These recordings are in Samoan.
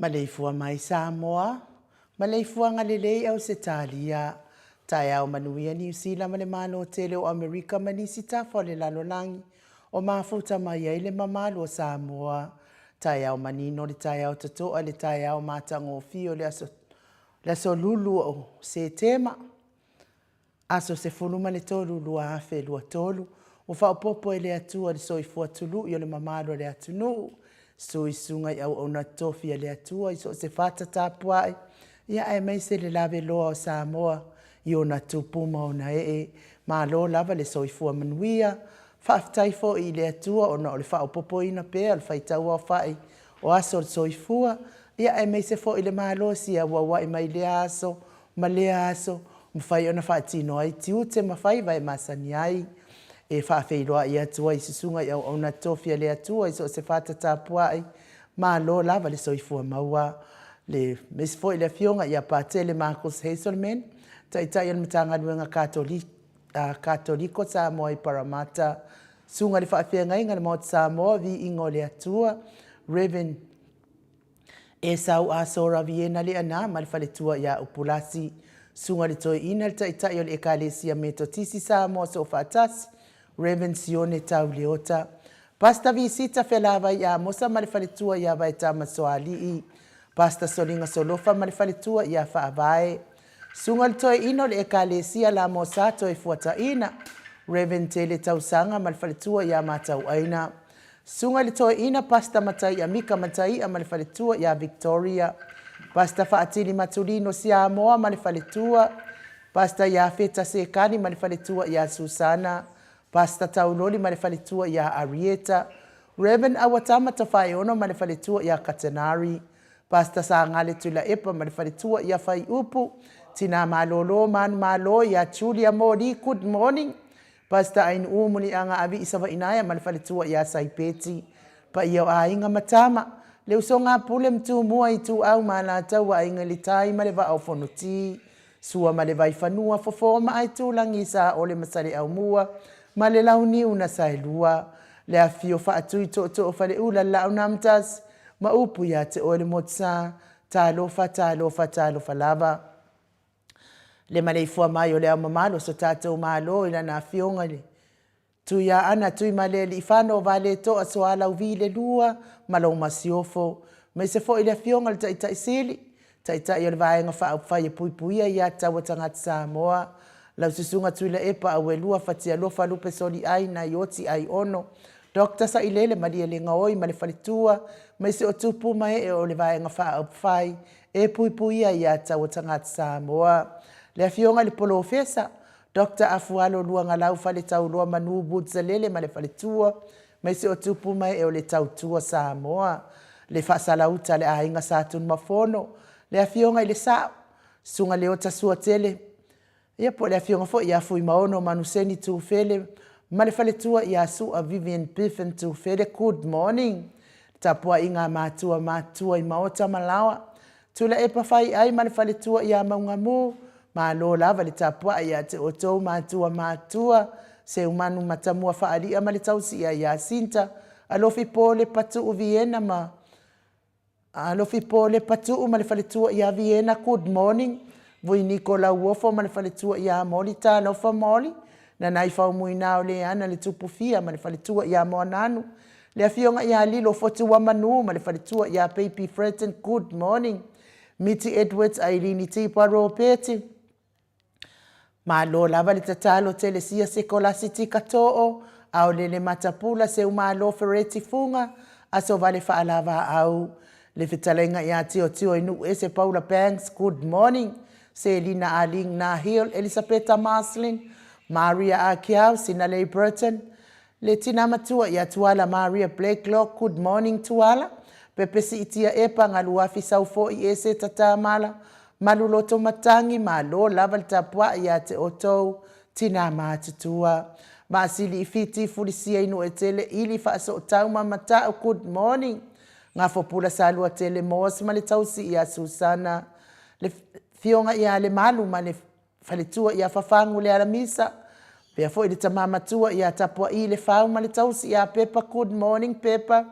Maleifua mai Samoa, maleifuaga lelei Ausetalia, taeao manuia Niu Sila ma le Malo tele o Amerika ma nisi tafa o le lalolagi o mafuta mai ai le mamalu o Samoa. Taeao manino le taeao totoa le taeao matagofie o le aso le aso lulu o Setema, aso 13 2023, ua faaopoopo e le Atua le soifua tului o le mamalu o le atunuu, suisuga i auauna totofi a le Atua i so o se fata tapuai, ia aemaise le laveloa o Samoa i ona tupu ma ona ee. Malo lava le soifua manuia. Faafetai foi i le Atua ona o le faaopoopoina pea o le faitauaofai o aso o le soifua, ia aemaise foi le malosi e auauai mai lea aso ma lea aso, mafai ona faatino ai tiute ma faiva e masani ai. E faafeiloai atu ai i susuga i auauna totofi a le Atua i so o se fata tapuai, malo lava le soifua maua. Le aemaise foi le Afioga ia Patele Marcus Hazelman, Taitai o le Matagaluega Katoliko Samoa i Parramatta, Susuga i le Faafeagaiga i le Maota Samoa, Viiga o le Atua, Rev. Esau Asora Viena Leana ma le faletua ia Upulasi, Susuga i le Toeaina, le Taitai o le Ekalesia Metotisi Samoa Soofaatasi, Rev. Sione Tau Leota, Pastor Visita Felavai Amosa ma le faletua ia Vaetama Soalii, Pastor Soliga Solofa ma le faletua ia Faavae, Susuga i le Toeaina o le Ekalesia Lamosa Toefuataina, Rev. Tele Tausaga ma le faletua ia Matauaina, Susuga i le Toeaina Pastor Mataia Mika Mataia ma le faletua ia Victoria, Pastor Faatili Matulino Siamoa ma le faletua, Pastor Iafeta Sekani ma le faletua ia Susana, Pastor Tauloli ma le faletua ia Arieta, Rev. Auatama Tafaeono ma le faletua ia Katenari, Pastor Sagale Tuilaepa ma le faletua ia Faiupu, Tina Malolo Manumalo ia Julia Moli, good morning. Pastor Ainuu Muliaga Avii Savainaea ma le faletua ia Saipeti. Paia o aiga ma tama, le usoga a Pule ma Tumua, Ituau ma Alataua, Aiga i le Tai ma le Vaa o Fonoti, Sua ma le Vaifanua, Fofo ma Aitulagi, Saole ma Saleaaumua ma le Launiu na Saelua, le afifio Faatui Tootoo o Faleula, le Laau na Amotasi ma upu ia te oe le Motusa. Talofa, talofa, talofa lava. Le maleifua mai o le Ao Mamalu o so tatou Malo i lana Afioga i le Tuiaana Tuimalealiifano Vaaletoa Sualauvi le Lua ma lou Masiofo, aemaise foi le Afioga i le Taitai Sili, Taitai o le Vaega Faaupufai e Puipuia Aia Tatau a Tagata Samoa, lau Susuga Tuilaepa Auelua Fatialofa Lupe Soliai Naioti Aiono, Dr. Sailele Malielegaoi ma le faletua, aemaise o tupu ma ee o le Vaega Faaupufai e Puipuia Aia Tatau a Tagata Samoa. Le Afioga i le Polofesa, Doctor Afualo Luagalau Faletauloa Manu Woods-Alele ma le faletua, aemaise o tupu ma ee o le Tautua Samoa. Le Faasalauta a le Aiga Sa Tunumafono, le Afioga i le Sa'o, Susuga Leota Suatele, ia po o le Afioga foi ia Fuimaono Manuseni Tufele ma le faletua ia Su'a Vivian Biffin Tufele. Good morning. Le tapuaiga a matua matutua i maota ma laoa. Tuilaepa Faiai ma le faletua ia Maugamu, malo lava le tapuai ia te outou matua matutua, Seumanu Matamua Faalia ma le tausia ia Sinta, Alofi Pole Patuu Viena ma Alofi Pole Patuu ma le faletua ia Viena, good morning. Vui Niko Lauofo ma le faletua ia Moli, talofa Moli. Nanai Faumuina o Leana le Tupufia ma le faletua ia Moananu, Le Afioga ia Lilo Fotuamanu ma le faletua ia Baby Fredson, good morning. Miti Edwards, Ailini Tipa Ropeti, Malo lava le tatalo Telesia Sekolasi Tika Too, Aolele Matapula Seumalo Fereti Fuga, Aso Vale Faalavaau, Le Fetalaiga ia Tiotio i Nuuese Paula Banks, good morning. Selina Aling Nahil, Elisapeta Marslin, Maria Akiau, Sinalei Burton, Le tina matua ia Tuala Maria Blacklock, Good morning Tuala, Pepe Siitia Epa, Galuafi Saufoi Eseta Tamala, Maluloto Matangi, Malo lava le tapuai ia te outou tina matutua. Maasili i Fiti, Fulisia i Nuuetele, Ili Faasootau ma Matau, Good morning. Gafopula Saluatele Moss ma le tausi ia Susana, Le Fioga ia Lemalu ma le faletua ia Fafagu Lealamisa, pea foi le tama matua ia Tapua'i Lefau ma le tausi ia Pepa Good morning Pepa,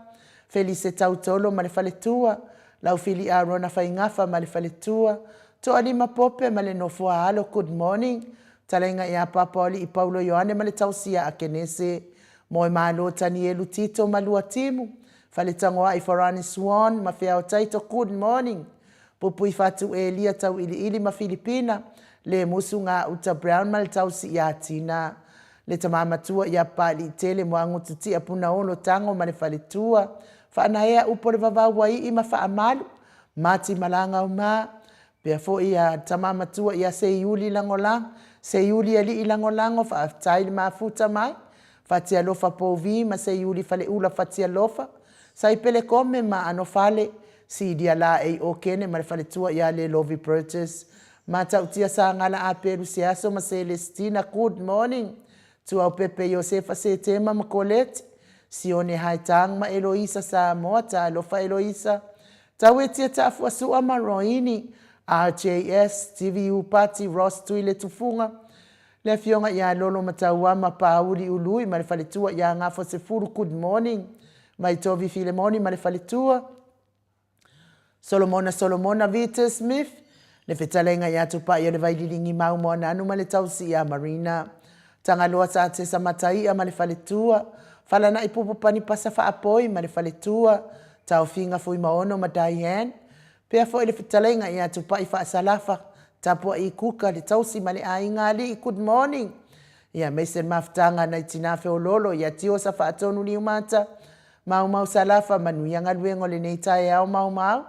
Felise Tautolo ma le faletua, Laufili Arona Faigafa ma le faletua, Toalima Pope ma le nofo a alo Good morning, Talaiga ia Papaoli'i Paulo Ioane ma le tausi ia Akenese, Moemalo Tanielu Tito ma Luatimu, Faletagoai Farani Swan ma Feao Taito Good morning, Pupuifatu Elia Tauiliili ma Filipina, Lemusu Gauta Brown ma le tausi ia Tina, le tama matua ia Papaliitele Moagututia Punaolo Tago ma le faletua, Faanaea Upo le Vavau Uaii ma Faamalu, Mati Malagau ma, pea foi ia tama matua ia Seiuli Lagolago, Seiuli Alii Lagolago, faafetai le mafuta mai, Fatialofa Povi ma Seiuli Faleula Fatialofa, Saipele Kome ma Anofale, Silia Laei Okene ma le faletua ia Lelovi Burgess, Matautia Sagala Apelu Seaso ma Celestina, good morning, Tuaupepe Iosefa Setema ma Colette, Sione Haetang ma Eloisa Samoa, talofa Eloisa, Tauetia Taafuasua ma Roini, RJS, Stevie Upati, Ross Tuile Tufuga, Le Afioga ia Lolo Matauama Paauli Ului ma le faletua ia Gafo Sefulu, good morning. Maitovi Filemoni ma le faletua. Solomona Solomona Vita Smith, le fetalaiga ia Tupai o le Vaililigi Mau Moananu ma le tausi ia Marina. Tagaloa Satesa Mataia ma le faletua. Falanai Pupu Panipasa Faapoi ma le faletua. Taofiga Fuimaono ma Diane. Pea foi le fetalaiga ia Tupai Faasalafa, Tapua'i Kuka, le tausi ma le aiga alii, good morning. Ia aemaise le mafutaga a nai tina feololo ia Tiosa Faatonu Niumata, Maumau Salafa, manuia galuega o lenei taeao maumau,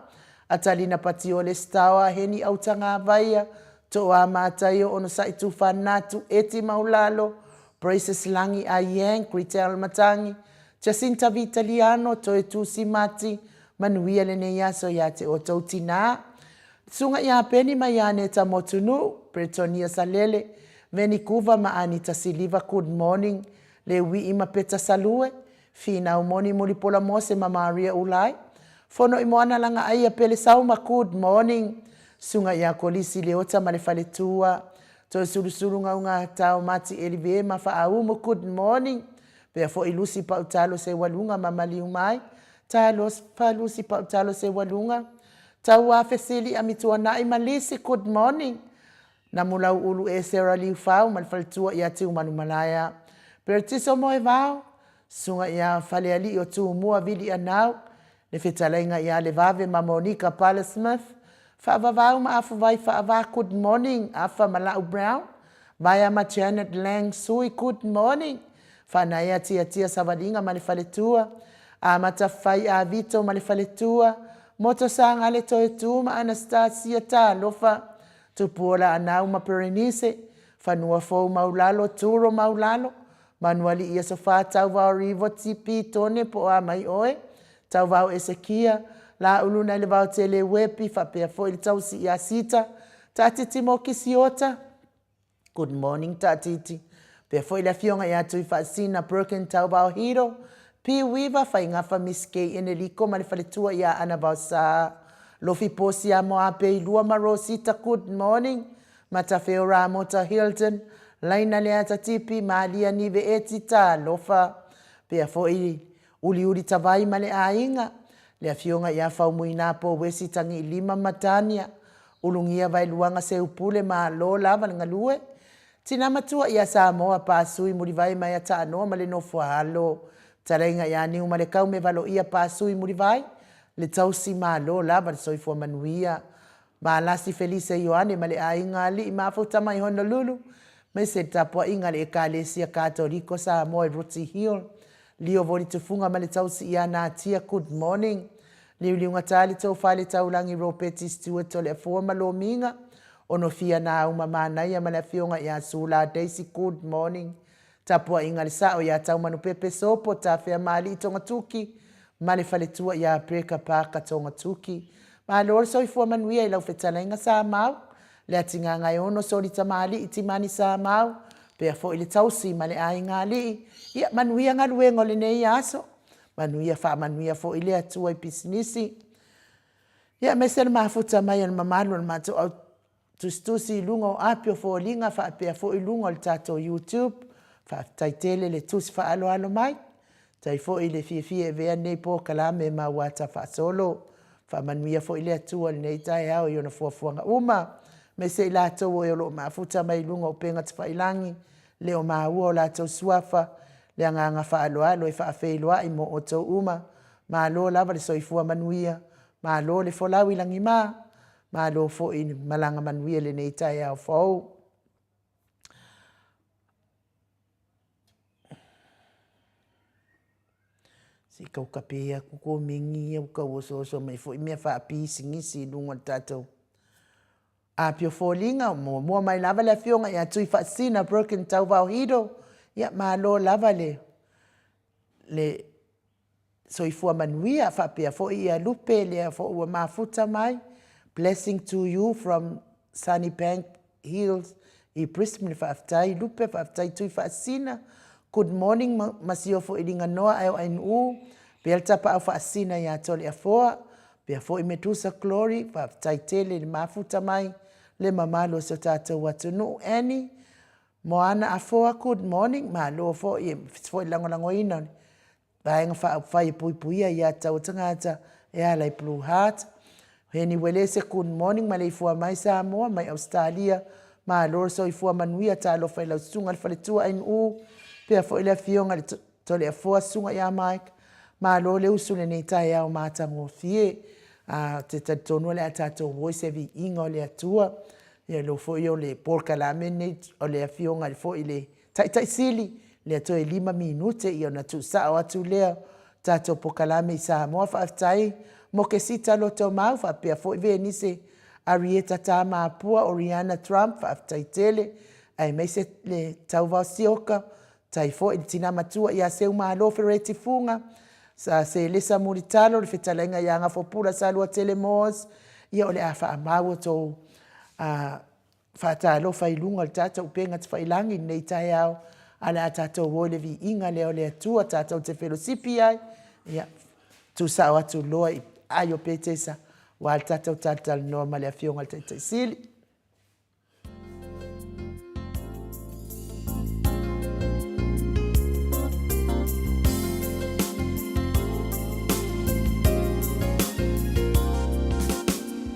Atalina Patiole Staoa, Heni Autagavaia, Toa Mataio Onosai Tufanatu, Eti Maulalo, Braces Lagi Aiyang, Gretel Matangi, Jacinta Vitaliano, Toetusi Mati, Manuia lenei aso ia te outou tinā. Susuga ia Peni ma ia Aneta Motunuu, Bretonia Salele, Venikuva ma Anita Siliva Good morning Leuii ma Peta Salue Finau Moni Mulipola Mose ma Maria Ulai Fono i Moana Lagaaia Pele Sauma Good morning Suga ia Kolisi Leota ma le Faletua Toesulusulu Gaugatao Mati Elive ma Faaumu Good morning Pea foi Lusi Pautalo Seualuga ma Maliumai Talofa Lusi Pautalo Seualuga Tauā Fesili Amituanai ma Lisi Good morning Namulau Ulu Esera Liufau ma le faletua ia Tiumanumalaea Peretiso Moevao Susuga ia Falealii o Tumua Vili Anau Le fetalaiga ia Levave ma Monica Pala Smith Faavavau ma Afuvai Faava Good morning Afa ma Lau Brown Vaea ma Janet Lang Sui Good morning Faanaea Tiatia Savaliga ma le faletua Amata Fai A Vito ma le faletua Moto Sagale Toetu ma Anastasia Talofa Tupuola Anau ma Perenise Fanua Fou Maulalo Turo Maulalo Manualii Aso Fa Tauvao Rivoti Pitone po o a mai oe Tauvao Esekia Laulu nai le Vaotele Uepi faapea foi le tausi ia Sita Taatiti Mokisiota Good morning Taatiti Pea foi le afioga ia Tuifaasina Birkin Tauvao Hiro P Weaver Faigafa Miss Kay Eneliko ma le faletua ia Ana Vaosa Lofi Posia Moape Ilua ma Rosita Good morning Matafeo Ramota Hilton Laina Leata Tipi Malia Nive Eti Talofa Pea foi Uliuli Tavai ma le aiga, le afioga ia Faumuinapo Wesi Tagiilima ma Tania, Ulugia Vaeluaga Seupule Malo lava le galue, Tina matua ia Samoa Pasui Mulivai mai a Taanoa ma le nofo a alo, Talaiga ia Niumalekau me Valoia Pasui Mulivai, le tausi malo lava le soifua manuia. Malasi Felise Ioane ma le aiga alii mafuta mai Honolulu, me se tapuaiga a le Ekalesia Katoliko Samoa i Rooty Hill, Lio Voli Tufunga ma le tausi ia Natia Good morning Liuliuga Tali Tofa le Taulangi Ropeti Stewart o le Afua ma Lomiga Onofia Nauma Manaia ma le Afioga ia Sula Daisy Good morning Tapuaiga le Sao ia Taumanupepe Sopo Tafeamaalii Togatuki ma le faletua ia Breka Parker Togatuki Malo le soifua manuia i lau fetalaiga Samau Le Atigagaeono Soli Tamalii Timani Samau pea foi le tausi ma le aiga alii ia manuia galuega o lenei aso manuia faamanuia foi le Atua i pisinisi ia aemaise le mafuta mai o le mamalu o le matou au tusitusi i luga o api o foliga faapea foi i luga o le tatou YouTube. Faafetai tele le tusi faaaloalo mai. Tai foi le fiafia e avea lenei polokalame ma ua ata faasolo. Faamanuia foi le Atua i lenei taeao i ona fuafuaga uma, aemaise i latou o e o lo o mafuta mai i luga o upega tafailagi, le o maua o latou suafa, le agaga faaaloalo e faafeiloai mo outou uma. Malo lava le soifua manuia, malo le folau i lagima, Malo foi le malaga manuia i lenei taeao fou. Se i tau kape atu komeni ia ua tau osooso mai foi mea faapisinisi i luga o le tatou apio foliga. Muamua mai lava le afioga ia Tuifaasina Broken Tauvao Hiro. Ia malo lava le le Soifua manuia faapea foi ia Lupe lea foi ua mafuta mai. Blessing to you from Sunnybank Hills i Brisbane. Faafetai Lupe, faafetai Tuifaasina. Good morning ma siofo i Liganoa ae o Ainuu. Pea le tapaau faasina ia Toleafoa. Pea foi Medusa Glory, faafetai tele i le mafuta mai le mamalu o si o tatou atunuu. Annie, Moana Afoa, good morning. Malo foi e foi le lagolagoina o le Vaega Faaupufai e Puipuia ia Taua Tagata e ala i Blue Heart. Heni Uelese, good morning, maleifua mai Samoa, mai Ausetalia, malo le soifua manuia, talofa i lau susuga i le faletua Ainuu, pea foi le afioga i le Toleafoa, susuga ia Mike, malo le usu i lenei taeao matagofie. Ou te talitonu o le a tatou o i se viiga o le Atua. Ia lou foi o le polokalame lenei o le afioga foi i le Taitai Sili, lea toe 5 minute ia ona tuusao atu lea tatou pokalame i Samoa. Faafetai mo Kesita Lotomau faapea foi Venise Arieta Tamapua, Oriana Trump, faafetai tele, aemaise le Tauvao Sioka, tai foi le tina matua ia Seumalo Fereti Fuga, sa Selesa Mulitalo, le fetalaiga ia Gafopula Saluatele Moores, ia o le a faamau outou. faatalofa i luga o le tatou upega tafailagi i lenei taeao, ae o le a tatou o i le viiga lea o le Atua tatou te felosipi ai, ia, tuusao atu loa i aai o Petesa, aua le tatou talatalanoa ma le Afioga i le Taitai Sili.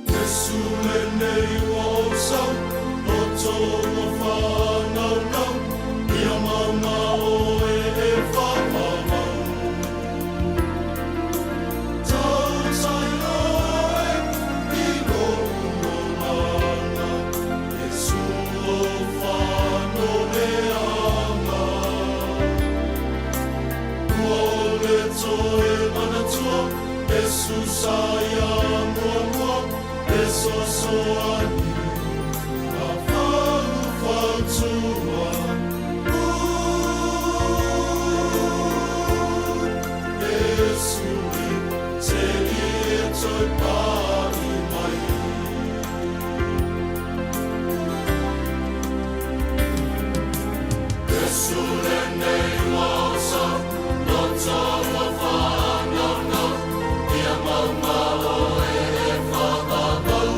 Iesu lenei ua ou sau, Loto ua faanaunau, Ia mauga oe e faamamau. Tautai oe i lou olaga, Iesu lou faanoleaga. Ua ole toe manatua, Iesu sa ia muamua, Fesoasoani ma faufautua. Iesu e seia toe pai mai. Iesu lenei ua oso, loto ua faanaunau, Ia mauga oe e faavavau.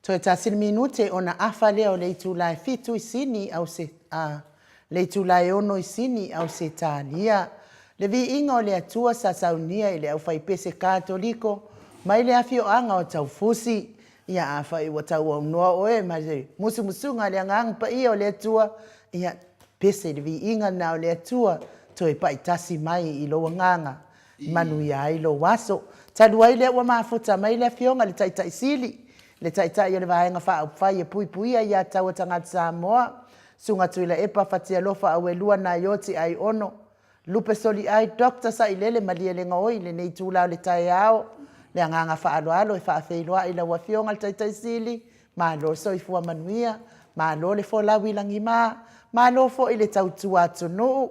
Toe tasi le minute ona afa lea o le itula e fitu i Sini Ause, a, le itula e ono i Sini, Ausetalia. Le viiga o le Atua sa saunia i le aufaipese Katoliko mai le afioaga o Taufusi. Ia afai ua tauaunoa oe ma le musumusuga a le Agaga Paia o le Atua, ia pese i le viiga lena o le Atua, toe paitasi mai i lou agaga Manuia ai lou aso. Talu ai lea ua mafuta mai le Afioga i le Taitai Sili, le Taitai o le Vaega Faaupufai e Puipuia Ia Taua Tagata Samoa, Susuga Tuilaepa Fatialofa Auelua Naioti Aiono, Lupe Soliai Doctor Sailele Malielegaoi i lenei itula o le taeao. Le agaga faaaloalo e faafeiloai i lau Afioga i le Taitai Sili, malo le soifua manuia, malo le folau i lagima, malo foi le tautua atunuu.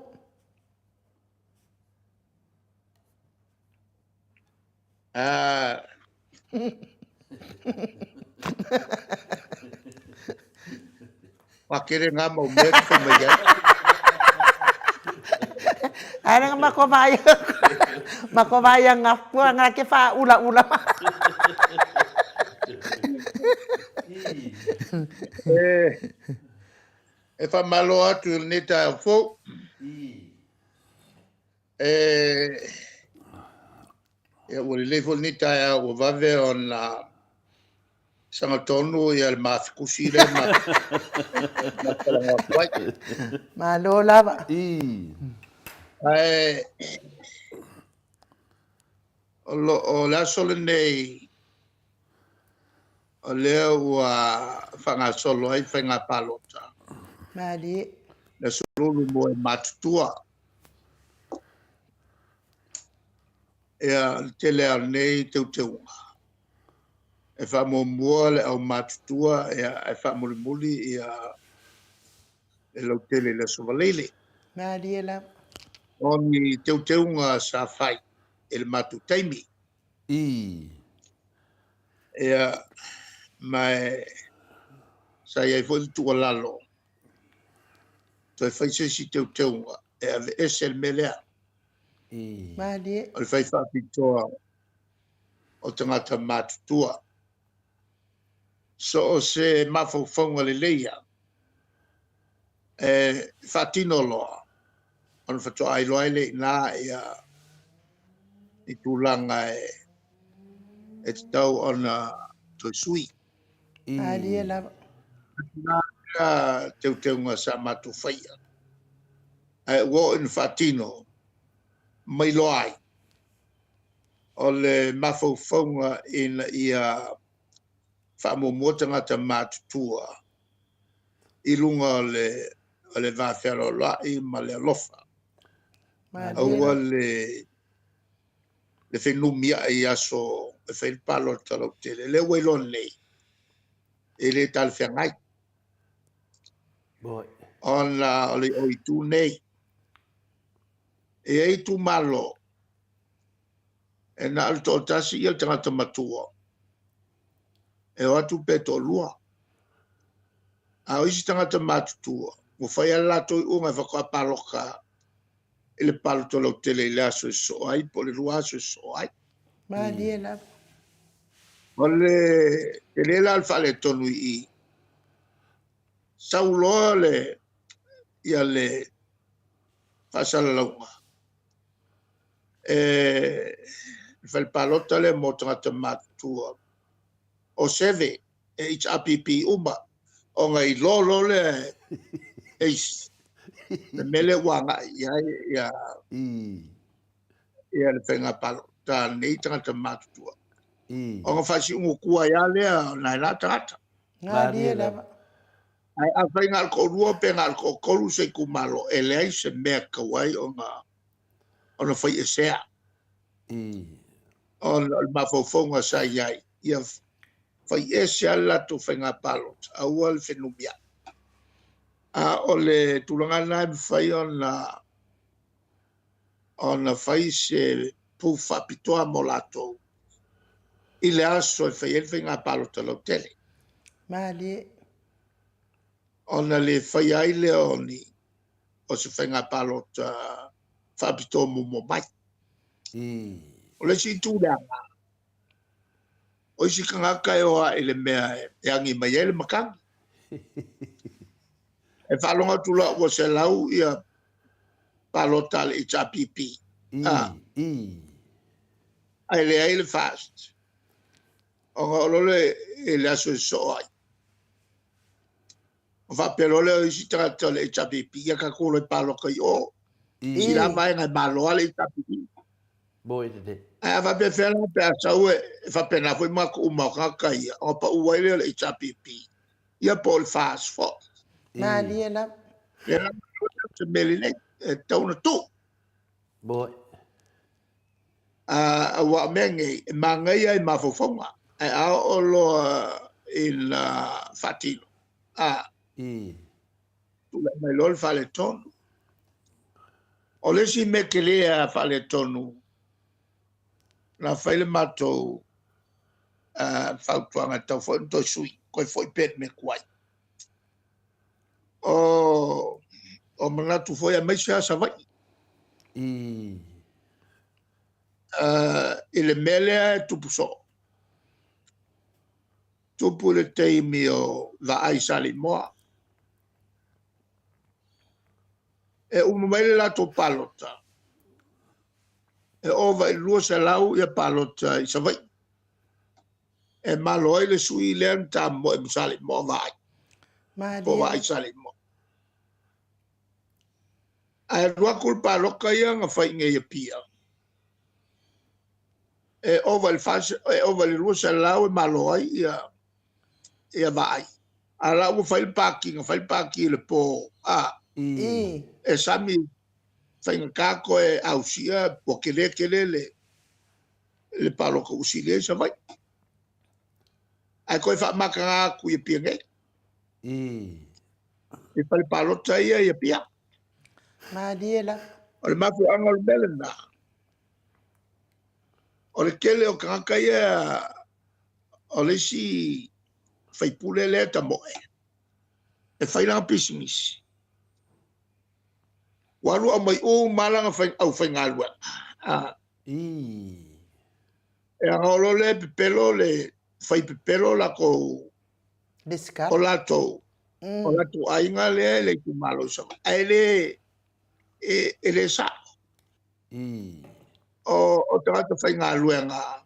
Ah. Pakele ngā mau mea ki whai mai ai. Ae nga mako vai mako vai nga pua nga ke wha ula ula. E, e whamalo atu i lenei taeao fou. E, ia, ua lelei foi lenei taeao ua vave ona sagatonu ia le mafikusi lea ma ma talanoa atu ai. Malo lava. Ae o lo o le aso lenei o lea ua faagasolo ai faiga palota. Malie. Le aso lulu mo e matutua. Ia, le tele lava o lenei teuteuga, e faamuamua le aumatutua, ia, ae faamulimuli ia le lautele i le Aso Faraile. Malie lava. O ni teuteuga sa fai i le matou taimi. Ii. Ia, ma e sa i ai foi le tuualalo, toe fai se isi teuteuga e aveese le mea lea. Ii. Malie. O le fai faapitoa o tagata matutua. So o se mafaufauga lelei ia e faatino loa ona faatoa iloa ai lea i ina ia i tulaga e tatau ona toe sui. Malie lava. Na teuteuga sa matou faia. Ae ua oo ina faatino mai loa ai o le mafaufauga ina ia faamuamua tagata matutua i luga o le va fealoaloai ma le alofa. Aua le fenumiai i aso e fai le palota lautele. Lea ua iloa nei, e le talafeagai. Ona o le o itu nei, e i ai itumalo e na o le toatasi ia le tagata matua e o atu pe toalua. A o isi tagata matutua, ua fai lava le latou iuga e faatoa paloka i le palota lautele i le aso e sosoo ai po o le lua aso e sosoo ai. Malie lava. O le tele la o le faaletonu i i, sau loa le, ia le faasalalauga e le fale palota lea mo tagata matutua o seve e HRPP uma ona iloa loa lea e isi le mea lea ua agai i ai ia ia le faiga palota a lenei tagata matutua. Ona faasiugutu ai lava lea o nai la tagata. Malie lava. Ae afai na o le toalua pe na o le toatolu se itumalo, e leai se mea e tatau ai ona fai esea. Ona o le mafaufauga sa i ai, ia fai ese lava le latou faiga palota, aua le fenumiai. A o le tulaga lena e mafai ona fai se pou faapitoa mo latou i le aso e fai ai le faiga palota lautele. Malie. Ona le faia ai lea o ni o se faiga palota faapitoa muamua mai. O le isi itu leaga, O isi tagata e o ae i le mea e agi mai ai le matagi. E faalogo atu loa ua 100 ia palota a le HRPP. Ae leai le FAST. Ona oo loa lea i le aso e sosoo ai. Ona faapea loa lea o isi tagata o le HRPP, ia tatou loa e palota i o. I la vaega e malo lava le HRPP. Ae a faapefea la pe a sau e faapena foi manatu uma o tagata ia, ona pau ai lea o le HRPP, ia po o le FAST foi. Malie lava. Lea la se mea lelei, e tatau ona tuu. Aua o mea nei, e manaia i mafaufauga, ae a oo loa ina faatino, tulai mai loa le faaletonu. O le isi mea tele lava faaletonu, na fai le matou fautuaga e tatau foi ona toe sui, toe foi pea i le mea tuai. O manatu foi aemaise lava Savaii. I le mea lea e tupu soo. Tupu i le taimi o Vaai Saleimoa. E uma mai le latou palota, e ova i le 200 ia palota i Savaii. E malo ai le sui lea na tamoe ma Saleimoa Vaai. Po o Vaai Saleimoa. Ae alu atu le palota ia na fai i inei i Apia, e ova i le 200 e malo ai ia Vaai. A la ua fai le pati, na fai le pati i le po, e sami faigata toe ausia, ua tele tele le palota ua sili ai Savaii. Ae toe faamataga atu i Apia nei. I fale palota ia i Apia. Malie la. O le mafuaaga o le mea lena, o le tele o tagata ia, o le isi faipule lea tamoe, e fai lana pisinisi. Ua alu aumai uma lana aufaigaluega. E aga o lo le pepelo, le fai pepelo latou, o latou, o latou aiga lea e le itumalo i Savaii. Ae e le sao. O tagata faigaluega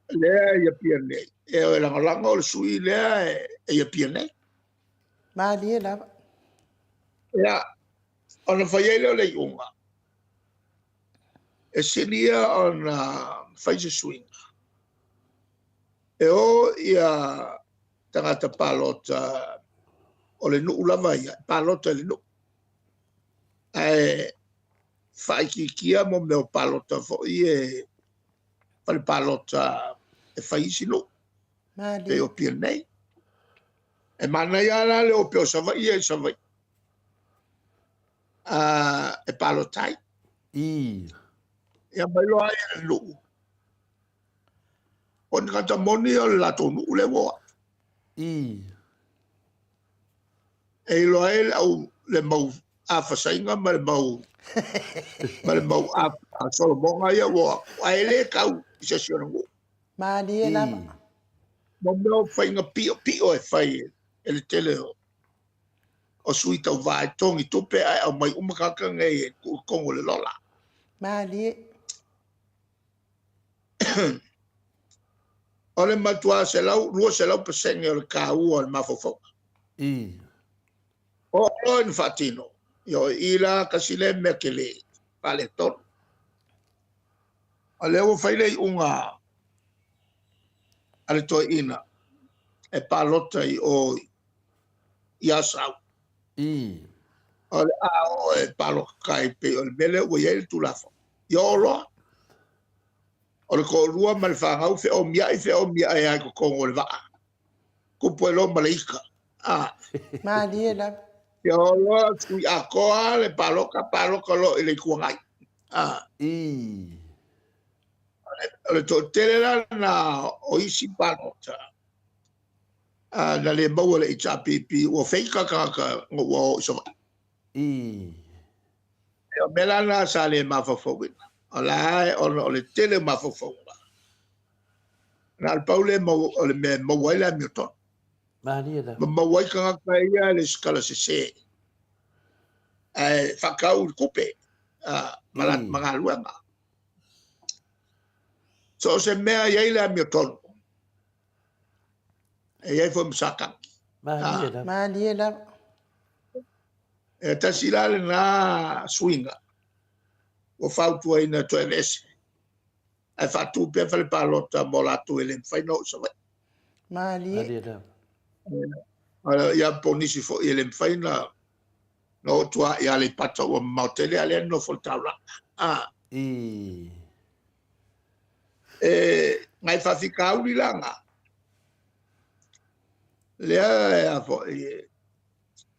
lea i Apia nei, e o e lagolago o le sui lea e i Apia nei. Malie lava. Ia, ona fai ai lea o le iuga, e sili ia ona fai se suiga. E o ia tagata palota o le nuu lava ia, palota i le nuu. Ae faaitiitia mo mea o palota foi e fale palota e fai isi nuu. Pei o Apia nei. E manaia la le o pea o Savaii ia i Savaii. E palota ai. Ia mai loa ai le nuu. O ni tagata moni o le latou nuu lea ua o atu. E iloa ai le mau afasaiga ma le mau ma le mau solomoga ia ua o atu. Ae le tau i se isi o le nuu. Malie lava. Mo mea o faiga piopio e fai e le tele o sui tauva e togi tupe ae aumai uma tagata nei e tuu i totonu o le lola. Malie. O le matua 100, 200% o le taua o le mafaufauga. O o ina faatino, ia o i la kasi lea mea tele, faaletonu. O lea ua fai le iuga a le toeaina e palota i o i Asau. O le a o e palota ai pei o le mea lea ua i ai le Tulafono. Ia oo loa. O le toalua ma le fanau feomiai feomiai ai totonu o le vaa. Tupu ai loa ma le ika. Malie lava. Ia oo loa sui atoa le palota, palota loa i le Itu Agai. O le toatele la na o isi palota na le maua le HRPP ua feika tagata na ua o i Savaii. O mea la na sa le mafaufauina. O la e ona o le tele o mafaufauga. Na o le pau lea o le mea e maua ai le amiotonu. Malie lava. Ma maua ai tagata ia le sikala sese ae faatau i le tupe ma ma galuega. So o se mea e i ai le amiotonu, e i ai foi ma Satani. Malie lava. Malie lava. E tasi la lena suiga ua fautuaina e toe aveese ae faatu pea fale palota mo latou e le mafai ona oo i Savaii. Malie. Malie lava. Ia po o nisi foi e le mafai ona oo i tua i Aleipata ua mamao tele, a o lea e nonofo i le taulaga. I. E nai faafitauli la na, lea e a foi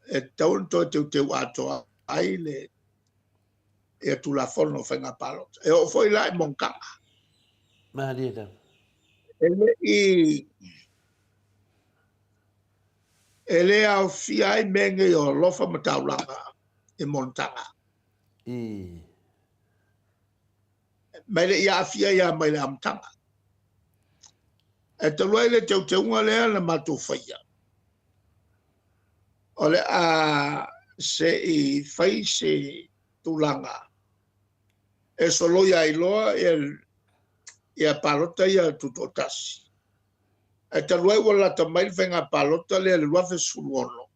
e tatau ona toe teuteu atoa ai le ia Tulafono o Faiga Palota. E oo foi la i monotaga. Malie lava. E le i e le aofia ai mea nei o alofa ma taulaga i monotaga. I. Ma e le i aafia ia mai le amataga. E talu ai le teuteuga lea na matou faia, o le a se i fai se tulaga e soloia ai loa ia palota ia tutoatasi. Ae talu ai ua lata mai le faiga palota lea i le 2016,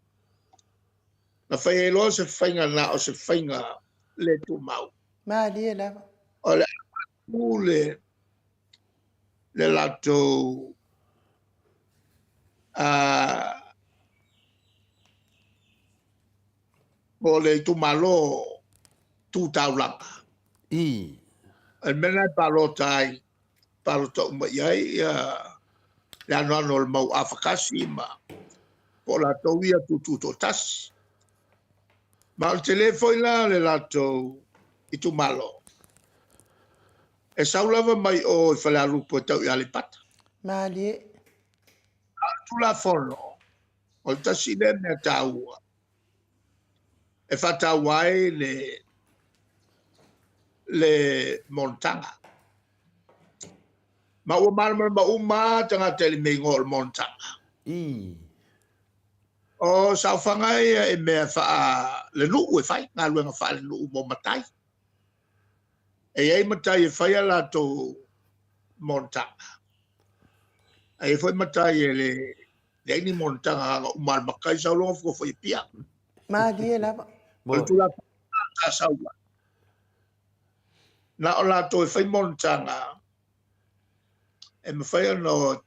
na fai ai loa se faiga na o se faiga le tumau. Malie lava. O le a faatu le latou o le itumalo tu taulaga. I. O le mea lena e palota ai, palota uma i ai ia le anoano o le mau afakasi ma po o latou ia tutu toatasi. Ma o le tele foi la o le latou itumalo, e sau lava mai o i Falealupo e tau i Aleipata. Malie. A o le Tulafono, o le tasi lea mea taua e faataua ai le le monotaga. Ma ua malamalama uma tagata i le mea igoa o le monotaga. I. O saofaga ia i mea faale-nuu e fai, galuega faale-nuu mo matai. E i ai matai e fai a latou monotaga, ae i ai foi matai e leai ni monotaga, na uma lava le matai sau loa nofo i Apia. Malie lava. O le Tulafono sa sau ai, na o latou e fai monotaga e mafai ona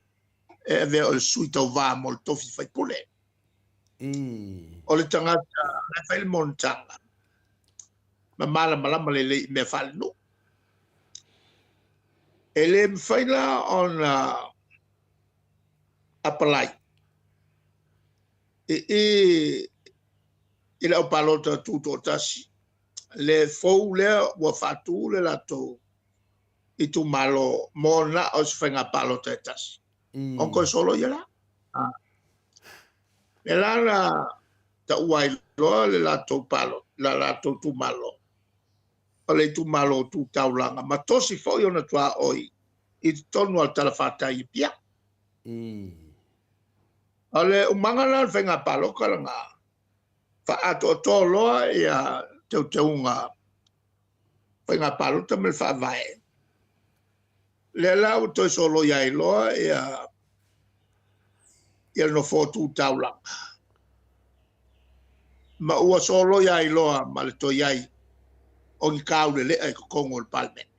e avea o le sui tauva mo le tofi faipule. O le tagata e fai le monotaga ma malamalama lelei i mea faalenuu. E le mafai la ona apalai i i i le aupalota tutoatasi le fou lea ua faatu le latou itumalo mo na o se faiga palota e tasi. Ona toe solo ia la. E la na taua ai loa le latou palota, la latou itumalo, o le itumalo tu taulaga, ma tosi foi ona tuaoi i totonu o le talafatai i Apia. O le umaga la o le faiga palota lena, faaatoatoa loa ia teuteuga faiga palota ma le faavae. Lea la ua toe soloia ai loa ia le nofoa tu taulaga, ma ua soloia ai loa ma le toe i ai o ni taulelea i totonu o le Palemene.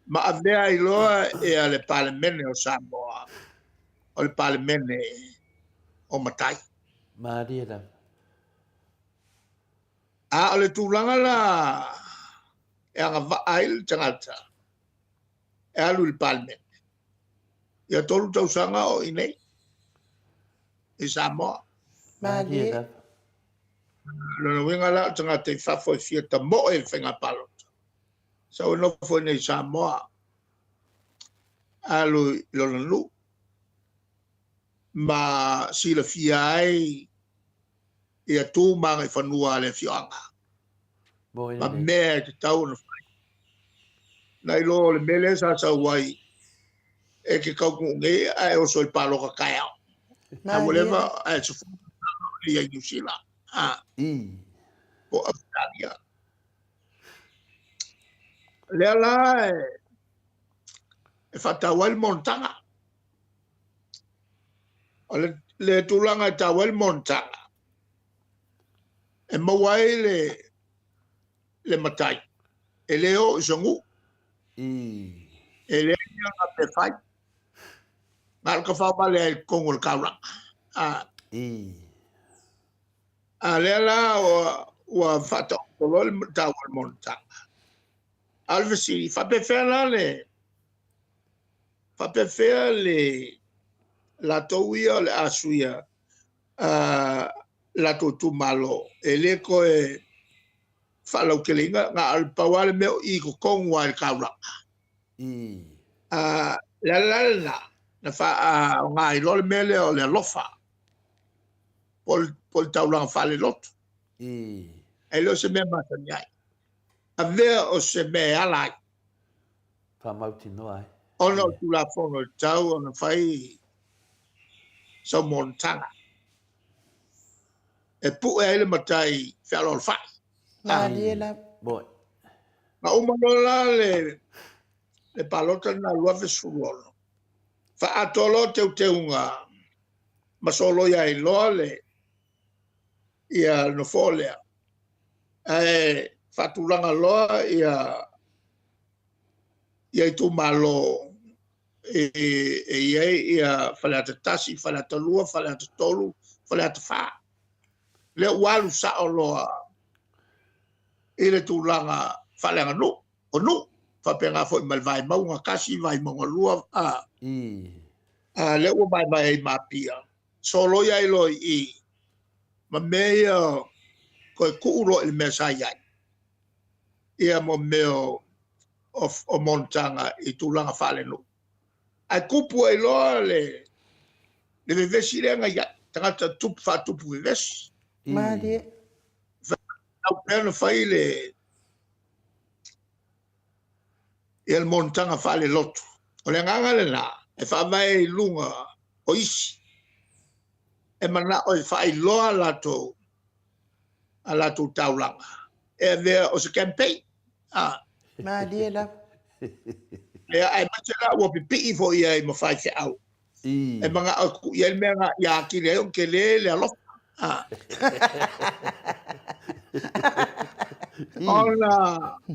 Ma avea ai loa ia le Palemene o Samoa o le Palemene o matai. Malie lava. A o le tulaga la e agavaa ai le tagata e alu i le Palemene, ia 3 tausaga o i nei i Samoa. Malie. Lona uiga la o le tagata i fafo e fia tamoe i le faiga palota, sau e nofo i nei i Samoa, alu i lona nuu ma silafia ai ia tu ma agaifanua a le afioaga ma mea e tatau ona fai. Nai lo o le mea lea sa sau ai E ke taunuu nei ae oso i le palota taeao. A ua leva ae 10 tausaga o le i ai Niu Sila, a, po o Ausetalia. Lea la e faatau ai le monotaga. O le, le tulaga e tau ai le monotaga, e maua ai le, le matai, e le oo i se nuu. E leai ni ana mea fai. Na o le tafao vale ai i totonu o le taulaga. A, a lea la ua, ua faataoto loa le tau o le monotaga. A o le fesili, faapefea la le, faapefea le latou ia o le a suia uh, latou itumalo, e le toe faalauteleina, na o le pau lava le mea o i totonu lava i le taulaga. A, le ala la lena, na faaaoga ai loa le mea lea o le alofa, po o le taulaga faalelotu. E le o se mea masani ai. Avea o se mea e ala ai. Faamautinoa ai. Ona o le Tulafono e tatau ona fai sau monotaga e pue ai le matai fealoalofai. Malie lava. Moi. Na uma loa la le, le palota lena 2016, faaatoa loa teuteuga ma soloia ai loa le ia le nofoa lea. Ae faatulaga loa ia ia itumalo e i ai ia Faleata 1, Faleata 2, Faleata 3, Faleata 4. Lea ua alu sao loa i le tulaga faaleaganuu, o nuu, faapena foi ma le Vaimauga 1, Vaimauga 2, a, a lea ua vaevae ai ma Apia, soloia ai loa i i ma mea ia toe tuu loa i le mea sa i ai ia mo mea o o monotaga i tulaga faalenuu. Ae tupu ai loa le le vevesi lea na i ai, tagata tupu faatupu vevesi. Malie. Tau pea ona fai le ia le monotaga faalelotu. O le agaga lena e faavae i luga o isi e manao e faailoa latou a latou taulaga e avea o se campaign. A. Malie lava. Ia, aemaise la ua pipii foi i ai ma faifeau. E manao e tuu i ai le mea na ia atili ai ona tele le alofa. A. Ona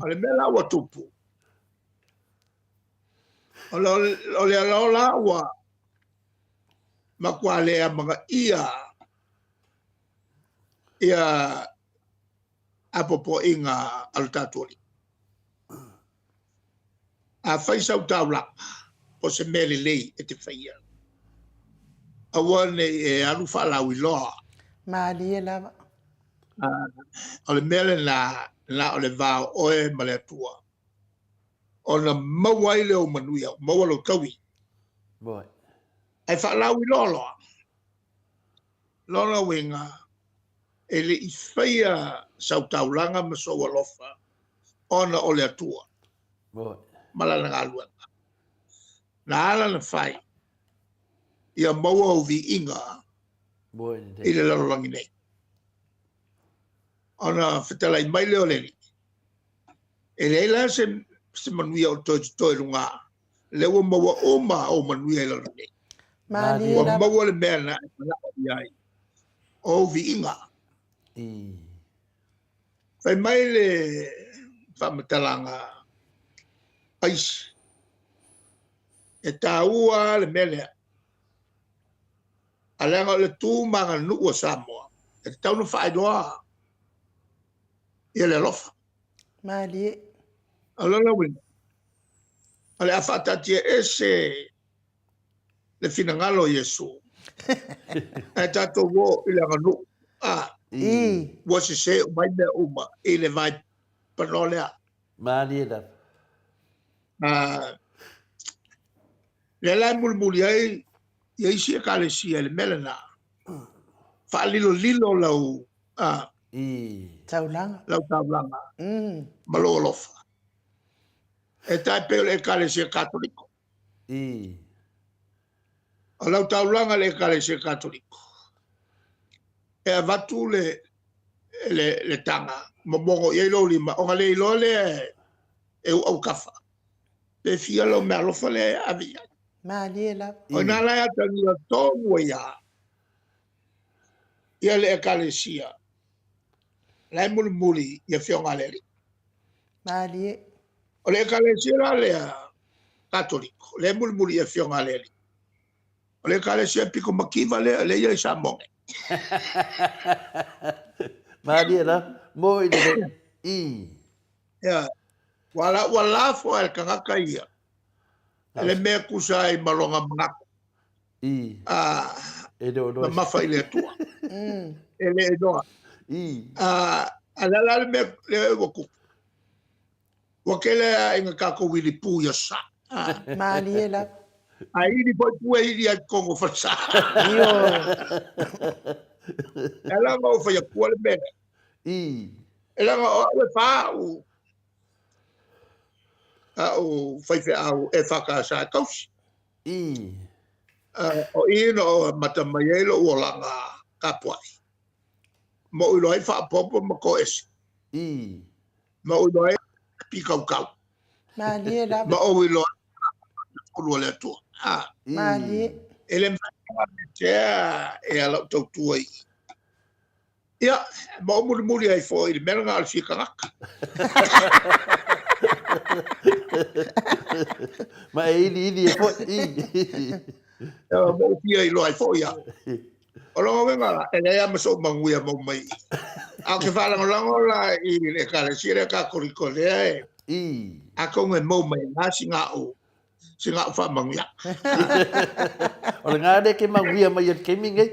o le mea la ua tupu, o le, o le ala ua matua le amanaia ia apoapoaiga a lo tatou Alii. A fai sau taulaga, o se mea lelei e te faia, aua ne i e alu faalauiloa. Malie lava. O le mea lena, na o le va o oe ma le Atua, ona maua ai lea o manuia, maua lou taui. Ae faalauiloa loa, lona uiga, e le i faia sau taulaga ma sou alofa ona o le Atua ma Lana galuega. Na ala ona fai ia maua ou viiga i le lalolagi nei. Ona fetalai mai lea o le Alii, e leai la se, se manuia o toe totoe i luga, lea ua maua uma ou manuia i le lalolagi nei. Malie Ua lava. maua le mea na e manao i ai, o ou viiga. Fai mai le faamatalaga a isi, e taua le mea lea, a leaga o le tu ma aganuu a Samoa, e tatau ona faailoa ia le alofa. Malie. O lona uiga, o le a faataatiaese le finagalo o Iesu. Ae tatou o i le aganuu, a, ua sese uma ai mea uma i le vae panoa lea. Malie lava. A, lea la e mulimuli ai ia isi ekalesia i le mea lena. Faalilolilo lau, a, Taulaga. lau taulaga ma lou alofa. E tai pei o le ekalesia Katoliko. O lau taulaga i le Ekalesia Katoliko, e avatu le, le, le taga, momogo i ai lou lima, ona le iloa lea e uaukafa, pe fia lau meaalofa lea e ave i ai. Malie lava. O ina la e atagia tonu ai lava ia le Ekalesia la e mulimuli i Afioga a le Alii. Malie. O le Ekalesia la lea Katoliko, lea e mulimuli i Afioga a le Alii. O le Ekalesia pito mativa lea, lea e i ai i Samoa nei. Malie la, mo i le i. Ia, ua la, ua lafo e le tagata ia, le mea tusa ai ma lona manatu. I. A, e le o iloa. Mamafa i le Atua. E le iloa. I. A, a le ala le mea lea ua tupu. Ua tele lava ina tatou ili pū i aso Sa. Malie lava. A ili foi pū e ili ai i totonu o falesa. Ioe. E ala ona ou fai atua le mea lea. I. E leaga o au e fā a'u, a'u faifeau EFKS e tausi. I. O i na ou amata mai ai lo'u olaga tapua'i. Ma ou iloa ai faaopoopo ma toese. I. Ma ou iloa ai pikaukau. Malie lava. Ma ou iloa ai tolu o le Atua. I. Malie. E le mafai ona aveesea e lau tautua i i. Ia, ma ou mulimuli ai foi i le mea lena o le fia tagata. Ma e iliili ai foi i. Ia, ma ou fia iloa ai foi ia. O lona uiga la, e leai lava ma sou manuia mau mai i. A ou te faalagolago la i le Ekalesia lea Katoliko lea e, I. atonu e mau mai ai sina au, sina au faamanuiaga. O le gā lea ke manuia mai e le taimi nei.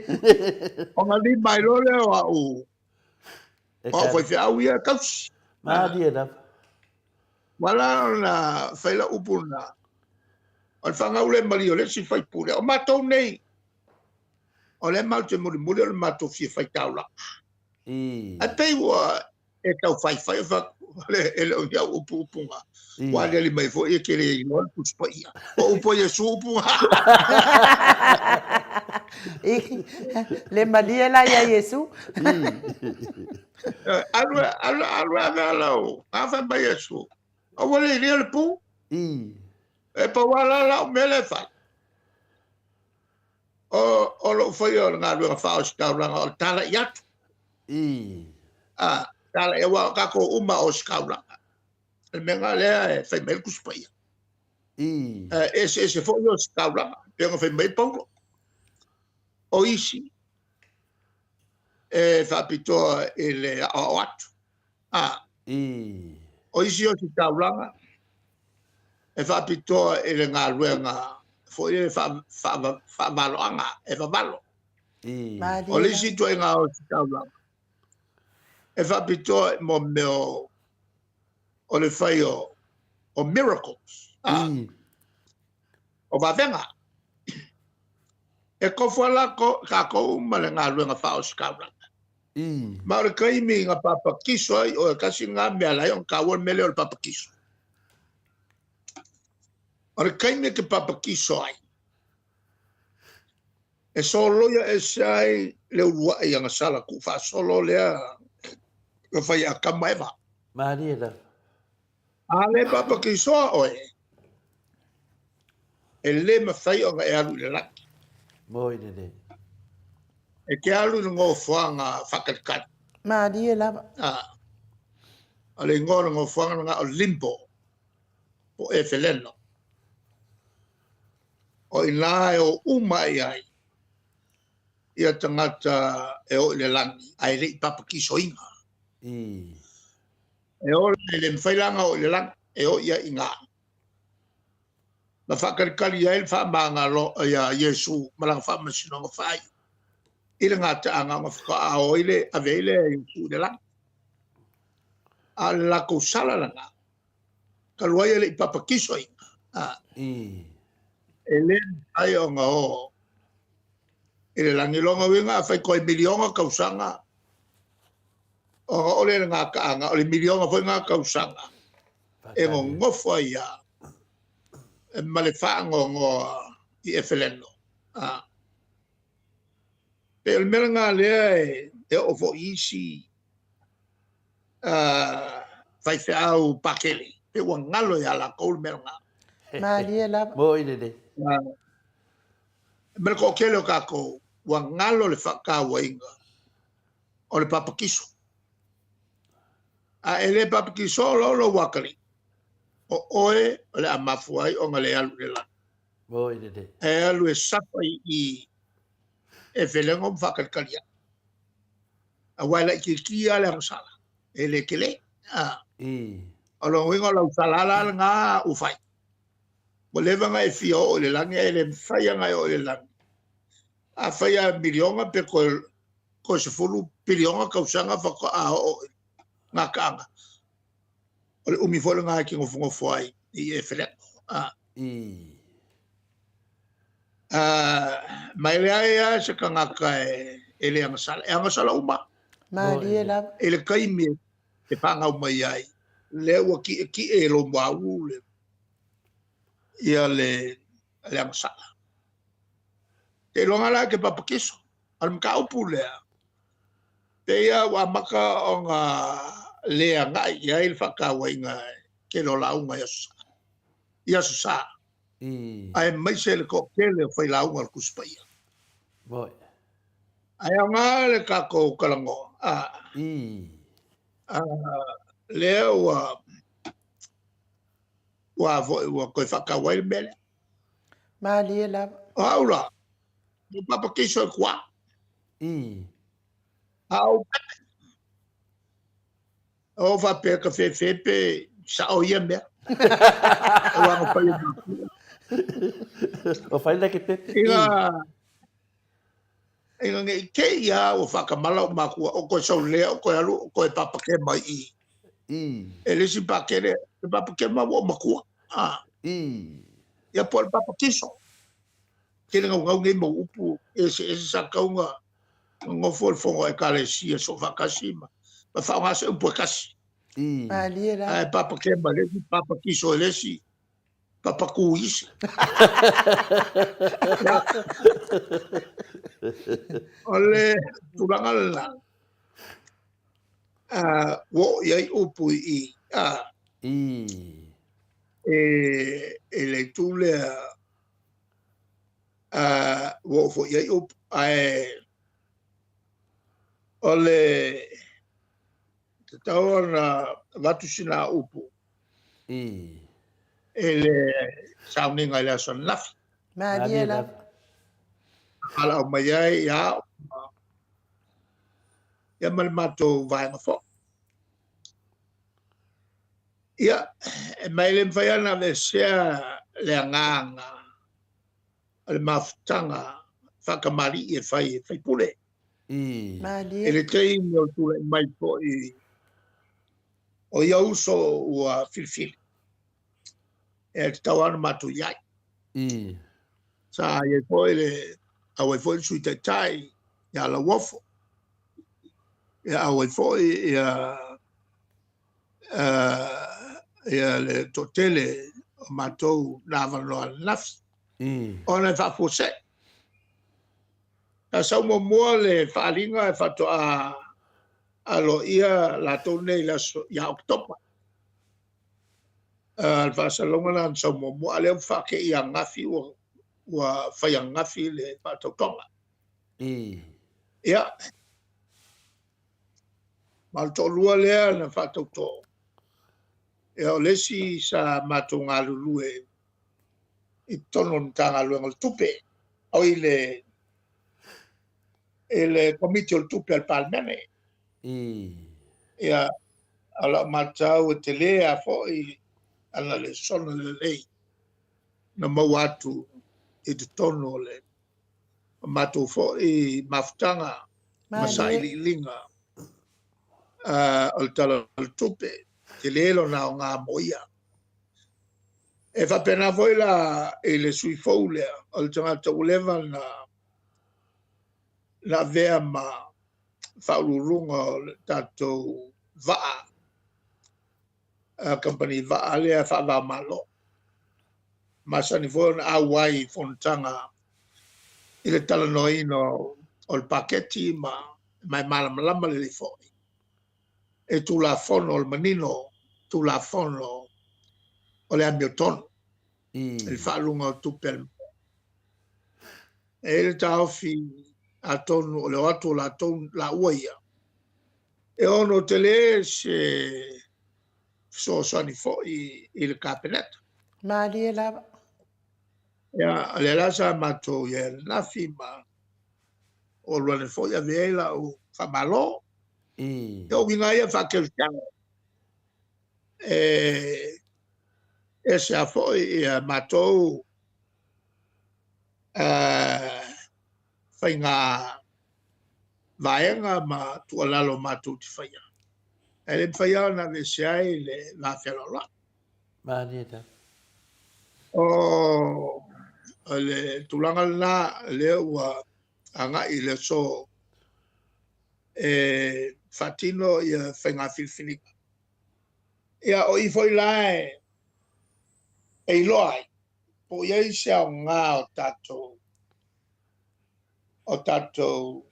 Ona lima ai loa lea o au, o au faifeau ia e tausi. Malie lava. Ua ala ona fai lau upu lena, o le fanau le malie o le isi faipule. O matou nei, o lea matou te mulimuli o le matou fia fai taulaga. Ae pei ua e tau faifai o fai atu, e le o ni au upu upu na. Ua aliali mai foi e te le iloa le Tusi Paia. O upu a Iesu upu na. Le malie la ia Iesu. Alu, alu, alu ave ala o, a fai mai Iesu. Aua le ilia le pu. E pau lava la lau mea lea e fai. O, o lou faia o le galuega faa-ositaulaga o le talai atu. A, talai, aua o tatou uma o ositaulaga. O le mea lena lea e fai mai ai le Tusi Paia. E eseese foi ositaulaga, pei ona fai mai Paulo. O isi e faapitoa i le aoao atu. A, o isi ositaulaga e faapitoa i le galuega foi lele faavaloaga, e vavalo. O le isi ituaiga ositaulaga e faapitoa mo mea o le fai o miracles, a, o vavega. E tofu lava tatou ma le galuega faaositaulaga. Ma o le taimi na papatiso ai oe, tasi lena mea ala ai ona taua le mea lea o le papatiso. O le taimi e te papatiso ai, e soloia ese ai le uluai agasala tuufaasolo lea na fai e Atamu ma Eva. Malie lava. A le papatisoa oe, e le mafai ona e alu i le lagi. Moi lelei. E te alu i le nofoaga faatalitali. Malie lava. A, o le igoa o le nofoaga lena o Limbo, po o Efeleno. O i ina e o uma ai ai ia tagata e o i le lagi ae le i papatisoina. E o e le mafai la ona o i le lagi, e o ia i ina. Na faatalitali ai le faamagalo ia Iesu ma lana faamasinoga faaiu i le gataaga ona faatoa o ai le ave ai lea e Iesu i le lagi. A o le latou sala lena, talu ai e le i papatisoina, e le mafai ona o i le lagi. Lona uiga afai toe miliona tausaga ona oo lea i le gataaga, o le miliona foi lena tausaga e nonofo ai lava ma le faanoanoa i Efeleno. A pei o le mea lena lea e oo foi i isi faifeau pakele, pei ua galo ia latou le mea lena. Malie lava. Moi lelei. Ma le toatele o tatou ua galo le faatauaina o le papatiso. A e le papatiso loa lou atalii, o oe o le a mafua ai ona le alu i le lagi. Moi lelei. E alu e sapa i i e felego ma faatalitali ai. Aua e laitiiti lava le agasala, e le tele. O lona uiga o lau sala la lena ua fai. Ua leva ona e fia oo i le lagi ae le mafai ona e oo i le lagi. Afai lava e miliona pe toe 10 piliona tausaga faatoa oo i gataaga, o le umi foi lena e te nofonofo ai i Efelego. Ma e leai lava se tagata e le agasala, e agasala uma. Malie lava. I le taimi e fanau mai ai, lea ua tietie e lou muaulu le ia le le agasala. Seiloga la e te papatiso. O le mataupu lea, pei lava ua amata ona le agai i ai le faatauaina e le tele o lauga i Aso Sa, i Aso Sa, aemaise le toatele o failauga o le Tusi Paia. Ae aoga le tatou talanoa, a, lea ua ua foi ua toe faatau ai le mea lea. Malie lava. O au la, ua papatiso i tua. A ou pepe, o faapea ka fefe pe sao ia mea. Aua na fai e makua. O fai le ke pepe. Ina, ina ne i te i a ua faatamala ou makua, o koe sau lea, o koe alu, o koe papakema i i. E le isi pakele, le papakema ua ou matua. Ia po o le papatiso. Tele naunau nei mau upu eseese sa tatau ona nonofo le fono a Ekalesia soofaatasi ma faaaoga se upu e tasi. Malie la. Ae papakema e le isi, papatiso e le isi, papatu i isi. O le tulaga lena, ua oo i ai upu i i, i le itu lea, ua oo foi i ai upu, ae o le tatau ona avatu sina upu i le sauniga i le aso ananafi. Malie lava. Valaau mai ai ia au ia ma le matou vaega foi. Ia, e mai le mafai ona aveesea le agaga o le mafutaga faatamalii e fai e faipule. Malie. I le taimi o le tulai mai foi o ia uso ua filifili, e tatau lava ona matou i ai. Sa i ai foi le auai foi le Sui Taitai ia Lauofo, ia auai foi ia ia le toatele o matou na avanoa ananafi, ona e faafuasei. Sa sau muamua le faaaliga e faatoa aloaia latou nei i le aso ia Oketopa. Le faasalalauga lena na sau muamua, a o lea ua faateia ananafi ua fai ananafi le faatautoga. Ia, ma o le toalua lea na faatauto. Ia, o le isi sa matou galulue i totonu o le Matagaluega o le Tupe, o i le i le Komiti o le Tupe a le Palemene. Ia, o lau matau e tele lava foi ana lesona lelei na maua atu i totonu o le matou foi mafutaga ma sailiiliga o le Tala o le Tupe, tele lona aoga mo ia. E faapena foi la i le sui fou lea, o le tagata ua leva na avea ma faauluuluga o le tatou vaa, kamupani vaa lea faava-o-Malo. Masani foi ona auai i fonotaga I le talanoaina o le paketi ma ma e malamalama lelei foi e Tulafono o le manino, Tulafono o le amiotonu i le faaluga o tupe a le Malo. E i ai le taofi atonu o le o atu o latou laua ia, e ono tele se fesoasoani foi i le Kapeneta. Malie lava. Ia, o lea la sa matou i ai ananafi ma o alu ane foi ave ai lau faamalo. Ia o uiga ia faakerisiano e ese lava foi ia matou faiga vaega ma tuualalo matou te faia, ae le mafai lava ona aveese ai le va fealoaloai. Malie lava. O le tulaga lena lea ua agai i le aso e faatino ia faiga filifiliga. Ia, o i foi la e iloa ai po o i ai se aoga o tatou o tatou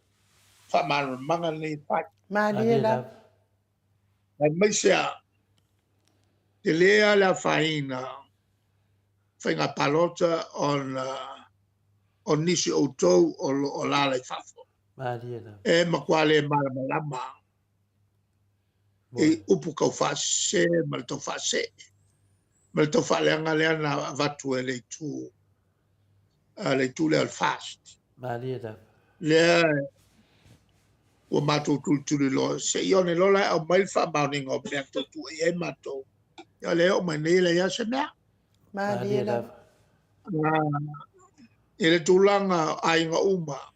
faamalamalamaga nei e fai. Malie lava. Aemaise lava, tele lava le afaina faiga palota ona o nisi o outou o lo o alaala i fafo. Malie lava. E matua le malamalama i upu tau faasese ma le tau faasee ma le tau faaleaga lea na avatu e le itu le itu lea o le FAST. Malie lava. Lea ua matou tulituliloa se i one lola e aumai le faamaoniga o mea tau tuu i ai matou. Ia lea oo mai nei e leai lava se mea. Malie lava. I le tulaga o aiga uma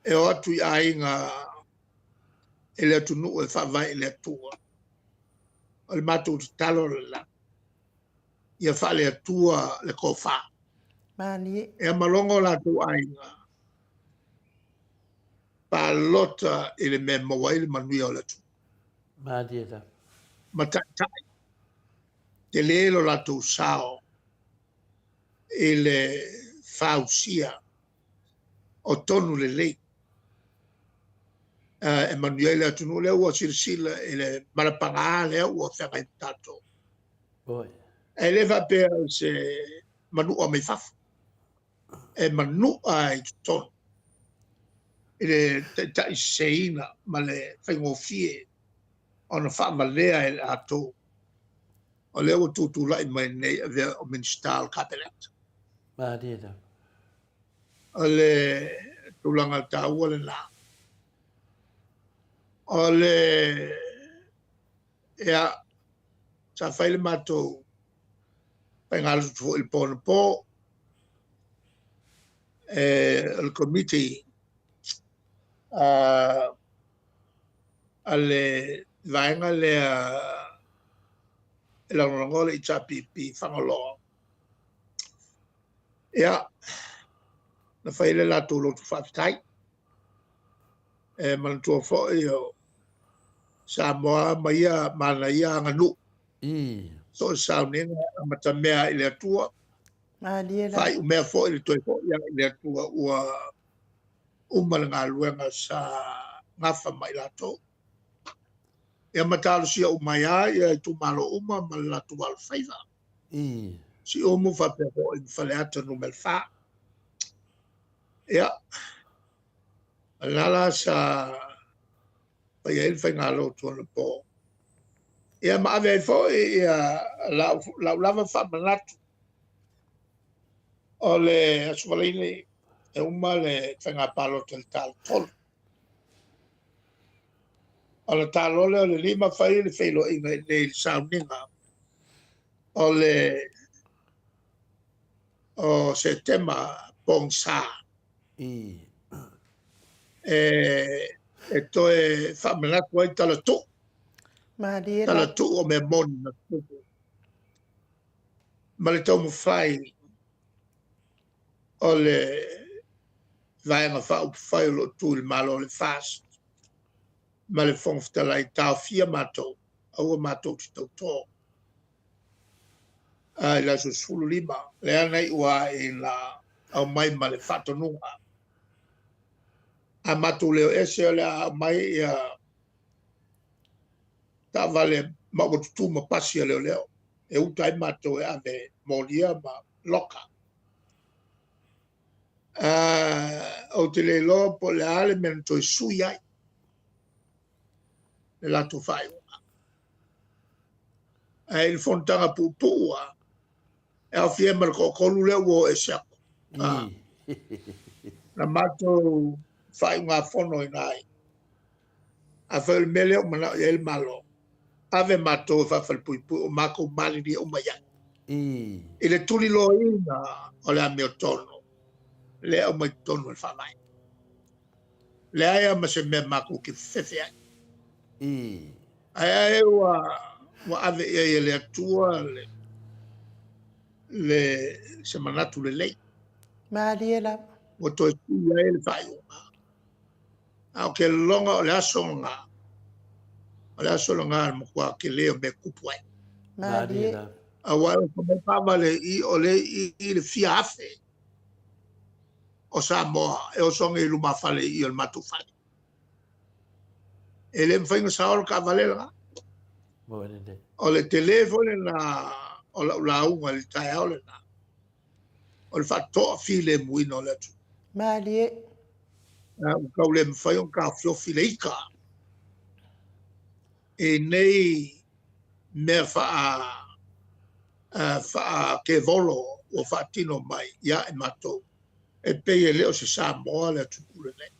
e o atu i aiga i le atunuu e faavae i le Atua. O le matou tatalo lena, ia faale-Atua le tofa. Malie. Ia ma logo latou aiga, palota i le mea e maua ai le manuia o le atunuu. Malie lava. Ma taitai, tele lo latou sao i le fausia o tonu lelei e manuia ai le atunuu. Lea ua silasila i le malapaga lea ua feagai ma tatou. E le faapea o se manua mai fafo, e manua i totonu i le taitai seseina ma le faigofie ona faavalea e latou o lea ua tutulai mai nei avea o Minisita o le Kapeneta. Malie lava. O le tulaga taua lena. O le ia sa fai le matou faigalotu foi i le po anapo o le komiti a le vaega lea e lagolagoa le HRPP Fagaloa. Ia, na fai le latou lotu faafetai. E manatua foi o Samoa ma ia ma ia aganuu. So o sauniga amatamea i le Atua. Malie lava. Faaiumea foi le toe foi i le Atua ua uma le galuega sa gafa ma i latou. Ia ma talosia uma ai lava ia itumalo uma ma le latou alofaiva. Siumu faapea foi ma Faleata Nu.4. Ia, o lena la sa fai ai le faigalotu anapo. Ia ma ave ai foi ia lau lava faamanatu o le Aso Faraile e uma le faiga palota i le ta o le 3. O le ta loa lea o le 5 fai le feiloaiga i inei i le sauniga o le o Setema pogisa. E toe faamanatu ai talatuu. Malie lava. Talatuu o mea moni na tupu. Ma le taumafai o le Vaega Faaupufai o lo o tu i le Malo o le FAST ma le Fofoga Fetalai, taofia matou, aua matou te tauto. I le aso 15, lea na iu ai ina Aumai ma le faatonuga. A matou leo ese o le a aumai ia taavale ma ua tutū ma pasi a leoleo e uta ai matou e ave molia ma loka. Ou te le iloa po o le a le mea na toe sui ai le latou faaiuga. Ae i le fonotaga puupuu lava, e aofia ai ma le toatolu lea ua o ese atu. Na matou faaiugafono i ina, afai o le mea lea ua manao i ai le Malo, ave matou e faafalepuipui, o matou malilie uma i ai. I le tuliloaina o le amiotonu lea e aumai totonu o le Faavae. Leai lava ma se mea matou te fefe ai. Ae ai ua ua ave i ai e le Atua le, le se manatu lelei. Malie lava. Ua toe sui ai le faaiuga. A o ke lologa o le aso lena, o le aso lena le matua tele o mea tupu ai. Malie. Aua e oso mai taavale i o le i le fia afe o Samoa e oso ane i lumafale i o le matou fale. E le mafai ona sao le taavale lena. O le tele foi lena o lau lauga i le taeao lena, o le faatoafilemuina o le atunuu. Malie. Ua tau le mafai ona taofiofi le ita i nei mea faa faakevolo ua faatino mai ia i matou, e pei e le o se Samoa le atunuu lenei.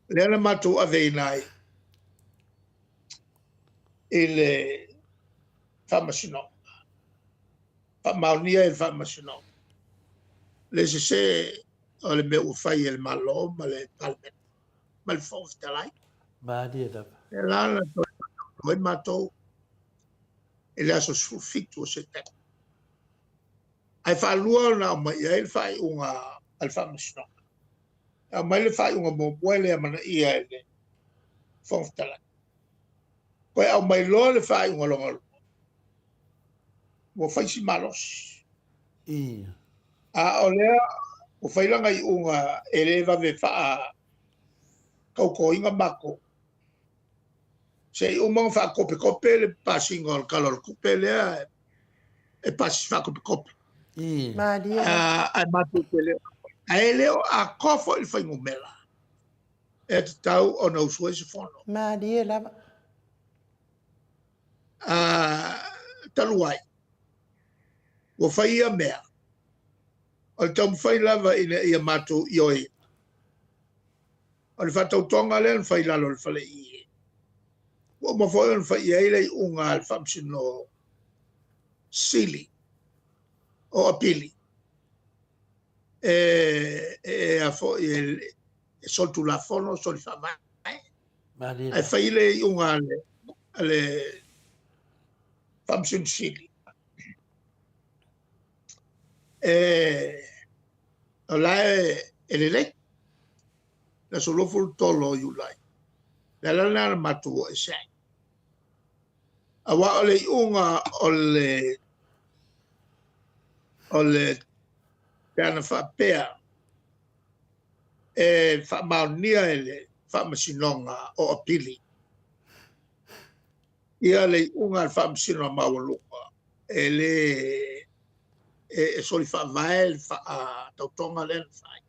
Lea na matou aveina ai i le Faamasinoga, faamaonia e le Faamasinoga le sese o le mea ua fai e le Malo ma le Palemene ma le Fofoga Fetalai. Malie lava. Lea la na toe faatauto ai matou i le aso 17 o Setema. Ae faalua ona aumai i ai le faaiuga a le Faamasinoga. E aumai le faaiuga muamua e le amanaia e le Fofoga Fetalai. Toe aumai loa le faaiuga lona lua, ua fai si malosi. A o lea ua fai lana iuga e le vave faatautoina matou. Se i uma ona faakopekope le pasiga o le Tala o le Tupe lea e pasi faakopekope. Malie. Ae matou te le o, ae le o atoa foi le fuainumera e tatau ona usu ai se fono. Malie lava. Talu ai, ua fai ia mea, o le taumafai lava ina ia matou ioe. O le faatautoga lea na fai i lalo o le fale i. Ua uma foi ona fai i ai le iuga a le Faamasino Sili o Apili e e a foi e e solitulafono, solifaavae. Ae fai le iuga a le, a le Faamasino Sili e o la e, e lelei. Le aso 23 o Iulai. Le ala lena na matou o ese ai. Aua o le iuga o le o le pe ana faapea e faamaonia e le Faamasinoga o Apili ia le iuga a le Faamasinoga Maualuga e le e soli faavae le faatautoga lea na fai.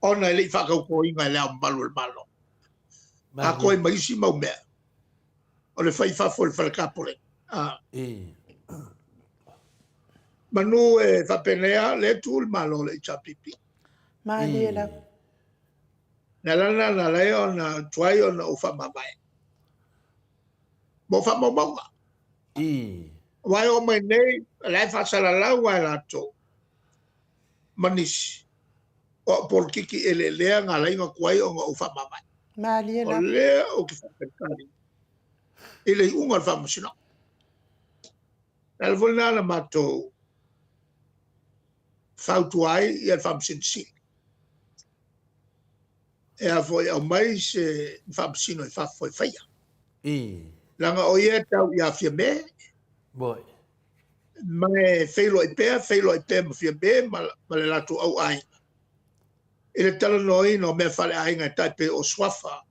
Ona e le i faatautoina e le Ao Mamalu o le Malo. Atoa ai ma isi mau mea o le fai i fafo e le Fale Tapoleni. Manu e faapenei lava, o lea e tu le Malo o le HRPP. Malie lava. Le ala lena na ala ai ona tuai ona ou faamavae mo faamaumauga. Aua e oo mai nei, o la e faasalalau lava e latou ma nisi o au polokiki eleelea na ala ai ona tuai ona ou faamavae. Malie O lava. lea ou te faatalitali i le iuga o le Faamasinoga. Le ala foi lena na matou fautua ai ia le Faamasino Sili e a foi aumai se faamasino i fafo e faia. Leaga o ia e tau ia Fiame. Ma e feiloai pea, feiloai pea ma Fiame ma, ma le latou au aiga i le talanoaina o mea faaleaiga e tai pei o suafa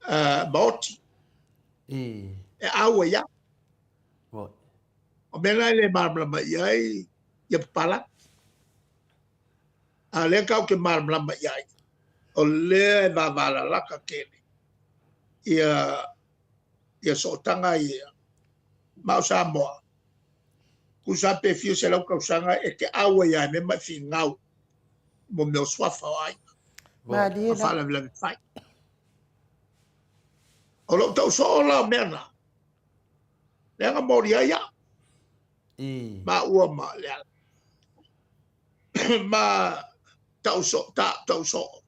uh, maoti. I. E au ai au. Moi. O mea la e le malamalama i ai ia papalagi. A lea kau ke malamalama i ai, o lea e vavalalaka tele ia ia sootaga ia ma o Samoa. Tusa pe fia selau tausaga e te au ai a e mea ma e finau mo mea o suafa o aiga. Malie Ma la. faalavelave fai. O lou tau soo la o mea na. Leaga moli ai au. I. Maua ma Leala. Ma tau soo, ta, tau soo.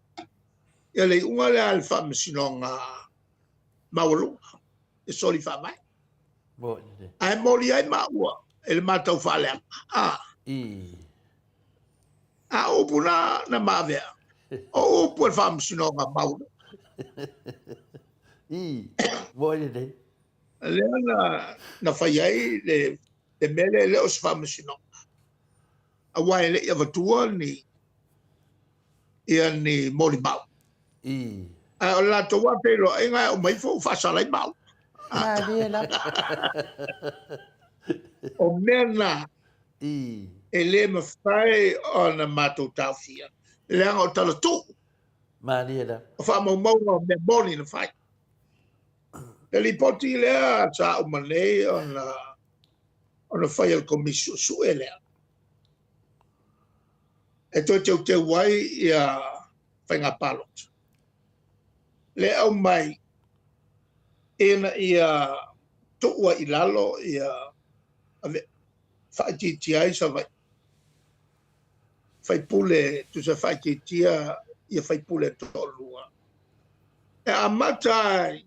Ia le iuga lea a le Faamasinoga Maualuga e soli faavae. Ae moli ai maua e le matau faaleaga. A. I. A o upu na, na maavea. O upu e le Faamasinoga Maualuga. I. Moi lenei. Lea na, na fai ai le, le mea lea e le o se faamasinoga. Aua e le i avatua ni, ia ni molimau. I. Ae o le latou lava feiloaiga e aumai ifo ua faasala ai maua. Malie lava. O mea na I. e le mafai ona matou taofia, leaga o tala tuu. Malie lava. O faamaumauga o mea moni na fai. Le lipoti lea sa uma nei ona ona fai e le Komisi Suesue lea e toe teuteu ai ia faiga palota. Le aumai ina ia tuu ai i lalo ia ave faaitiitia ai Savaii faipule tusa faaitiitia ia faipule toalua. E amata ai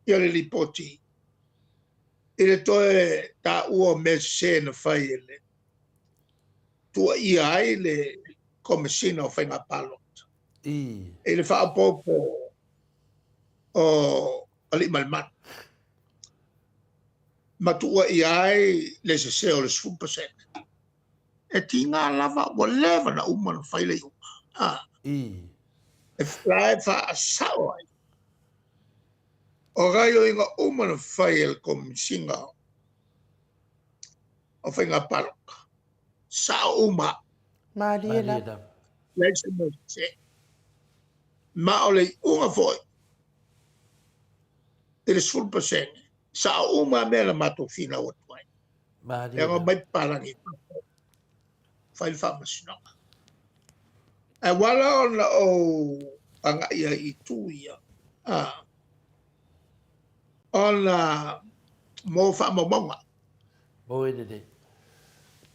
ia le lipoti i le toe taua o mea sese na fai e le tuuaia ai le Komesina o Faiga Palota I. i le faaopoopo o Aliimalemanu ma tuuaia ai le sese o le 10%. E tiga lava ua leva na uma ona fai le iuga. A. I. E la e faasao ai. O gaoioiga uma na fai e le Komesina o Faiga Palota, sao uma. Malie lava. Leai se mea sese. Ma o le iuga foi i le 10%, sao uma mea na matou finau atu ai. Malie Leaga lava. omai papalagi i fafo, fai le faamasinoga. Ae ua ala ona ou agai ai i itu ia, a, ona mo faamaumauga. Moe lelei.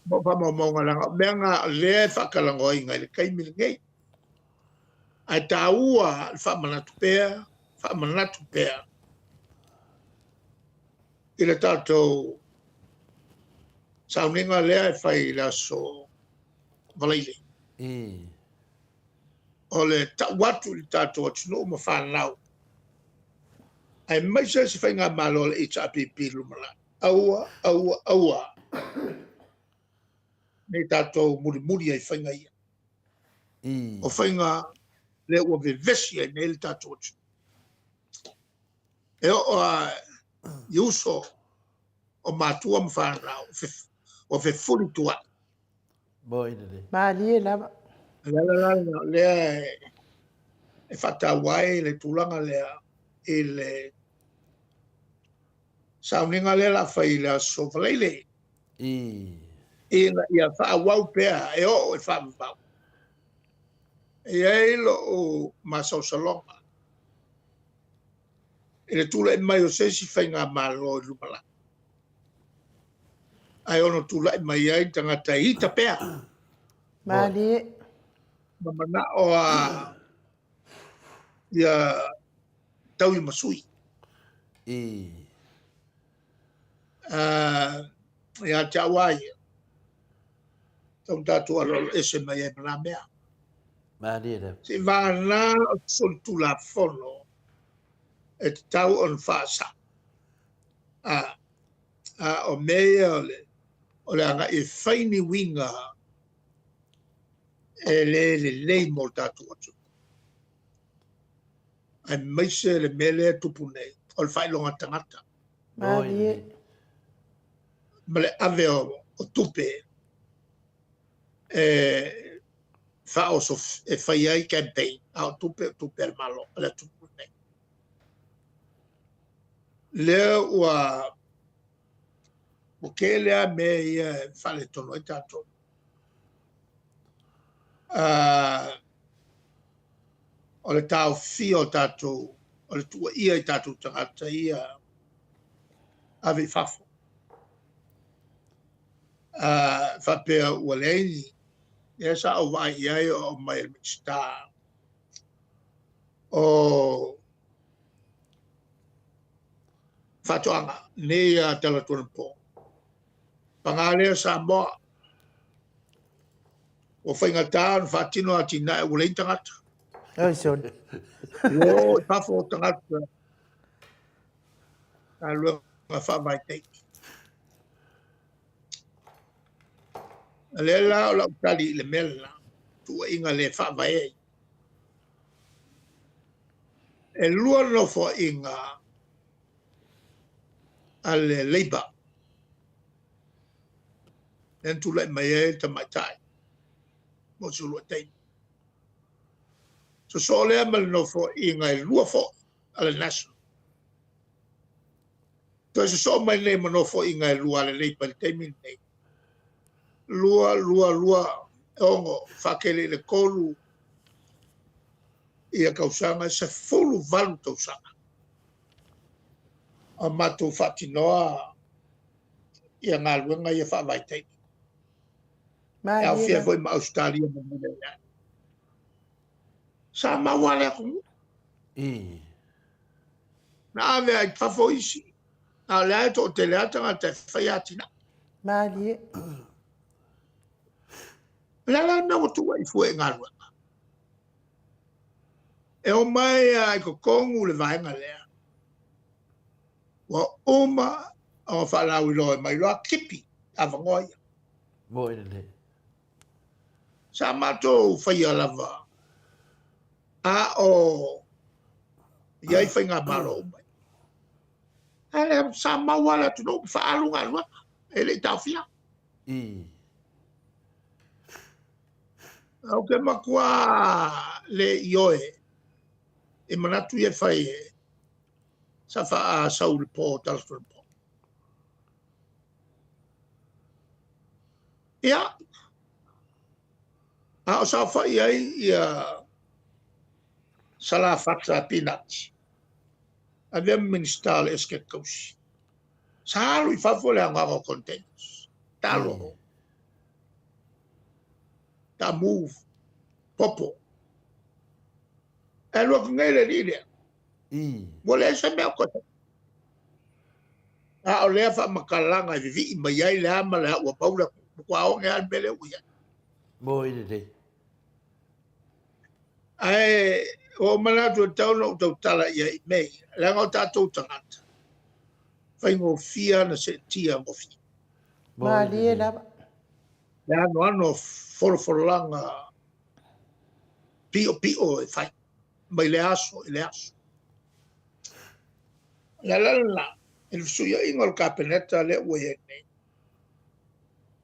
Mo faamaumauga leaga o mea na o lea e faatalagoaina i le taimi lenei. Ae taua le faamanatu pea, faamanatu pea i le tatou sauniga lea e fai i le aso Valaile. I. O le tau atu i le tatou atunuu ma fanau, aemaise se faigamalo a le HRPP i le lumanai. Aua, aua, aua ne i tatou mulimuli ai i faiga ia. I. O faiga lea ua vevesi ai nei le tatou atunuu. E oo lava i uso o matua ma fanau ua fefulitua'i. Moi lelei. Malie lava. O le ala la lena o lea e faataua ai le tulaga lea i le sauniga lea o le a fai i le aso Faraile. I. Ina ia faaauau pea e oo i faavavau. E i ai lou masalosaloga i le tulai mai o se isi faigamalo i lumanai, ae ono tulai mai ai tagata e ita pea. Malie. Ma manao a ia tauimasui. I. Ia te au a ia, tau tatou aloalo ese mai ai ma na mea. Malie lava. Se i vagana o se solitulafono e tatau ona faasao. A, A o mea ia o le, o le agai e fai ni uiga e le lelei mo le tatou atunuu. Aemaise le mea lea e tupu nei, o le faailoga tagata. Malie. Ma le ave o, o tupe e faaoso e fai ai campaign, a o tupe o tupe a le Malo, a le atunuu lenei. Lea ua ua tele lava mea ia e faaletonu ai tatou. Uh, o le taofia o tatou, o le tuuaia i tatou tagata ia ave i fafo. Uh, faapea ua leai ni, lea sa ou vaai i ai o aumai e le Minisita o Faatoaga, nei a Talatuanapo. Paga lea Samoa, ua faigata ona faatino atinae ua leai ni tagata. Oi sole. Ua o i fafo o tagata galuega faavaitaimi. O lea la o lau tali i le mea lena, tuuaiga le faavae ai. E lua nofoaiga a le Labour lea na tulai mai ai le tamaitai mo si uluai taimi. Sosoo lea ma le nofoaiga e lua foi a le National. Toe sosoo mai nei ma nofoaiga e lua a le Labour i le taimi lenei. 2, 2, 2, 6, faatele i le 3 ia tausaga, 18 tausaga o matou faatinoa ia galuega ia faavaitaimi. E aofia foi ma Ausetalia ma mea ia. Sa maua le atunuu. Na ave ai fafo isi, a o lea e toatele lava tagata e fai atinae. Malie. O le a la le mea ua tuuai fua i galuega? E omai lava i totonu le vaega lea, ua uma ona faalauiloa mai loa tipi avanoa ia. Moi lelei. Sa matou faia lava a o i ai faigamalo uma. Ae le sa mau lava le atunuu ma faaalu galuega, e le i taofia. Ou te matua le ioe i manatu ia e fai e sa faasau i le po, talaatu i le po. Ia, a o saofai ai ia Salafata Pinati, avea ma Minisita o le Esetete Tausi, sa alu i fafo le anoano o containers, talo, taamu, popo. E alu atu nei le alii lea, ua leai se mea o toe fai. A o lea faamatalaga e vivii mai ai le a ma le a ua pau le atunuu, matua oge lava le mea lea ua i ai. Moi lelei. Ae ua ou manatu e tatau ona ou tautala i ai i mea ia, leaga o tatou tagata, faigofie ona seetia gofie. Malie lava. Le anoano o folafolaga piopio e fai mai le aso i le aso. O le ala lena, i le fesuiaiga o le Kapeneta lea ua i ai nei,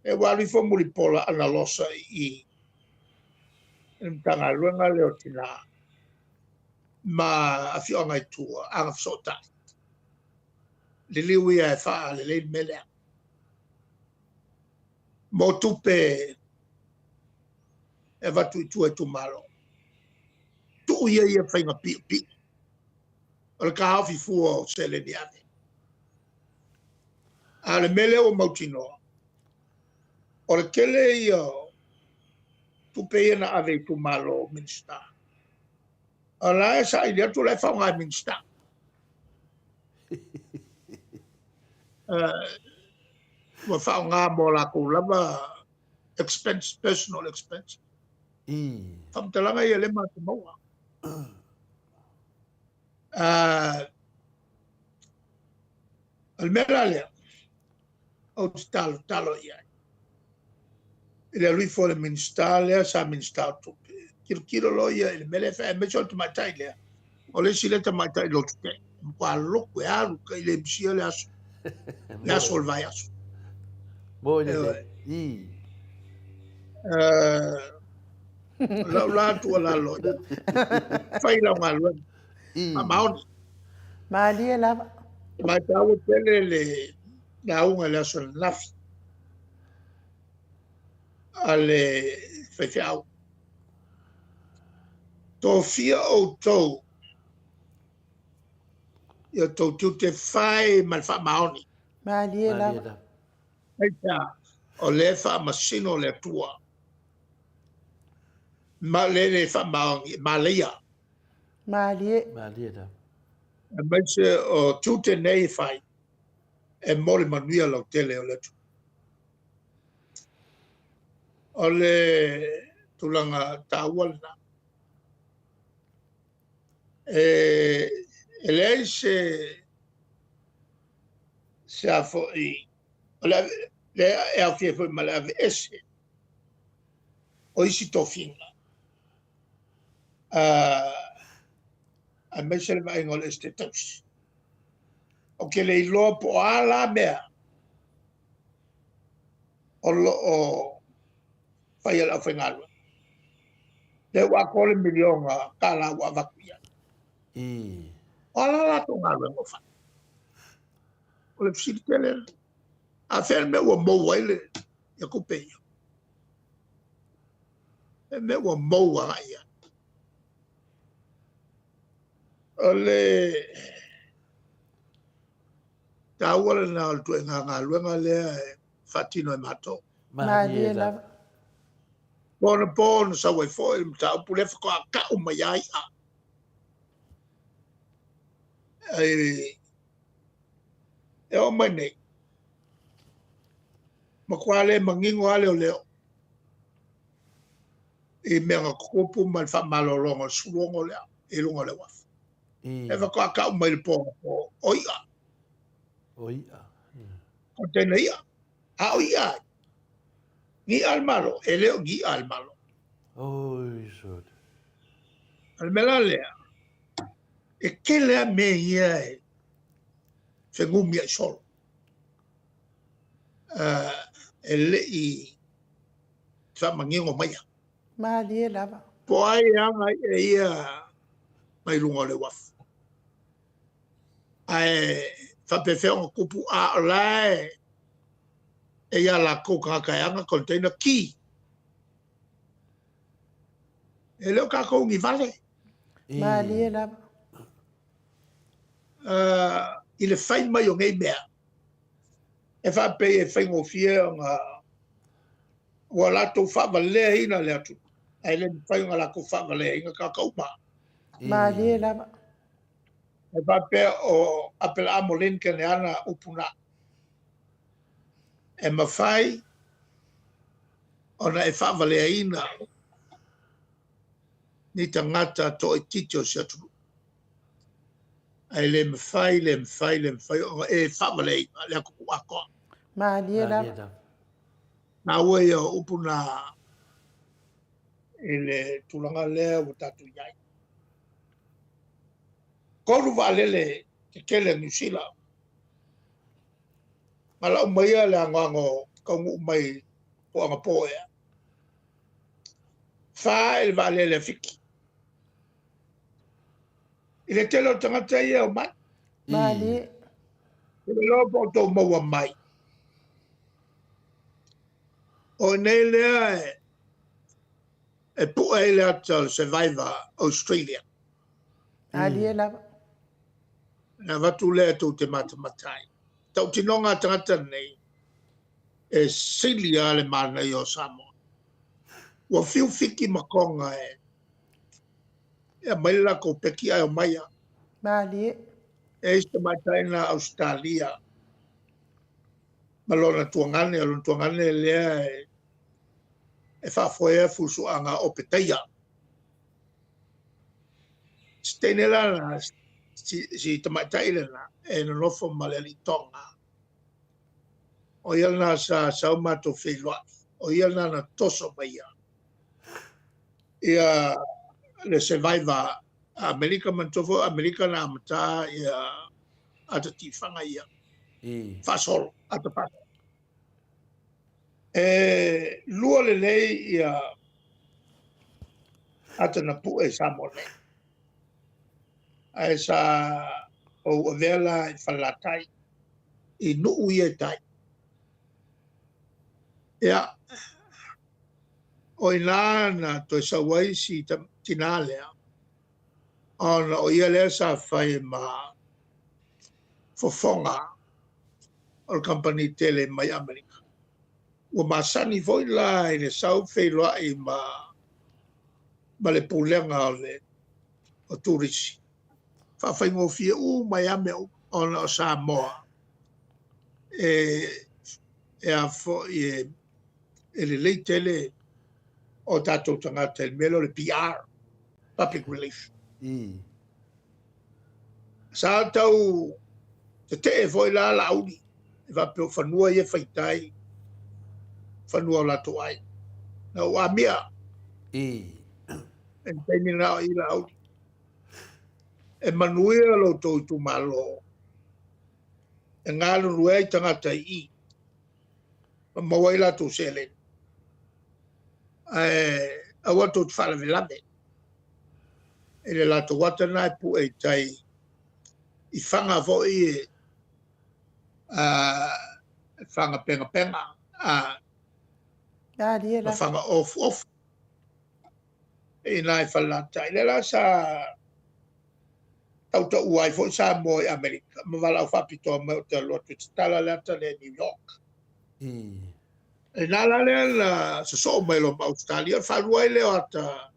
e ua alu ifo Mulipola Analosa i i i le Matagaluega lea o Tina ma Afioaga i tua, Agafesootai. Liliu ia e faalelei le mea lea. Mo tupe e avatu i tua i itumalo. Tuu ia ia faiga piopio. O le taofi fua o seleni ave. A o le mea lea ua mautinoa, o le tele ia o tupe ia na ave i itumalo o Minisita. O la e saili atu o la e faaaoga e Minisita. Ua faaaoga mo latou lava expense, personal expense. Faamatalaga ia lea matou maua. O le mea la lea, Ou te talotalo i ai. I le alu ifo o le Minisita lea sa Minisita o Tupe, tilotilo loa ia i le mea lea e fai, aemaise o le tamaitai lea, o le isi lea tamaitai lotu tele, e matua lotu e alu i le misia le aso, le aso o le vaiaso. Mo i le i. Lau la tuualalo, fai lau galuega, faamaoni. Malie lava. Ma e taua tele le lauga i le aso ananafi a le faifeau. Tofia outou i o outou tiute fai ma le faamaoni. Malie lava. Aisea? O lea e faamasino le Atua ma le le faamaoni e malaia. Malie. Malie lava. Aemaise o tiute nei e fai e mo le manuia lautele o le atunuu. O le tulaga taua lena. E, e leai se se a foi o le le e aofia foi ma le aveese o isi tofiga. Uh, aemaise le vaaiga o le Esetete Tausi. Ou te le iloa po o a la mea o lo o fai e le aufaigaluega. Lea ua atoa le miliona tala ua avatu i ai. O a la latou galuega o fai? O le fesili tele lena. A fea le mea ua maua ai le ia tupe ia? Le mea ua maua agai i ai. O le taua lena o le ituaiga galuega lea e faatino e matou. Malie lava. Po na po na sau ai foi le mataupu lea faatoa tau mai ai i'a. Ai, e oo mai nei, matua le manino lava leoleo i mea na tutupu ma le faamalologa o le 16 lea i luga o le uafu. E faatoa tau mai le po o o i'a. O i'a. Container i'a. A o i'a ai. Ni i'a a le Malo. E le o ni i'a a le Malo. Oi, sole. O le mea la lea, e tele lava mea ia e fenumiai solo. Uh, e le i faamanino maia. Malie lava. Po o ai e aga i'a ia mai luga o le uafu. Ae faapefea ona tupu a o la e e ia latou tagata e ana container ki. E le o tatou ni vale. Malie lava. Uh, i le fai mai o nei mea, e faapei e faigofie ona ua latou faavaleaina le atunuu, ae le mafai ona latou faavaleaina tagata uma. Malie lava. E faapea o Apelaamo Lincoln e ana upu na. E mafai ona e faavaleaina ni tagata toaitiiti o se atunuu. Ae le mafai, le mafai, le mafai ona e faavaleaina le atunuu atoa. Malie lava. Taua ia o upu na i le tulaga lea ua tatou i ai. Tolu vaalele tetele a Niu Sila. Na lau maia le anoano taunuu mai po o anapo ea. Fa i le vaalele a Fiti. I le tele o tagata ia e omai. Malie. Ou te iloa po o outou maua mai. O inei lea e, e pu'e ai le ata o le Survivor Australia. Malie lava. E avatu lea tou te matamata ai. Tautinoga a tagata nei, e sili lava le manaia o Samoa. Ua fiu Fiti ma Tonga e e aumai le latou peki ae omai lava. Malie. E i ai si tamaitai na Ausetalia ma lona tuagane, o lona tuagane lea e, e faafoea fusuaga o Petaia. Si teine la na, si, si tamaitai lena e nonofo ma le alii Tonga. O ia lena sa sau matou feiloai, o ia lena na toso mai ia ia le Survivor a Amerika, manatua foi o Amerika na amata ia ata tifaga ia faasolo, ata faasolo. E lua lelei ia ata na pue i Samoa nei. Ae sa ou avea la i Falelatai, i nuu ia i tai. Ia, o i ina na toe sau ai si tinā lea, ona o ia lea sa fai ma fofoga o le kamupani tele mai Amerika. Ua masani foi la i le sau feiloai ma ma le pulega o le o turisi. Faafaigofie uma ai lava mea uma ona o Samoa e e a foi e e lelei tele o tatou tagata i le mea lea o le PR, public relation. Sa tau tetee foi la Laauli e faapea o fanua ia e faitai, fanua o latou aiga. Na ou amia i le taimi lena o i Laauli. E manuia lo outou itumalo e galulue ai tagata i i ma maua ai latou seleni. Ae aua tou te faalavelave i le latou ata lena e pue i tai i faga foi e faga pegapega ma faga ofuofu i ina i Falelatai. Lea la sa tautaua ai foi Samoa i Amerika ma valaau faapitoa mai ou te alu atu e tatala le ata lea i New York. Lena la lea na sosoo mai loa ma Ausetalia, o le faalua ai lea o ata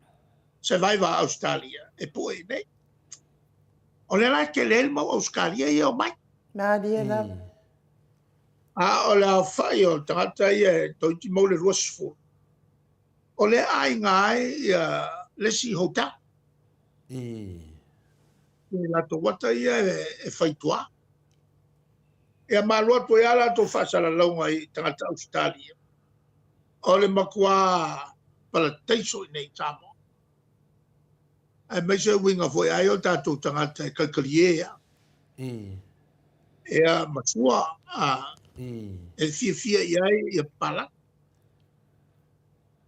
Survivor a Ausetalia e pue i inei. O lea la e tele ai le mau Ausetalia ia e omai. Malie lava. A o le aofai o tagata ia e toeitiiti maua le 20, o lea e aiga ai ia le isi hotel. I latou ata ia e fai i tua. Ia ma alu atu ai lava latou faasalalauga i tagata Ausetalia, o le matua parataiso i inei i Samoa. Aemaise uiga foi ai o tatou tagata e kalikalie lava. Ia ma sua e fiafia i ai ia papalagi.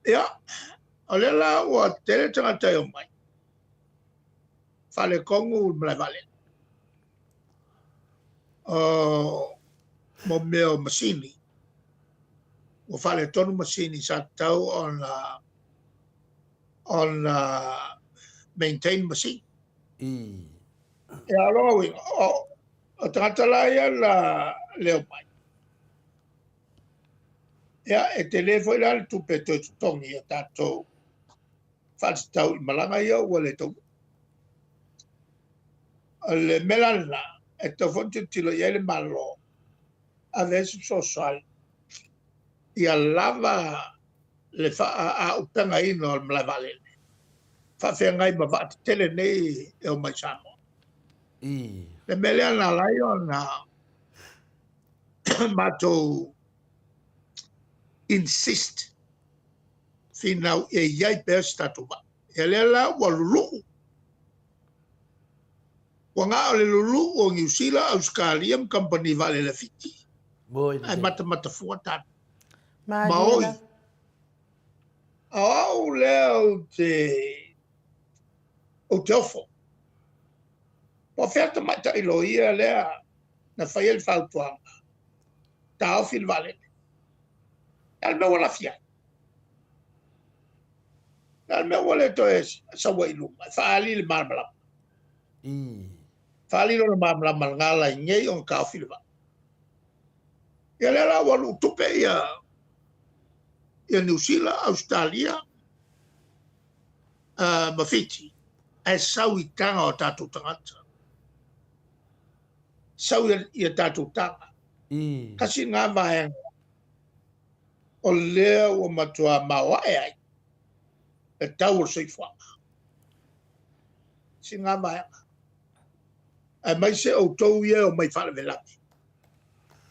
Ia, o lea la ua tele tagata e omai, faaletonu le malae vaalele. O mo mea o masini, ua faaletonu masini sa tatau ona ona maintain masini. Ia, o lona uiga, o tagata la ia na le omai, ia, e tele foi la le tupe e toe totogi ia tatou faatatau i malaga ia ua le taunuu. O le mea la lena, e tatau foi ona tilotilo i ai le Malo, ave ai se fesoasoani ia lava le faaaupegaina o le malae vaalele, faafeagai ma vaa tetele nei e omai i Samoa. Le mea lea na ala ai ona matou insist finau e i ai pea se tatou vaa. Ia lea la ua luluu. Ua na o le luluu o Niu Sila, Ausetalia ma kamupani vaalele a Fiti. Ae matamata fua tatou. Ma oi. A o au lea ou te ou te ofo. Po o fea tamaitai loia lea na faia le fautuaga, taofi le vaalele. O le a le mea ua lafia ai? O le a le mea ua le toe sau ai i luma e faaali le malamalama? Faaali lona malamalama na ala ai nei ona taofi le vaa. Ia lea la ua luutupe ia ia Niu Sila, Ausetalia ma Fiti, ae sau i taga o tatou tagata. Sau i a tatou taga. Tasi lena vaega o lea ua matua maoae ai le tau o le soifuaga. Tasi lena vaega. Aemaise outou ia e omai faalavelave.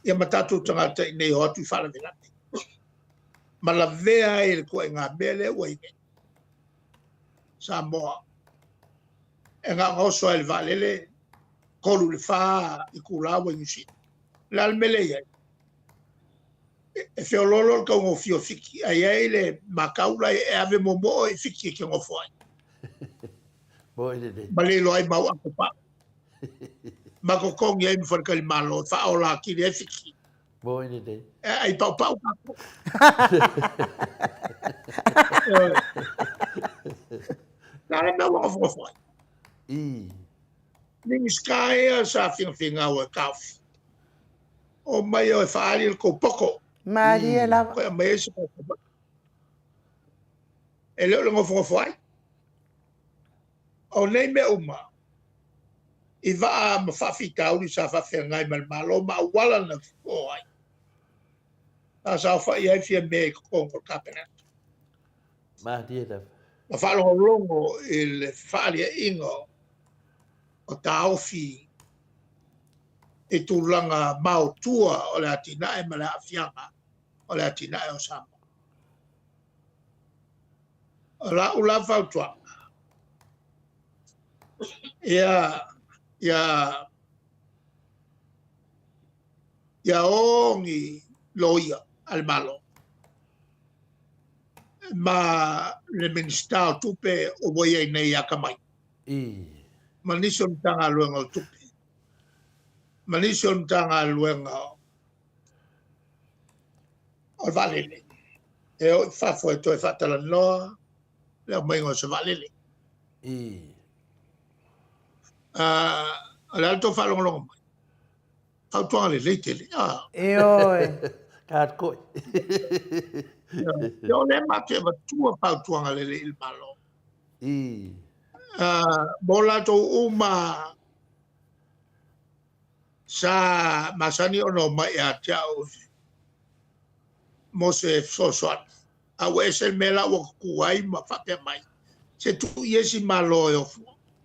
Ia ma tatou tagata i inei o atu i faalavelave ma lavea ai le ituaiga mea lea ua i nei Samoa e gaogaoso ai le vaalele 3 i le 4 itula ua i Niu Sila. O le a le mea lea e i ai? E feoloolo le taugofie o Fiti ae i ai le matau la e ave muamua oe i Fiti e te nofo ai. Ma le iloa ai mau ato pau. Ma totogi ai ma faletalimalo e faaola atili ai Fiti. Moi lelei. E ai paupau tatou. Le a le mea ua nofonofo ai? I. Minisita ia sa finafingau e taofi. Omai o e faaali le tou poto. Malie lava. Toe aumai ai se faifomai. E le o le nofonofo ai. O nei mea uma, i vaa ma faafitauli sa faafeagai ma le Malo ma auala na o ai. Sa saofai ai Fiame i totonu o le Kapeneta. Malie lava. Ma faalogologo i le fefaaliaiga o taofi i tulaga maotua o le atinae ma le aafiaga o le atinae o Samoa. O lau la fautuaga, ia, ia, ia o ni loia a le Malo ma le Minisita o Tupe o ua i ai nei atamai. I. Ma nisi o le Matagaluega o Tupe, ma nisi o le Matagaluega o le Vaalele. E o i fafo e toe faatalanoa le aumaiga o se vaalele. I. O le a le tou faalogologo mai? Fautuaga lelei tele. Ioe. Kākoi. Ia o lea matou te avatua fautuaga lelei i le Malo. I. Mo latou uma sa masani ona omai ia te au mo se fesoasoani, a ua ese le mea la ua tutu ai ma faapea mai, se tuu i esi Malo e o,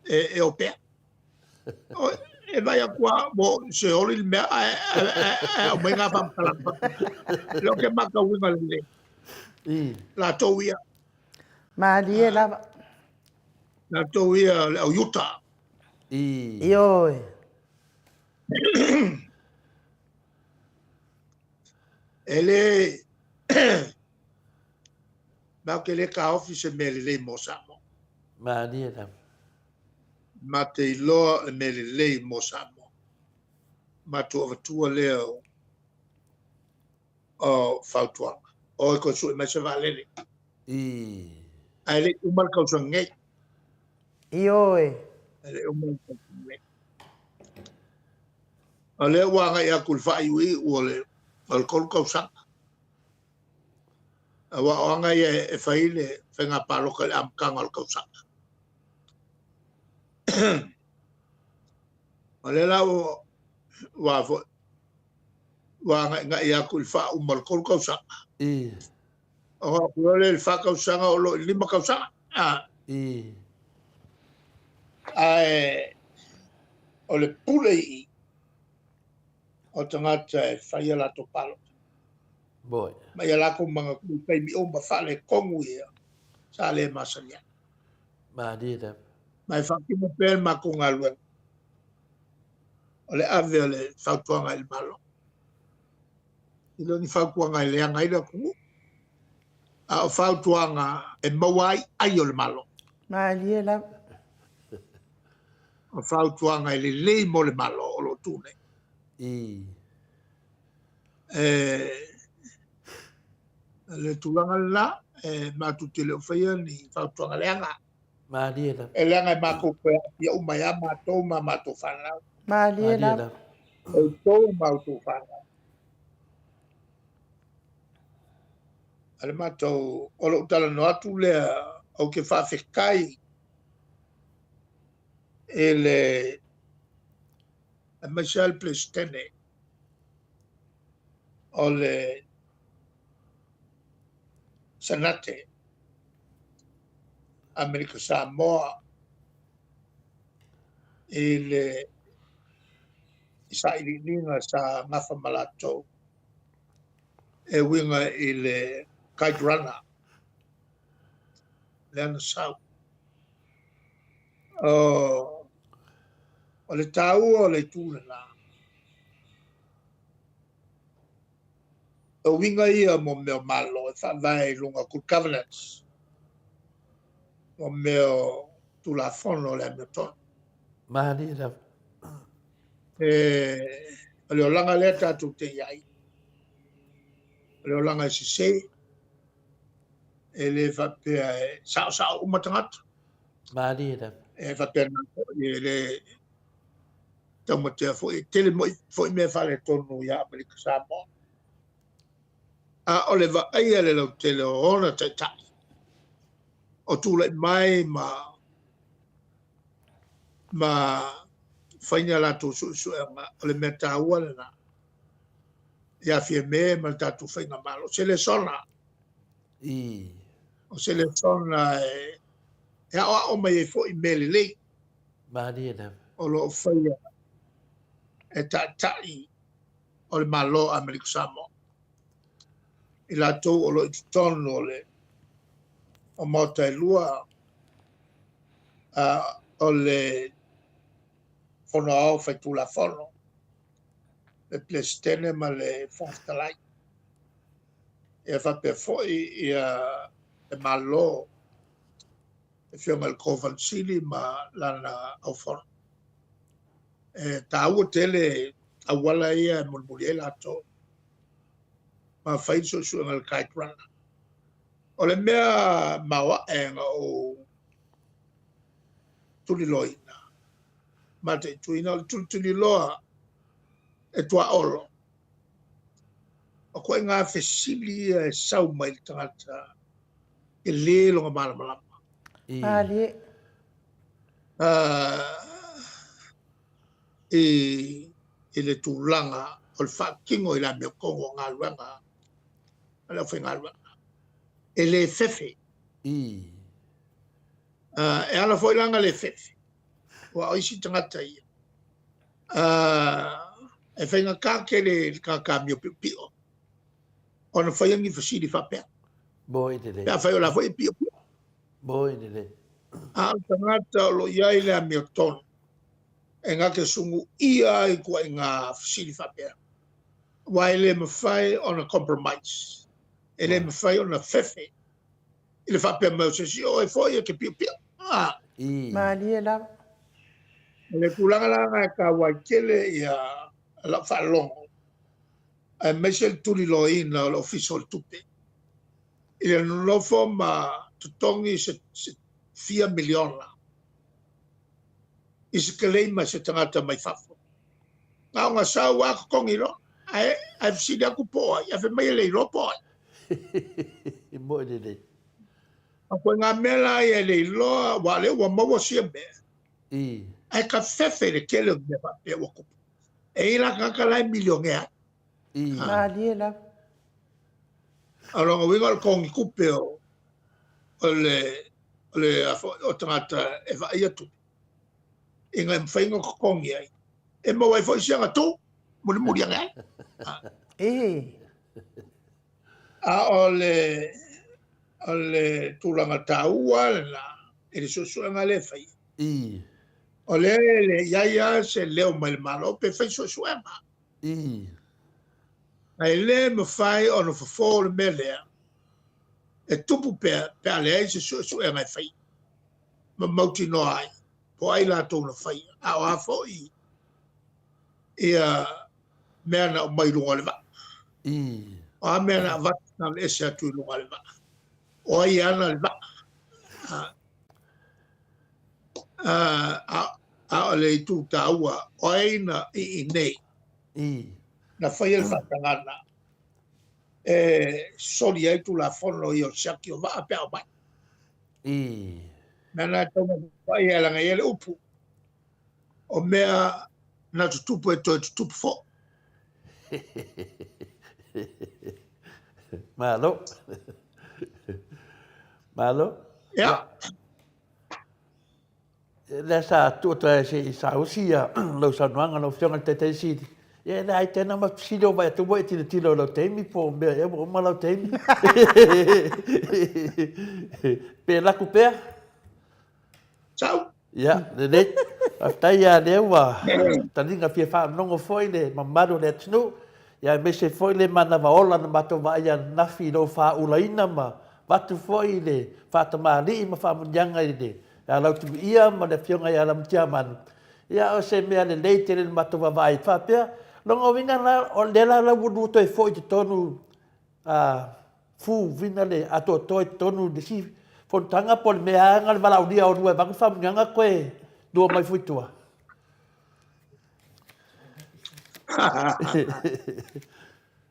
e, e o pea. E vai atu a mo se oli le mea ae aumai ngā faamatalaga faapea. Lea ou te matauina lelei. Latou ia. Malie lava. Latou ia le au Iuta. Ioe. E le matou te le taofi se mea lelei mo Samoa. Malie lava. Ma te iloa le mea lelei mo Samoa. Matou avatua lea o fautuaga. O e toe sue mai se vaalele. I. Ae le i uma le tausaga nei. Ioe. Ae le i uma le tausaga nei. O lea ua agai atu i le faaiuiu o le o le 3 tausaga. Aua o aga ia e fai le faiga palota i le amataga o le tausaga. O lea la ua foi ua agaigai atu i le faauma o le 3 tausaga. I. O atu loa lea i le 4 tausaga o lo o i le 5 tausaga. I. Ae o le pule i i o tagata e fai a latou palota. Boy. Ma ia latou manatua i taimi uma faaletonu ia sa le masani ai. Malie lava. Ma e faatino pea le matou galuega o le ave o le fautuaga i le Malo. E le o ni fautuaga e leaga ai le atunuu, a o fautuaga e maua ai ai o le Malo. Malie lava. O fautuaga e lelei mo le Malo o lo o tu nei. I. E, le tulaga lena, e matou te le o faia ni fautuaga leaga. Malie lava. E leaga e matou toe aafia uma ai lava matou ma matou fanau. Malie lava. Outou ma outou fanau. A le matou, o lou talanoa atu lea, ou te faafetai i le aemaise lava le Peresetene o le Senate Amerika Samoa i le sailiiliga sa gafa ma latou e uiga i le Kite Runner lea na sau. O le taua o le itu lena, o uiga ia mo mea o Malo e faavae i luga o good governance, mo mea o Tulafono o le amiotonu. Malie lava. E, o le olaga lea tatou te i ai, o le olaga e sese, e le faapea e saosao uma tagata. Malie lava. E faapena foi e le taumatea foi, e tele foi mea faaletonu ia Amerika Samoa. A o le vaaia le lautele o ona taitai o tulai mai ma ma fai ni a latou suesuega, o le mea taua lena ia Fiame ma le tatou faigamalo. O se lesona. I. O se lesona e, e aoao mai ai foi mea lelei. Malie lava. O lo o faia e taitai o le Malo o Amerika Samoa. I latou o lo o i totonu o le o maota e lua o le Fono Aoao Faitulafono, le Peresetene ma le Fofoga Fetalai. Ia faapea foi ia le Malo, le Afioga i le Kovana Sili ma lana aufono. E taua tele auala ia e mulimuli ai latou ma fai le suesuega i le Kite Runner. O le mea maoae na ou tuliloaina, mataituina, o le tulituliloa e tuaolo. O koe ngā fesili ia e sau mai le tagata e le longa malamalama. Malie. I, i le tulaga o le faatino i le amiotonu o galuega a le aufaigaluega. E le fefe. E ala foi la ona le fefe, aua o isi tagata ia, e faigata tele i le tagata amio piopio ona faia ni fesili faapea. Moi lelei. Pe afai o la foi e piopio. Moi lelei. A o le tagata o lo o i ai le amiotonu, e na te sunuia ai ituaiga fesili faapea, aua e le mafai ona compromise, e le mafai ona fefe i le faapea mai o se isi, o oe foi e te piopio. Ah. Malie lava. O le tulaga la lena e taua ai tele ia lau faalogo, aemaise le tuliloaina o le Ofisa o le Tupe i le nonofo ma totogi se fia miliona i se claim a se tagata mai fafo. Na ona sau lava totogi loa, ae ae fesili atu po o ai, ae fai mai e le iloa po o ai. E moi lelei. A koe ngā mea la ia e le iloa, aua o lea ua maua sia mea. Ae ka fefe le tele o mea faapea ua tupu. E i ai la tagata la e milionea ai. Malie lava. O lona uiga o le totogi tupe o le o le o tagata e vaaia tupe ina ia mafai ona totogi ai e maua ai foi si ana tu mulimuli ane ai. A o le o le tulaga taua lena i le suesuega lea e faia. O lea e le i ai lava se leo mai le Malo pe fai suesuega. Ae le mafai ona fofo le mea lea e tupu pea pe a leai se suesuega e faia ma mautinoa ai po o ai latou na faia, a o a foi ia mea na aumai i luga o le vaa. O a mea na avatu na aveese atu i luga o le vaa. O ai e ana le vaa. A o le itu taua, o ai na i inei na faia le faatagana e soli ai Tulafono ia o siaki o vaa pe a omai. Mea na e tatau ona vaaia e laga i ai le upu, o mea na tutupu e toe tutupu foi. Malo. Malo. Ia. Lea sa tuu atu ai se i saausi ia lau saunoaga lau Afioga i le Taitai Sili. Ia e leai tena ma fesili o vai atu ua e tilotilo i lau taimi po o mea ea ua uma lau taimi. Pe laku pea? Sau. Ia, lelei. Faafetai lava lea ua taliga fia faalogo foi le mamalu o le atunuu, ia aemaise foi le manava ola na matou vaaia ananafi i lou faaulaina ma avatu foi le faatamalii ma faamuniaga i le Alautumuia ma le Afioga ia Lamutiamanu. Ia o se mea lelei tele le matou vaavaai faapea. Lona uiga la, o lea la ua lua toe foi i totonu a fu vina le atoatoa i totonu i le isi fonotaga po o le mea lava na o le valaaulia o lua e avatu le faamanuiaga toe lua mai foi i tua.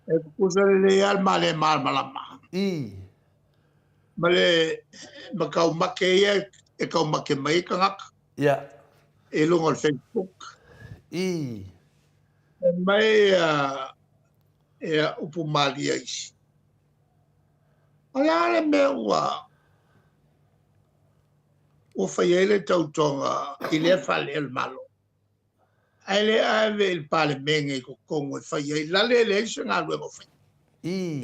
E tutusa lelei lava le ma le malamalama. I. Ma le ma taumate ia e taumate mai ai tagata. Ia. I luga o le Facebook. I. Fai mai ia upu malie isi. O le a le mea ua ua fai ai le tautoga i lea fale o le Malo, ae le ave i le Palemene i totonu e fai ai, lale e leai se galuega o faia. I.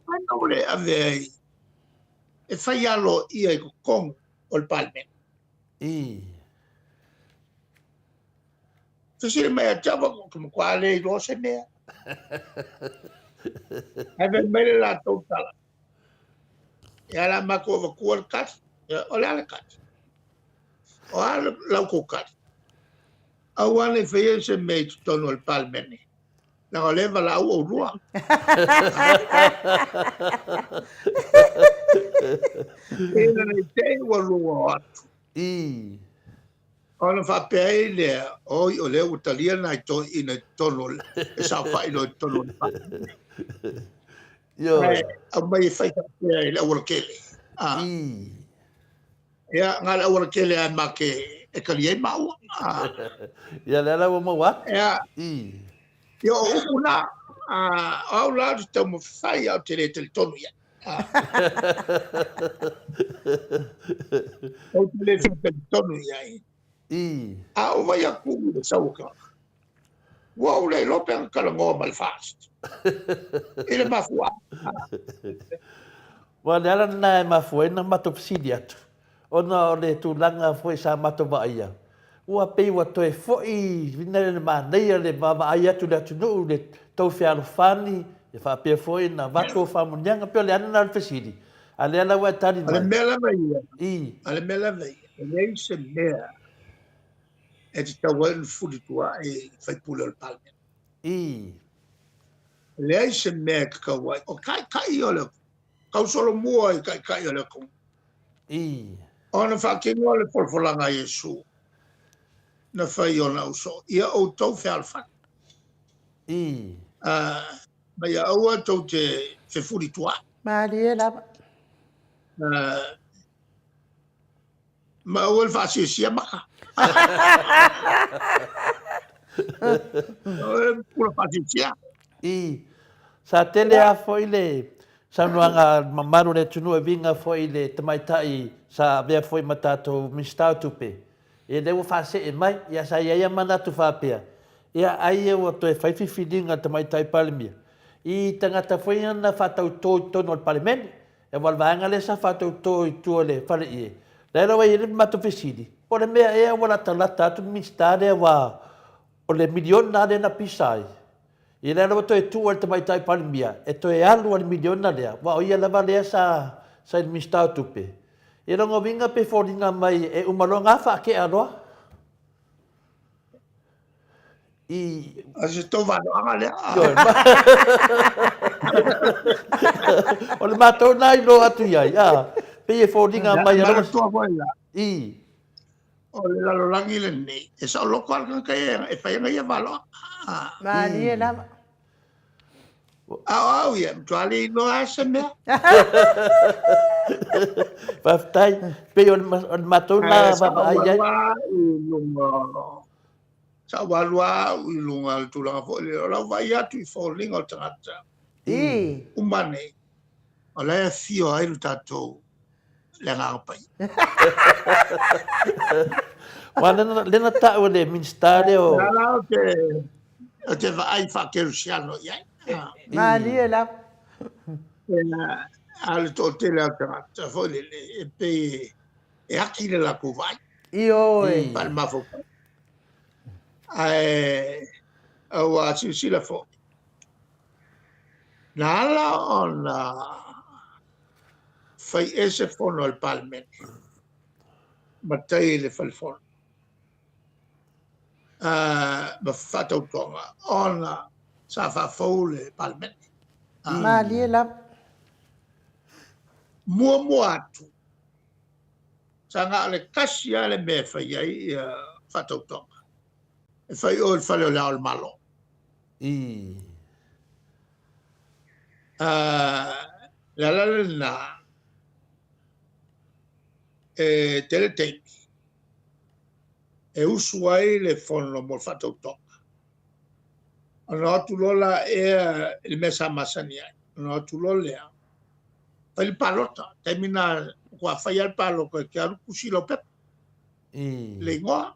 Ai na ua le ave ai e fai aloaia i totonu o le Palemene. I. Fesili mai ia te au, ou te matua le iloa se mea. Ae fai mai le latou tala, Ia la matou avatua le tali. Ia, o le a le tali? O a la outou tali? Aua ne i faia se mea i totonu o le Palemene, leaga o lea e valaau oulua. Ina ne i te i ua lua o atu. I. Ona faapea ai lea, oi, o lea ua talia nai toeaiina i totonu o le, e saofai loa i totonu o le Palemene. Ioe. Ae aumai e fai faapea i le aualatele. Ah. I. Ia, na o le aualatele lava ma te e tali ai maua. Ah. Ia, lea la ua maua atu. Ia. I. Ia, o upu na, ah, o au la ou te taumafai ae ou te le talitonu i ai. Ah. Ou te le fia talitonu i ai. I. A ou vai atu i le sau o tagata, ua ou le iloa pe ana talanoa ma le FAST i le mafuaaga. Ua le ala lena e mafua ai ona matou fesili atu, ona o le tulaga foi sa matou vaaia, ua pei ua toe foi ina le manaia le vaavaai atu i le atunuu i le tou fealofani, e faapea foi ona avatu o faamanuiaga, pei o le ala lena o le fesili, a lea la ua e tali O le mai. mea lava ia, I. o le mea lava ia, e leai se mea e tatau ai ona fefulituaai i faipule o le Palemene. I. E leai se mea e tatau ai. O taitai o le tausolomua i taitai o le atunuu. I. Ona faatino o le folafolaga a Iesu na fai i ona uso, ia outou fealofani. I. Ma ia aua tou te fefulituaai. Malie lava. Ma aua le faasiasia maka. Aua le pula faasiasia. I. Sa tele lava foi le saunoaga a le mamalu o le atunuu e uiga foi i le tamaitai sa avea foi ma tatou Minisita o Tupe, ia lea ua faasee mai, ia sa i ai lava manatu faapea, ia ai ia ua toe fai filifiliga a le tamaitai Palemia i tagata foi ia na faatauto i totonu o le Palemene. Aua o le vaega lea sa faatauto i tua o le faleie, lea lava e i ai le matou fesili, po o le mea ea ua latalata atu le Minisita lea aua o le miliona lava lea na pisa ai, ia lea lava toe tuu ai le Tamaitai Palemia e toe alu ai le miliona lea, aua o ia lava lea sa sa i le Minisita o Tupe. Ia lona uiga pe foliga mai e uma loa na faatea loa i... O se tou vanoaga lea. Ioe. O le matou na iloa atu i ai, a, pei e foliga mai... Manatua foi la. I. O le lalolagi lenei, e saoloto lava le tagata ia e fai ana ia valoaga. Malie lava. A o au ia, matua le iloa lava se mea. Faafetai. Pei o le matou na vaavaai i ai. Sa ou alu lava au i luga o le tulaga foi lea, o lau vaai atu i foliga o tagata I. uma nei, o la e afio ai le tatou Le Agaga Paia. Aua lea na taua e le Minisita lea o... O la ou te vaai faakerisiano i ai. Malie lava. A o le toatele lava o tagata foi lele, e pei e aki le latou vaai. Ioe. Faalemafaufau. Ae ua silasila foi, na ala ona fai ese fono a le Palemene ma tai i le Fale Fono ma faatautoga ona sa faafou le Palemene. Malie lava. Muamua atu, sa na o le tasi lava le mea e fai ai ia faatautoga, e fai o i le fale o le Ao o le Malo. Le ala lena, e tele taimi e usu ai le fono mo le faatautoga. Ona o atu loa la ea i le mea sa masani ai, ona o atu loa lea, fai le palota. Taimi na matua fai lava le palota e te alu tusi lau pepa, le igoa.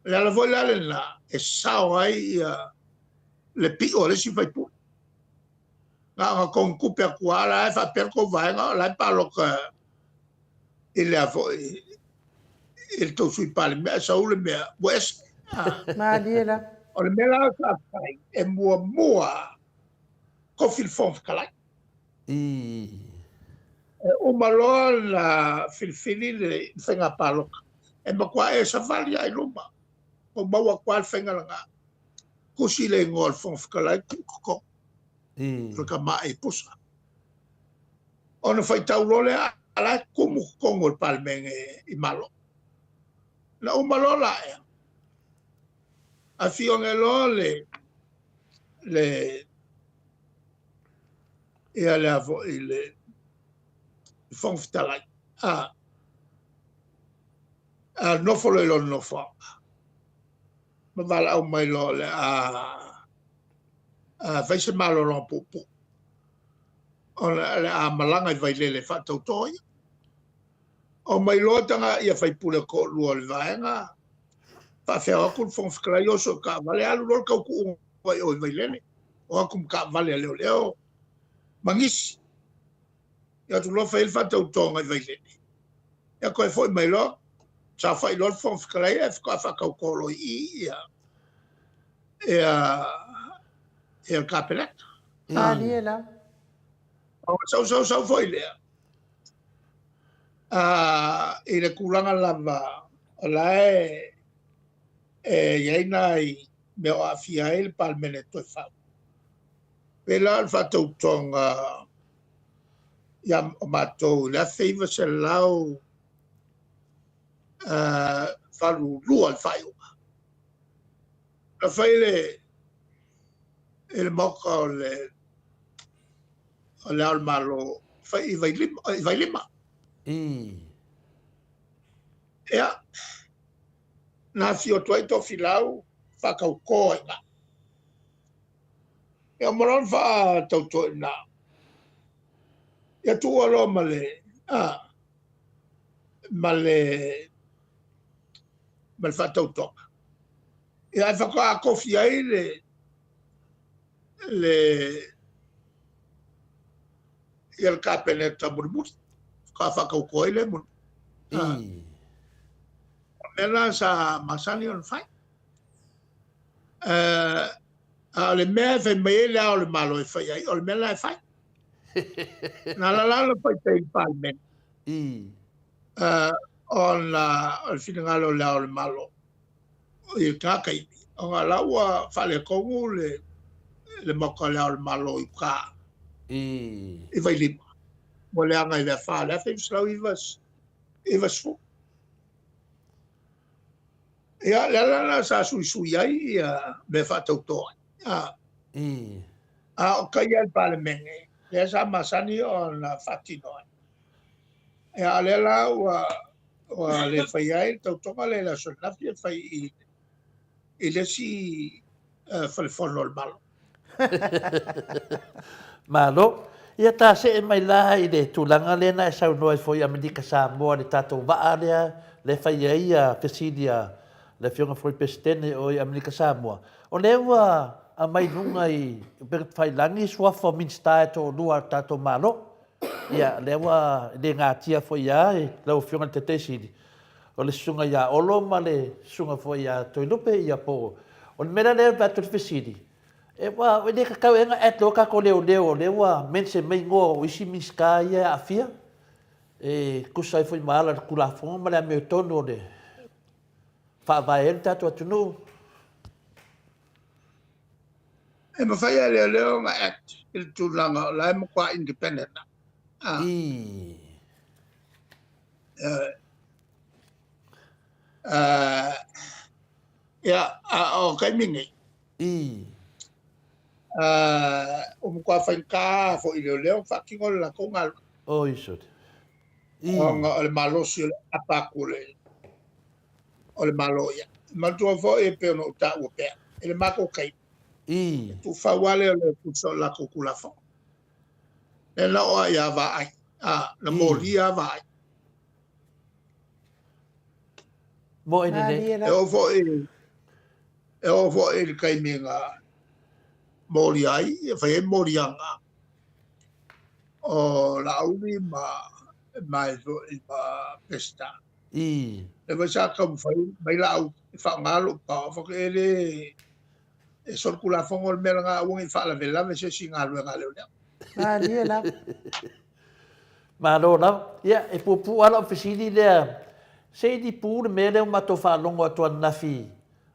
O le ala foi la lena e sao ai ia le pio a le isi faipule. Na ona togitupe atu lava la e faapea le tou vaega o la e palota i le a foi i le tou sui Palemia ae sau le mea ua ese. Malie la. O le mea la sa fai e muamua tofi le Fofoga Fetalai. E uma loa na filifili le faiga palota e matua e savali lava i luma. Ua maua atu lava le faiga lena. Tusi le igoa o le Fofoga Fetalai tuu i totonu. O le tamai pusa. Ona faitau loa lea, a la e tumu totonu o le Palemene i Malo. Na uma loa la ea, afio ane loa le, le, ia le a foi le Fofoga Fetalai, a, a nofo loa i lona nofoaga, ma valaau mai loa o le a, a fai se malologa puupuu. Ona o le a malaga i Vailele e faatauto ia. Omai loa taga ia faipule toalua o le vaega, faafeao atu le Fofoga Fetalai, oso i taavale, alu loa le tautuuga i o i Vailele, o atu ma taavale a leoleo ma nisi. Ia atu loa fai le faatautoga i Vailele. Ia toe foi mai loa, saofai loa le Fofoga Fetalai ae faatoa faatauto loa i i ia ia ia le Kapeneta. Malie la. Ona sau sau sau foi lea i le tulaga lava o la e e i ai nai mea o aafia ai le Palemene toe fau. Pei la o le faatautoga ia o matou i le 1982 le faaiuga. Na fai le i le Maota o le o le Ao o le Malo, fai i Vailima, i Vailima. Ia, na afio atu ai Tofilau faatauto ai i ina. Ia, uma loa ona faatauto i ina, ia tuua loa ma le, a, ma le, ma le faatautoga. Ia, ae faatoa tofi ai le, le, ia le Kapeneta mulimuli, faatoa faatauto ai le mulimuli. O mea na sa masani ona fai. A o le mea e fai mai ai le Ao o le Malo e fai ai, o le mea la e fai. Na ala la ona faitalia i le Palemene, ona o le finagalo o le Ao o le Malo i lena taimi, ona o la ua faaletonu le le Maota o le Ao o le Malo i uta i Vailima, ua leaga i le afa o le 1990. Ia, le ala lena sa suisui ai ia mea faatauto ai. A, a o tai a le Palemene, lea sa masani ona faatino ai. Ia, a o lea la ua, ua le faia ai le tautoga lea i le aso ananafi e fai i, i le isi uh, fale fono o le Malo. Malo. Ia ta see mai la i le tulaga lea na e saunoa ai foi i Amerika Samoa i le tatou vaa lea lea e fai ai ia fesili a le Afioga foi i le Peresetene o i Amerika Samoa. O lea ua aumai i luga i upega tafailagi suafa o Minisita e toalua a le tatou Malo. Ia, lea ua le natia foi lava i lau Afioga i le Taitaisili, o le Susuga ia Olo ma le Susuga foi ia Toelupe, ia po o le mea la lea e avatu le fesili, e, ua, e le tatau ea ona add loa tatou leoleo o lea ua mention mai igoa o isi Minisita ia e aafia, e tusa ai foi ma ala o le Tulafono ma le amiotonu o le faavae ai le tatou atunuu. E mafai lava e leoleo ona act i le tulaga o la e matua independent lava. Ah. I. Uh, ia, a o taimi nei. I. Uh, ua matua faigata foi i leoleo ona faatino le latou galuega. Oi sole. I. Ona o le malosi o le apa atu o le o le Malo ia. Manatua foi e pei ona ou taua pea, i le matou taimi, I. e tuufau lava lea o le Ofisa o le latou Tulafono. Lea na oo lava ia Vaai, a, na I. molia lava Vaai. Moe lelei. Malie E lava. oo foi, e oo foi i le taimi na molia ai, e fai ai moliaga o Laauli ma ma ai foi ma Peseta. I. Lea foi sa taumafai mai Laauli e faaaoga lou power, fai atu e le e solitulafono le mea lena aua ne i faalavelave se isi i galuega a leoleo. Malie lava. Malo lava. Ia, e puupuu lava lau fesili lea, se i lipu le mea lea ua matou faalogo atu ananafi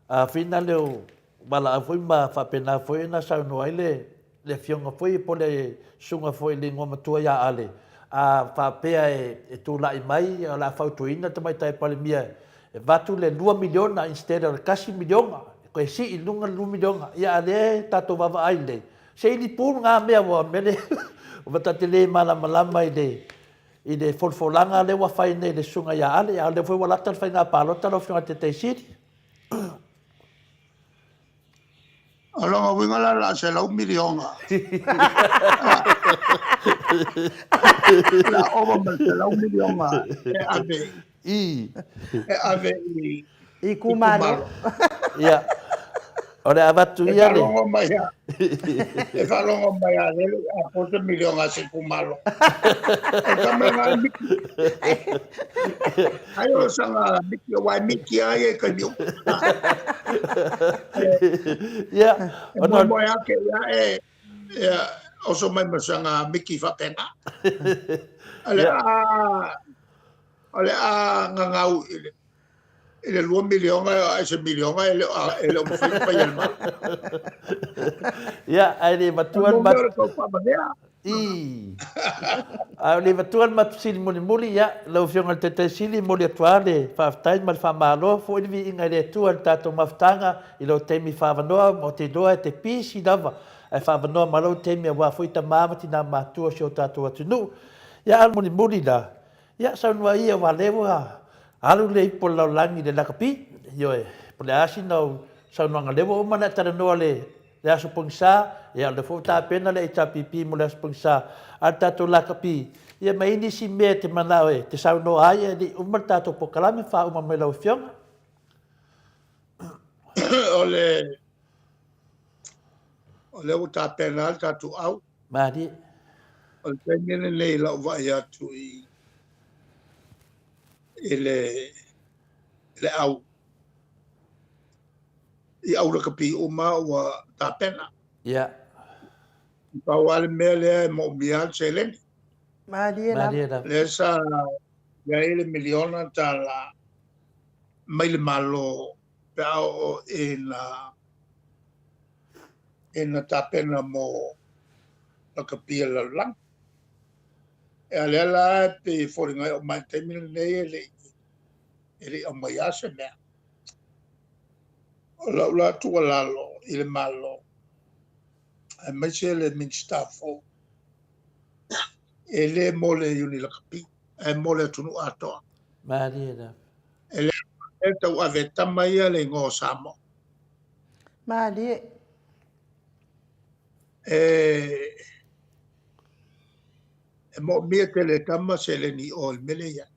a fina lea o valaau foi ma faapena foi ona saunoa ai le le afioga foi po o le susuga foi i le igoa matua ia Ale, a faapea e tulai mai o le a fautuaina le Tamaitai Palemia e avatu le $2 miliona instead o le $1 miliona, e toe sii i luga le $2 miliona. Ia a o lea e tatou vaavaai lelei, se i lipu lena mea aua o le mea lea ua ta te le malamalama i le i le folafolaga lea ua fai nei e le susuga ia Ale, a o lea foi ua lata le faiga palota lau Afioga i le Taitaisili. O lona uiga la, la $100 miliona. La ova ma le $100 miliona e ave I. e ave i I itumalo. Ia. O le avatu E ia le. faalogo mai a e faalogo mai a lele a po se miliona a se itumalo. O le tama lena e miki. Ai o sanga miki aua e miki a ia i taimi uma. Ia, E ona o. moemoe ake ia e ia oso mai ma sanga miki faapena. O le Ia. a o le a gagau i le i le $2 miliona a se miliona e le o e le o mafai ona faia e le Malo. Ia, ae le O matua le mo mea o mat le tau faamanea. I. A o le matua le matou sili mulimuli, ia, lau Afioga i le Taitaisili, e momoli atu lava le faafetai ma le faamalo foi le viiga i le Atua i le tatou mafutaga i lou taimi faaavanoa, ma ou te iloa e te pisi lava ae faaavanoa ma lou taimi aua foi tama ma tina matutua o si o tatou atunuu. Ia, a o le mulimuli la, ia, saunoa ia aua o lea ua alu le ipu o le lalolagi i le lakapi, ioe, po o le a sina ou saunoaga, lea ua uma ona e talanoa le le Aso Pogisa, ia o lea foi ua tapena le HRPP mo le Aso Pogisa, a o le tatou lakapi, ia ma i ai nisi mea e te manao e te saunoa ai e le i uma le tatou polokalame, faauma mai lau Afioga. O le o lea ua tapena le tatou au. Malie. O le taimi lenei i lau vaai atu i i le le au i au lakapi uma ua tapena. Ia. Pau lava le mea lea e moomia le seleni. Malie lava. Malie lava. Lea sa i ai le miliona tala mai le Malo pe a oo ina ina tapena mo lakapi a le lalolagi. E a lea la e pei e foliga e oo mai i le taimi lenei e le e le i aumai lava se mea. O lau la tuualalo i le Malo, aemaise le Minisita fou, e le mo le Iuni Lakapi, ae mo le atunuu atoa. Malie lava. E le e tauave e tama ia le igoa o Samoa. Malie. E E moomia tele e tama seleni i o i le mea lea e i ai.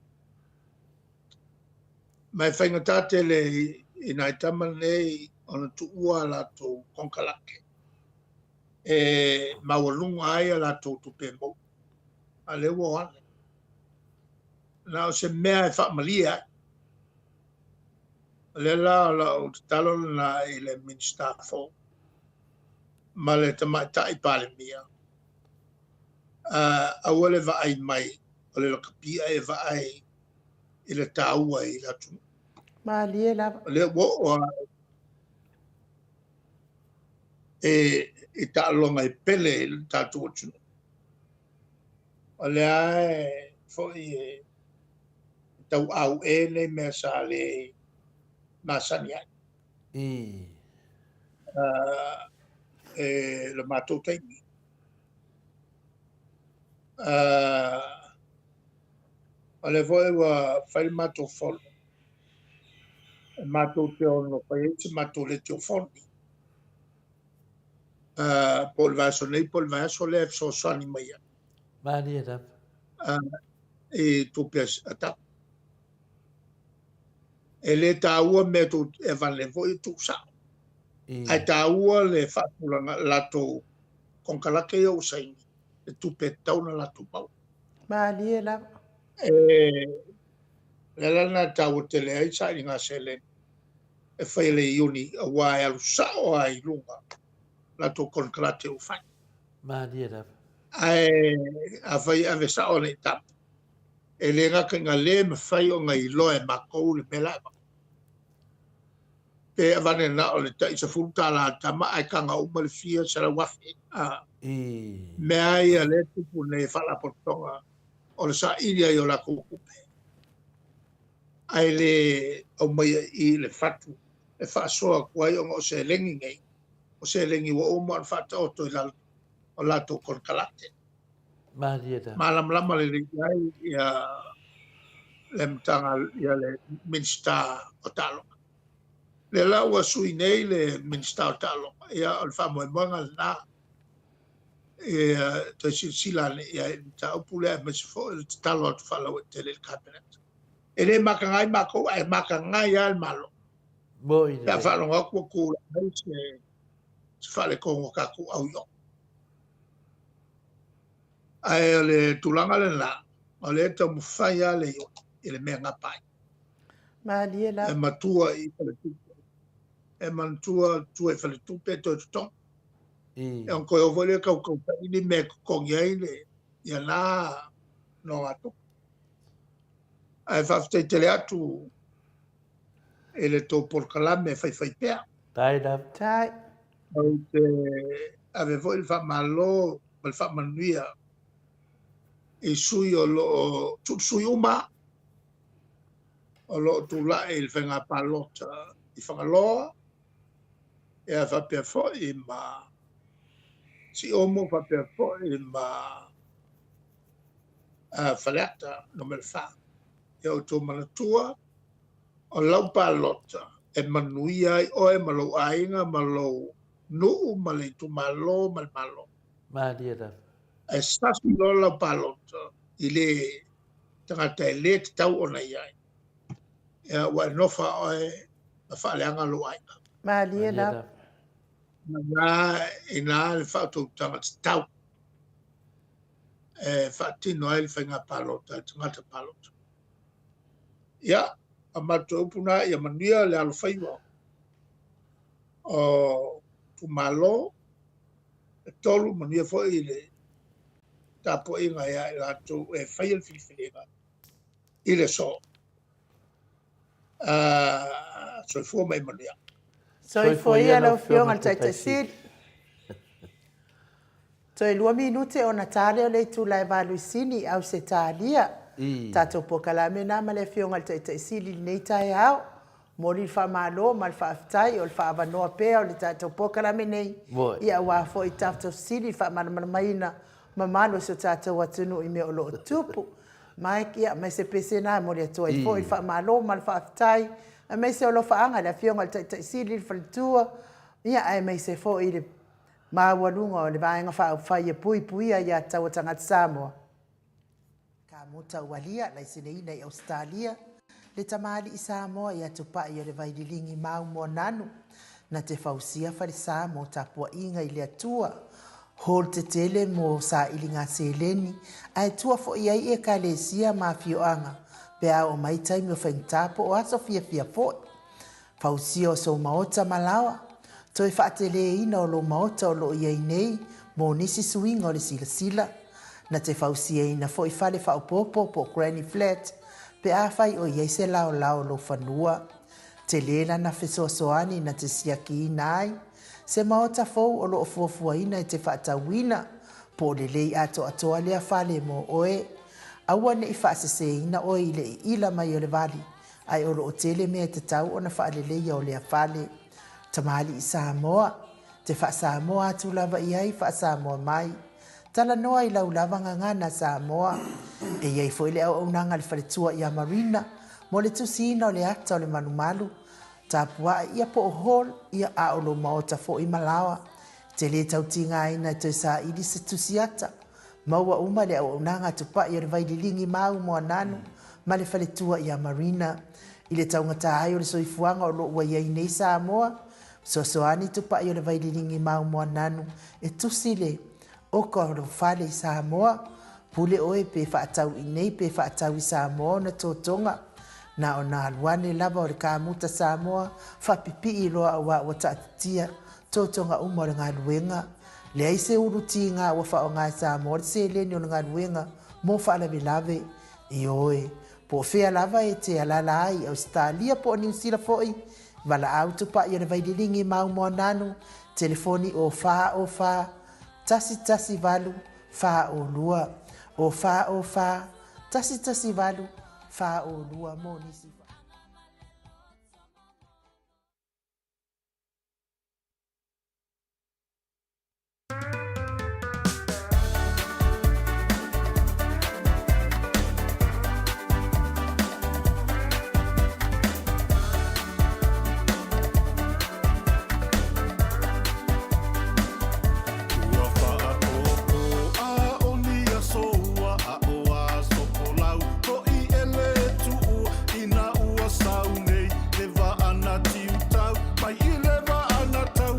Ma e faigata tele i nai tama nei ona tuua a latou konekarate e maualuga ai a latou tupe maua, a o lea ua o ane. Na o se mea e faamalie ai. O lea la o lau tatalo lena i le Minisita fou ma le Tamaitai Palemia, aua le vaai mai o le lakapi ae vaai i le taua i le atunuu. Malie lava. O lea ua oo lava i taaloga e pele i le tatou atunuu. O lea foi e tauau'e nei mea sa le masani ai. E le matou taimi. O lea foi ua fai le matou fono e matou te ono fai ai se matou letiofoni po o le vaiaso nei po o le vaiaso lea e fesoasoani mai ai. Malie lava. I tupe a tau. E le taua mea tou e avane foi e tuusao. Ae taua le faatulaga latou konekarate ia ua saini le tupe e tatau ona latou maua. Malie lava. E le ala lena e taua tele ai sailiga seleni e fai e le Iuni aua e alu sao lava i luga latou konekarate ua fai. Malie lava. Ae afai e ave sao ane i tama, e le gata ina le mafai ona iloa e matou le mea la e avatu. Pe avane na o le tai $10 a tama ae taga uma le fia 100,000. A mea ai ia lea e tupu nei e faalapotopotoga o le saili ai o latou tupe ae le aumaia i le fatu e faasoa atu ai ona o seleni nei, o seleni ua uma ona faataoto i lalo o latou konekarate. Malie lava. Malamalama lelei i ai ia le Matagaluega, ia le Minisita o Taaloga. Lea la ua sui nei le Minisita o Taaloga, ia o le faamoemoega lena ia toe silasila ane i ai i le mataupu lea aemaise foi o le tatalo atu faalauaitele i le Kapeneta. E le mataga ai matou ae mataga ai lava le Malo. Moi Pe a lelei. faalogo atu ua tulai mai se se faaletonu o tatou au i o. Ae o le tulaga lena, o lea e taumafai lava le Iuni i le mea e gapa ai. Malie E lava. matua i faletupe, e manatua tua i faletupe e toe totogi. E ona toe o foi lea tautau saili mea e totogi ai le ia na nogatupe. Ae faafetai tele atu i le tou polokalame faifaipea. Tai lava. Tai. Ou te ave foi le faamalo ma le faamanuia i sui o lo o sui uma o lo o tulai i le faiga palota i Fagaloa, ia faapea foi ma Siumu, faapea foi ma Faleata Nu.4. Ia outou manatua, o lau palota e manuia ai oe ma lou aiga ma lou nuu ma le itumalo ma le Malo. Malie lava. Ae sasi loa lau palota i le tagata e le tatau ona i ai, ia ua e nofo lava oe ma faaleaga lou aiga. Malie lava. Na ina le faautautaga tatau e faatino ai le faiga palota a le tagata palota. Ia, a matou upu na, ia manuia le alofaiva o itumalo e tolu, manuia foi le tapuaiga ia i latou e faia le filifiliga i le aso. Soifua ma ia manuia. Soifua ia lau Afioga i le Taitai Sili. Toe lua minute ona ta lea o le itula e Valuisini i Ausetalia. Tatou polokalame na ma le Afioga i le Taitai Sili i lenei taeao. Momoli le faamalo ma le faafetai o le faaavanoa pea o le tatou polokalame nei ia aua foi tatou fesili i le faamalamalamaina mamalu o si o tatou atunuu i mea o lo o tupu. Mike, ia, ma se pese na e momoli atu ai foi le faamalo ma le faafetai aemaise o alofaaga i le Afioga i le Taitai Sili i le faletua, ia aemaise foi i le maualuga o le Vaega Faaupufai e puipuia aiatatau a tagata Samoa. Kamuta Ualia, laiseneina i Ausetalia, le tamalii Samoa ia Tupai o le Vaililigi Mau Moananu, na te fausia falesa mo tapuaiga i le Atua, hall tetele mo sailiga seleni, ae tua foi ai Ekalesia ma afioaga pe a oo mai taimi o faigata po o aso fiafia foi. Fausia o sou maota ma laoa, toe faateleina o lou maota o lo o i ai nei mo nisi suiga o le silasila. Na te fausiaina foi fale faaopoopo po o granny flat pe afai o i ai se laolao o lou fanua. Tele lana fesoasoani na te siakiina ai se maota fou o lo o fuafuaina e te faatauina po o lelei atoatoa lea fale mo oe. Aua ne i faaseseina oe i le iila mai o le vali ae o lo o tele mea e tatau ona faaleleia o lea fale. Tamalii Samoa, te faa-Samoa atu lava i ai faa-Samoa mai. Talanoa i lau lava gagana Samoa. E i ai foi le auaunaga a le faletua ia Marina mo le tusiina o le ata o le malumalu, tapuae ia po o hall ia a o lou maota foi ma laoa. Te le tau tigaina e toe saili se tusi ata. Maua uma le auaunaga a Tupai o le Vaililigi Mau Moananu ma le faletua ia Marina. I le taugata ai o le soifuaga o lo o ua i ai nei Samoa, fesoasoani Tupai o le Vaililigi Mau Moananu e tusi le oka o lou fale i Samoa. Pule oe pe faatau i nei pe faatau i Samoa ona totoga. Na ona alu ane lava o le kamuta Samoa faapipii loa aua ua taatitia totoga uma o le galuega. Leai se ulu tiga ua faaaoga e Samoa le seleni o le galuega mo faalavelave. Ioe, po o fea lava e te alaala ai i Ausetalia po o Niu Sila foi, valaau tupai o le Vaililigi Mau Moananu, telefoni o 4 o 4 118 4 o 2, o 4 o 4 118 4 o 2 mo nisi. Ua faaopo a o ni aso ua aʻo aso folau hoʻi e le tuua ina ua sau nei le vaa na tiutau mai i le vaa na tau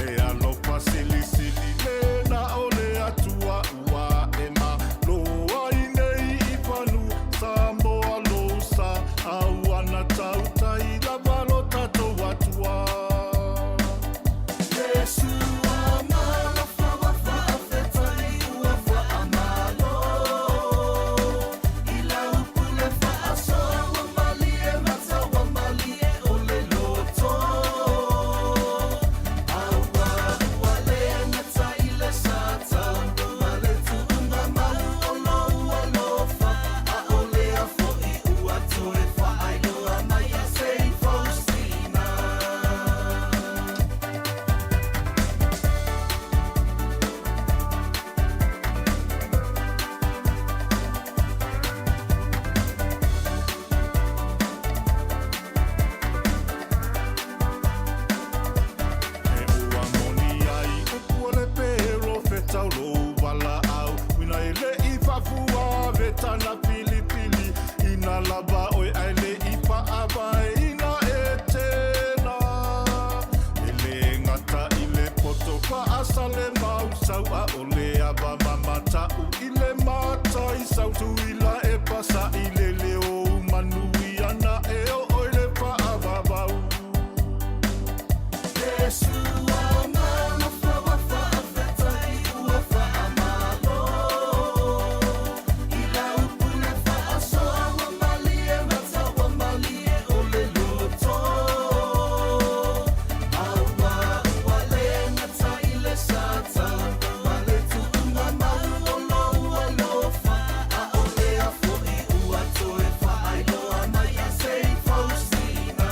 E alofa silisili le na o le Atua ua e malo ai nei i fanua Samoa lou sa a ua na tautai lava lo tatou Atua. Iesu alofa ua faafetai ua faamalo i lau pule faasoa ua malie mata ua malie o le loto aua ua le gata i le sa tau ma le tuuga mau o lou alofa a o lea foi ua toe faailoa mai ia Saint Faustina. E ua moni ai upu o le perofeta o lou valaau uina e le i faafuaveta na filifili ina lava oe ae le i faavaeina Etena. E le gata i le poto faasa le mausau a o le ava mamata'u i le mataisau tuila e pasa'i le leo manuia na e oo i le faavavau. Iesu alofa ua faafetai ua faamalo i lau pule faasoa ua malie mata ua malie o le loto aua ua le gata i le sa tau ma le tuuga mau o lou alofa a o lea foi ua toe faailoa mai ia Saint Faustina.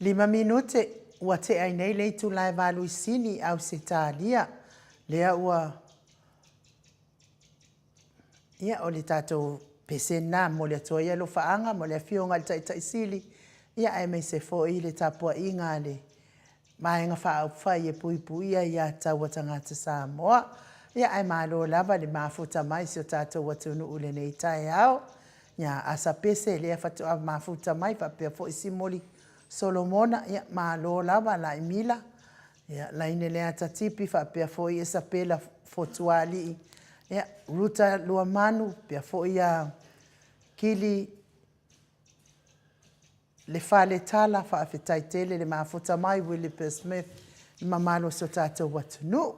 Lima minute, ua tea ai nei le itula e Valuisini i Ausetalia, lea ua, ia, o le tatou pese lena, momoli atu ai alofaaga mo le Afioga i le Taitai Sili, ia, aemaise foi le tapuaiga a le Vaega Faaupufai e Puipuia Aia Tatau a Tagata Samoa. Ia, ae malo lava le mafuta mai si o tatou atunuu i lenei taeao. Ia, Asa Pese, lea faatoa mafuta mai, faapea foi Simoli Solomona, ia, malo lava Laimila, ia, Laine Leata Tipi, faapea foi Esapela Fotualii, ia, Ruta Luamanu, faapea foi ia Kili Le Fale Tala, faafetai tele le mafuta mai Willipe Smith i mamalu o si o tatou atunuu.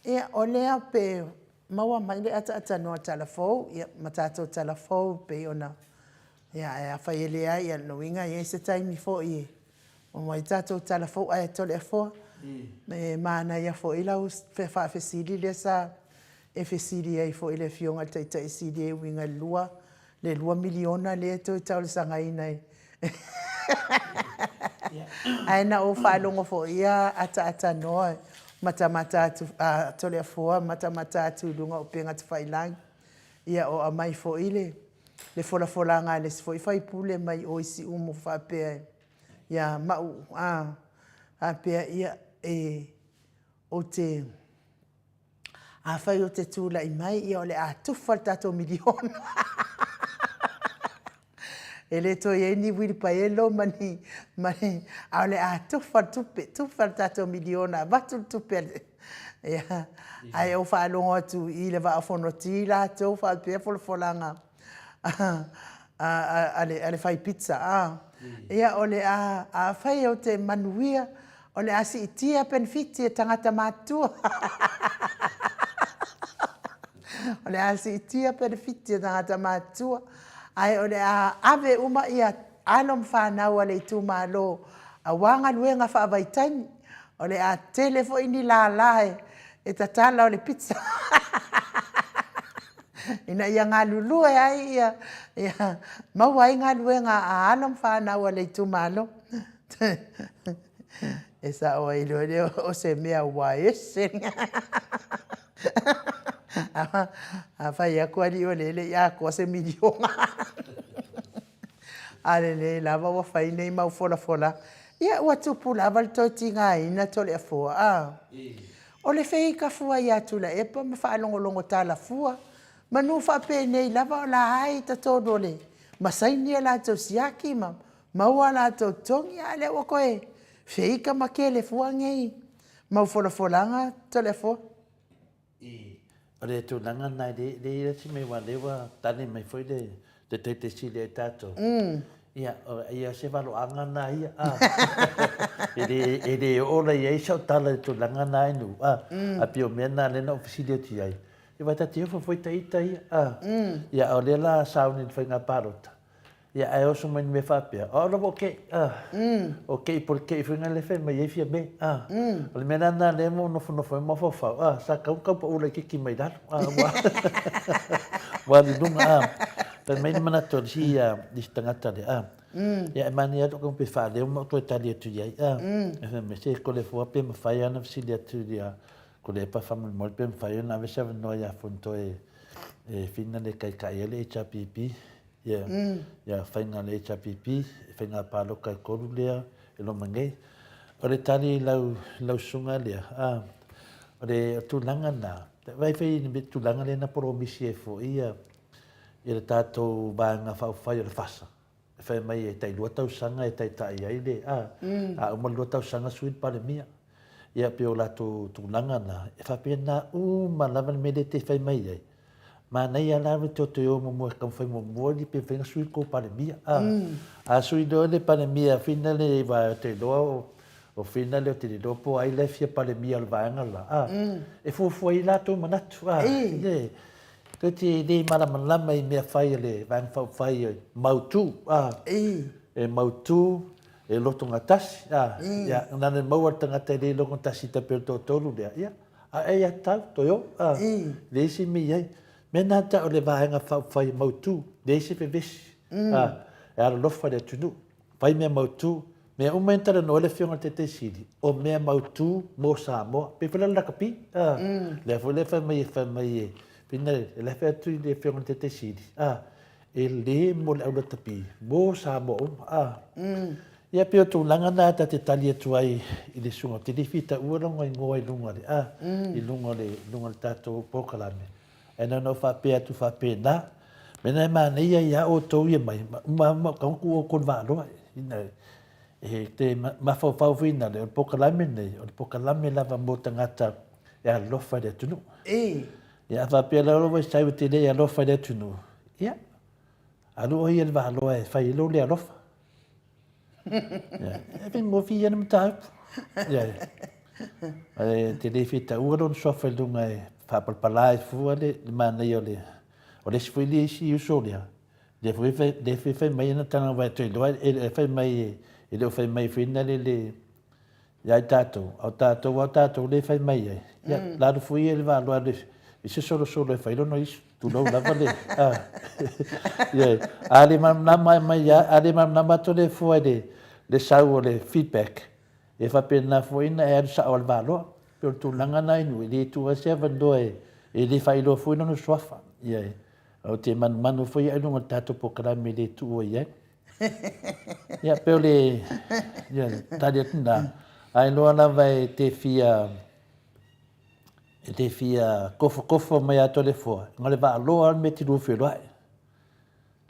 Ia, o lea pe maua mai le ataatanoa tala fou, ia, ma tatou tala fou pei ona, ia, ae afai e leai, ia, lona uiga e i ai se taimi foi e maua ai tatou tala fou. Ae Toleafoa, e manaia foi lau faafesili lea sa e fesili ai foi i le Afioga i le Taitai Sili e uiga i le 2 le $2 miliona lea e toe taulesagaina i Ae na ou faalogo foi ia ataatanoa matamata atu a Toleafoa matamata atu i luga o upega tafailagi. Ia o aumai foi le le folafolaga a le isi foi faipule mai o i Siumu faapea ia Mauu a faapea ia e ou te Afai ou te tulai mai, ia o le a tufa le tatou miliona. E le toe i ai ni uilipaelo ma ni, ma ni, a o le a tufa le tupe, tufa le tatou miliona, avatu le tupe a le, ia. Ae ou faalogo atu i le Vaa o Fonoti latou faapea folafolaga a le fai pizza, a. Ia o le a, afai ou te manuia, O le a siitia penefiti e tagata matutua. O le a siitia penefiti e tagata matutua, ae o le a ave uma ia alo ma fanau a le itumalo aua galuega faavaitaimi. O le a tele foi ni lala e tatala o le pizza ina ia galulue ai ia, ia maua ai galuega a alo ma fanau a le itumalo. E sao ai loa lea o se mea ua ese. A fai atu alii o lea e le i atoa se miliona. A lelei lava ua fai nei mau folafolaga. Ia ua tupu lava le toe tigaina Toleafoa a. O le feika fua ia Tuilaepa ma faalogologo tala fua, manu faapenei lava o la e i totonu o le ma saini a latou siaki ma Maua a latou totogi, a lea ua toe feika ma kele fua nei mau folafolaga Toleafoa. I, o le tulaga lena e le, le i ai se mea aua o lea ua tali mai foi le le Taitai Sili ia i tatou. Ia, o, ia se valoaga lena ia, a. E le, e le oo la i ai sau tala i le tulaga lena e nu, a. Ae pei o mea na lea na ou fesili atu i ai. Ia aua ta te ofo foi ita ia, a. Ia a o lea la sauni i le faiga palota, Ia, ae oso mai ni mea faapea, o au lava o Ke'i, a. O Ke'i po o le Ke'i foi lena lea e fai mai ai Fiame, a. O le mea la lena lea na ou nofonofo ai ma mafaufau, a, sa tatau ona tau pau laitiiti mai lalo, a, ua, ua alu i luga, a. Fai mai le manatu o le isi, le isi tagata lea, a. Ia, e manaia lava lou taumafai e faaleo ma ou toe tali atu i ai, a. Ae fai mai, se Toleafoa pe mafai lava ona fesili atu ia Tuilaepa faamolemole pe mafai ona ave se avanoa ia Fonotoe e whina le taitai ai le HRPP. Ia, ia faiga a le HRPP, faiga palota e tolu lea e loma nei. O le tali i lau, lau susuga lea, a, o le tulaga lena, vaai foi i le tulaga lea na polomisi ai foi ia, ia le tatou Vaega Faaupufai o le FASA, e fai mai e tai lua tausaga e taitai ai le, a, a uma le lua tausaga sui le Palemia. Ia pei o latou tulaga na, e faapena uma lava le mea lea e te fai mai ai. Manaia la le toe toe o muamua e taumafai muamua ni pe mafai ona sui le tou Palemia. A, a sui loa le Palemia fina le aua ou te iloa o, o fina le ou te le iloa po o ai la e fia Palemia o le vaega la, a, e fuafua ai latou manatu, a, le, toe te le malamalama i mea fai a le Vaega Faaupufai e mautu, a, e mautu, e lotogatasi, a, ia, na ona maua le tagata e le logogatasi i tape o le toatolu lea, ia, A e ia tau, toe o, a, leai se mea i ai. Mea na tau o le Vaega Faaupufai mautu, leai se vevesi, a, e alolofa i le atunuu, fai mea mautu, Mea uma ia na talanoa ai le Afioga i le Taitai Sili, o mea mautu mo Samoa. Pei foi la le lakapi, a, lea foi lea fai mai e fai mai e, pei na e la fai atu i le Afioga i le Taitai Sili, a, e le mo le au lakapi, mo Samoa uma, a. Ia pei o tulaga na ta te tali atu ai i le susuga, ou te le fia taua lona igoa i luga o le, a, i luga o le, luga o le tatou polokalame. Ae na ona ou faapea atu faapena, mea na e manaia ia outou ia mai, uma uma tau tuu outou i le vaaloa. Ina, e te mafaufau foi ina le, o le polokalame lenei, o le polokalame lava mo tagata e alofa i le atunuu. E. Ia a faapea lava ua sai ua te le alofa i le atunuu, ia, alu oe ia i le vaaloa e fai ai lou le alofa. E faigofie ia le mataupu. E te le fia taua lona suafa i luga e faapalapala ai fua le manaia o le o le isi foi le isi uso lea. Lea foi lea foi fai mai ana tala vai toe loa e fai mai e le o fai mai foi na le le ia i tatou, a o tatou a tatou le fai mai ai. Ia lalo foi ia le valoa le i se solosolo e fai lona isu. Tulou lava le, a, yeah. A le malamalama mai ia, a le malamalama atu le fua i le, le sau o le feedback, e faapena foi na e alu sao al valoa. Pe o le tulaga na inu, e le tuu ai se avanoa e, e le faailoa foi lona suafa. Yeah. Ou te manumanu foi ia i luga o le tatou polokalame e le tuua i ai. Ia, pe o le, ia, tali atu na, ai loa lava e te fia, E te fia kofokofo mai a Toleafoa, na le vaaloa le mea te lua feloai.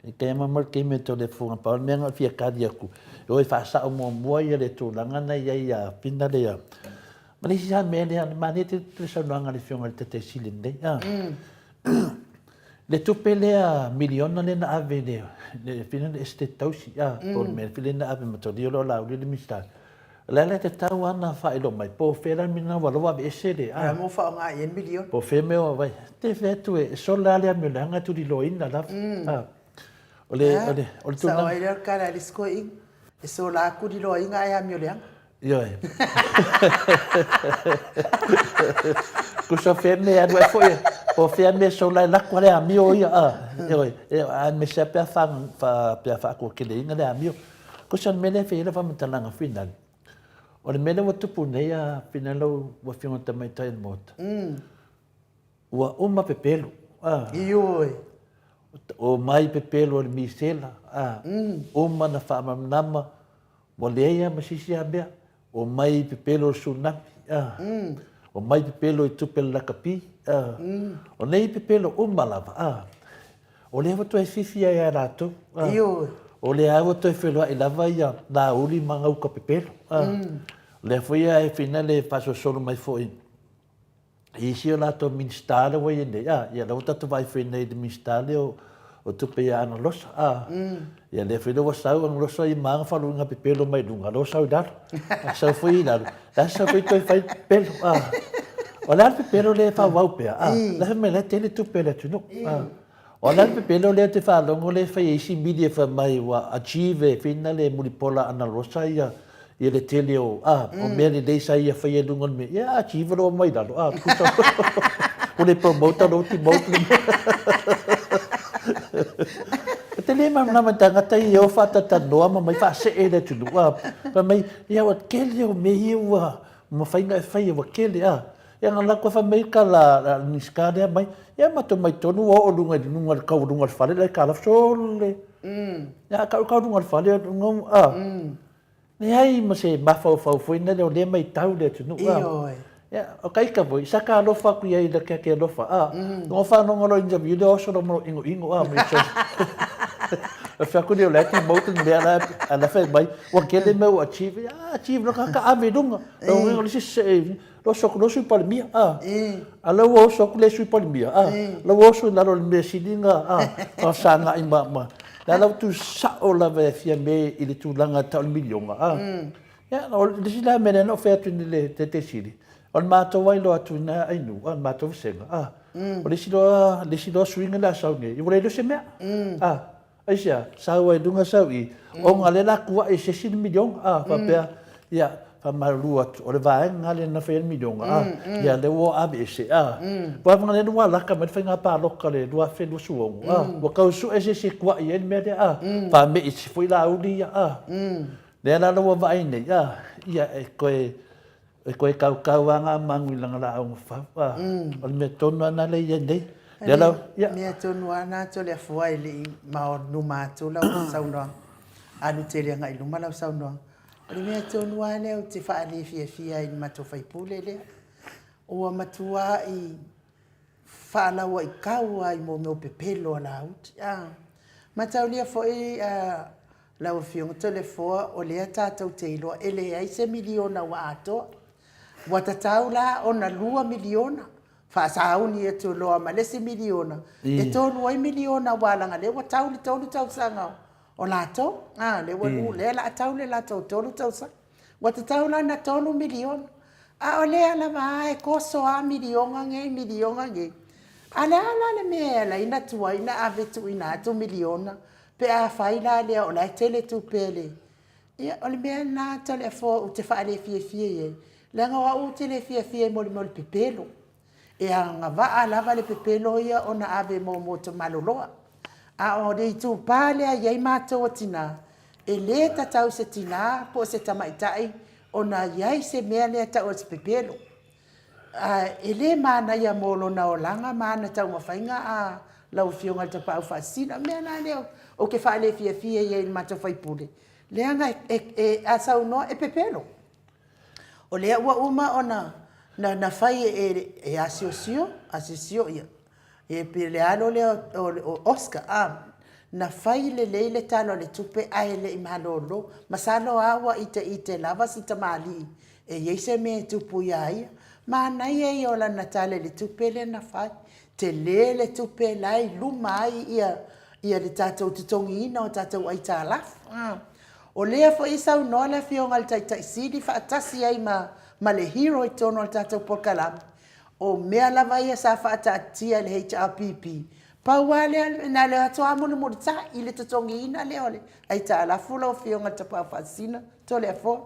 E te ama mai le taimi o Toleafoa, pau le mea na fia kali atu, e o e faasao muamua ia le tulaga na i ai ia Pina lea. Ma le isi lava mea lea, manaia tele le saunoaga a le Afioga i le Taitai Sili lenei. Le tupe lea miliona lea na ave i le, le Pina le Esetete Tausi, a, po o le mea lea na ave ma Tolia o Laauli le Minisita. O le ala e tatau lava ona faailoa mai, po o fea la le mea lena ua lava aveese le a. Mo faaaoga i ai le miliona. Po o fea mea o vai. Te fai atu e sola lava le amioleaga e tuliloaina lava. O le, o le, o le tulaga. Sao ai lea o le tala a le isi toeaina, e sola lava tuliloaina ae amioleaga. Ioe. Tusa o fea mea e alu ai foi, po o fea mea e sola e lako le amio ia, a. Ioe, aemaise lava pe a pe a faakuakeleina le amio. Tusa o le mea lea e fai ai lau faamatalaga finale, o le mea lea ua tupu nei a finale lau Afioga i le Tamaitai o le Maota, ua uma pepelo. Ioe. Omai pepelo o le misela, a, uma na faamalamalama, ua leai lava ma se isi lava mea. Omai pepelo o le tsunami, a, omai pepelo i tupe a le lakapi, a, o nei pepelo uma lava, a, O lea ua toe fifi ai ia latou. Ioe. O lea lava ua toe feloai lava ia Laauli ma gauta pepelo. O lea foi e fina le faasolosolo mai foi i isi o latou Minisita lea ua i ai nei, ia lea ua tatou vaai foi nei i le Minisita lea o Tupe ia Analosa. Ia lea foi ua sau Analosa i ma ana faaloiga pepelo mai luga, lea ua sau i lalo. A sau foi i lalo, la sau foi toe fai pepelo. O le a le pepelo lea e faaauau pea? La fai mai la e tele tupe a le atunuu. O le a le pepelo lea e te faalogo lea e fai e isi media fai mai ua achieve e Fina le mulipola Analosa ia ia le tele o a o mea lelei sa ia faia i luga o le mea. Ia achieve loa mai lalo a pusa o le promote lo ti mote le mea. E te le malamalama i tagata ia o faatatalanoa ma mai faasee le atunuu a. Fai mai ia ua tele o mea ia ua mafai ona e faia ua tele a. Ia na latou fai mai ka la la Minisita lea mai, ia matou mai tonu ua oo luga i luga o le kau luga o le fale la e kalafi sole. Ia kau kau luga o le fale a. Leai ma se mafaufau foi lea o lea e matau le atunuu a. Ioe. Ia, o ka ika foi, sa ka alofa atu i ai i le ke alofa a. Ngo whanonga lo interview le oso lo mo ingo ingo a me so. O fai atu lea o le ati mau te mea la a la fai mai, ua kele mea ua achieve, ia achieve lo ka ka ave i lunga. Lo ngenga le se se lo oso atu lo Sui Palemia a. A la ua oso atu le Sui Palemia a. La ua oso i lalo o le mea sili na a faafesagai ma ma. Le ala ua tuusao lava e Fiame i le tulaga tau o le miliona a. Ia, o le isi la mea lea na ou fai atu i le Taitai Sili, o le matou ailoa atu i na Ainu, a, le matou vasega, a. O le isi loa, le isi loa suiga lea a sau nei, ua le iloa se mea, a. Aisea? Sau ai i luga sau i, ona lea la tuai e se isi le miliona, a, faapea, ia, faamalulu atu, o le vaega lea na fai ai le miliona, a, ia, lea ua aveese, a. Aua leaga lea ua lata mai le faiga palota i le 2026, a, ua tau sue se isi e tuai ai le mea lea, a, faame'i isi foi Laauli ia, a. Lea la ua vaai nei, a, ia e toe, e toe kaukau lava ngā mangu i lana laau mafau, a, o le mea tonu lava lena lea e i ai nei. Lea la, ia. Mea tonu lava lena Toleafoa e le i maonuma atu lau saunoaga, alu tele agai i luma lau saunoaga. O le mea tonu lava lea ou te faale fiafia ai i le matou sui usufono lea, ua matuai faalauaitau lava i mea o pepelo a Laauli. Mataulia foi lau Afioga Toleafoa, o lea tatou te iloa e leai se miliona ua atoa. Ua tatau la ona $2 miliona, faasauni atu loa ma le isi miliona, e tolu ai miliona aua leaga o lea ua tau le tolu tausaga o latou, lea ua o le a tau le latou tolu tausaga. Ua tatau la ona $3 miliona, a o lea lava a e toso lava miliona nei, miliona nei. A o le a la le mea e ala ai ona tuai ona ave tuuina atu miliona pe afai la lea o la e tele tupe a le… Ia, o le mea lena Toleafoa ou te faalefiafia i ai, leaga o au ou te le fiafia i mea o le pepelo. E agavaa lava le pepelo ia ona ave mo tamaloloa. A o le itupa lea e i ai matou o tina, e le tatau i se tina po o se tamaitai ona i ai se mea lea e tau o se pepelo. E le manaia mo lona olaga ma ana taumafaiga a lau Afioga i le Tapaau Faasisina. O le mea la lea ou te faalefiafia ai i le matou sui usufono, leaga a saunoa e pepelo. O lea ua uma ona na fai e asiosio, asiosio ia, e pei o le alo lea o Oscar a, na fai lelei le Tala o le Tupe ae le i malolo. Masalo lava ua iteite lava si tamalii e i ai se mea e tupu ia ia. Manaia ia o lana Tala i le Tupe lea na fai, tele le tupe la e i luma ai ia le tatou totogiina o tatou aitalafu. O lea foi e saunoa le Afioga i le Taitai Sili faatasi ai ma le Hero i totonu o le tatou polokalame, o mea lava ia sa faataatitia e le HRPP, pau lava lea, na o le o atu lava mulimulitai i le totogiina lea o le aitalafu lau Afioga i le Tapaau Faasisina, Toleafoa.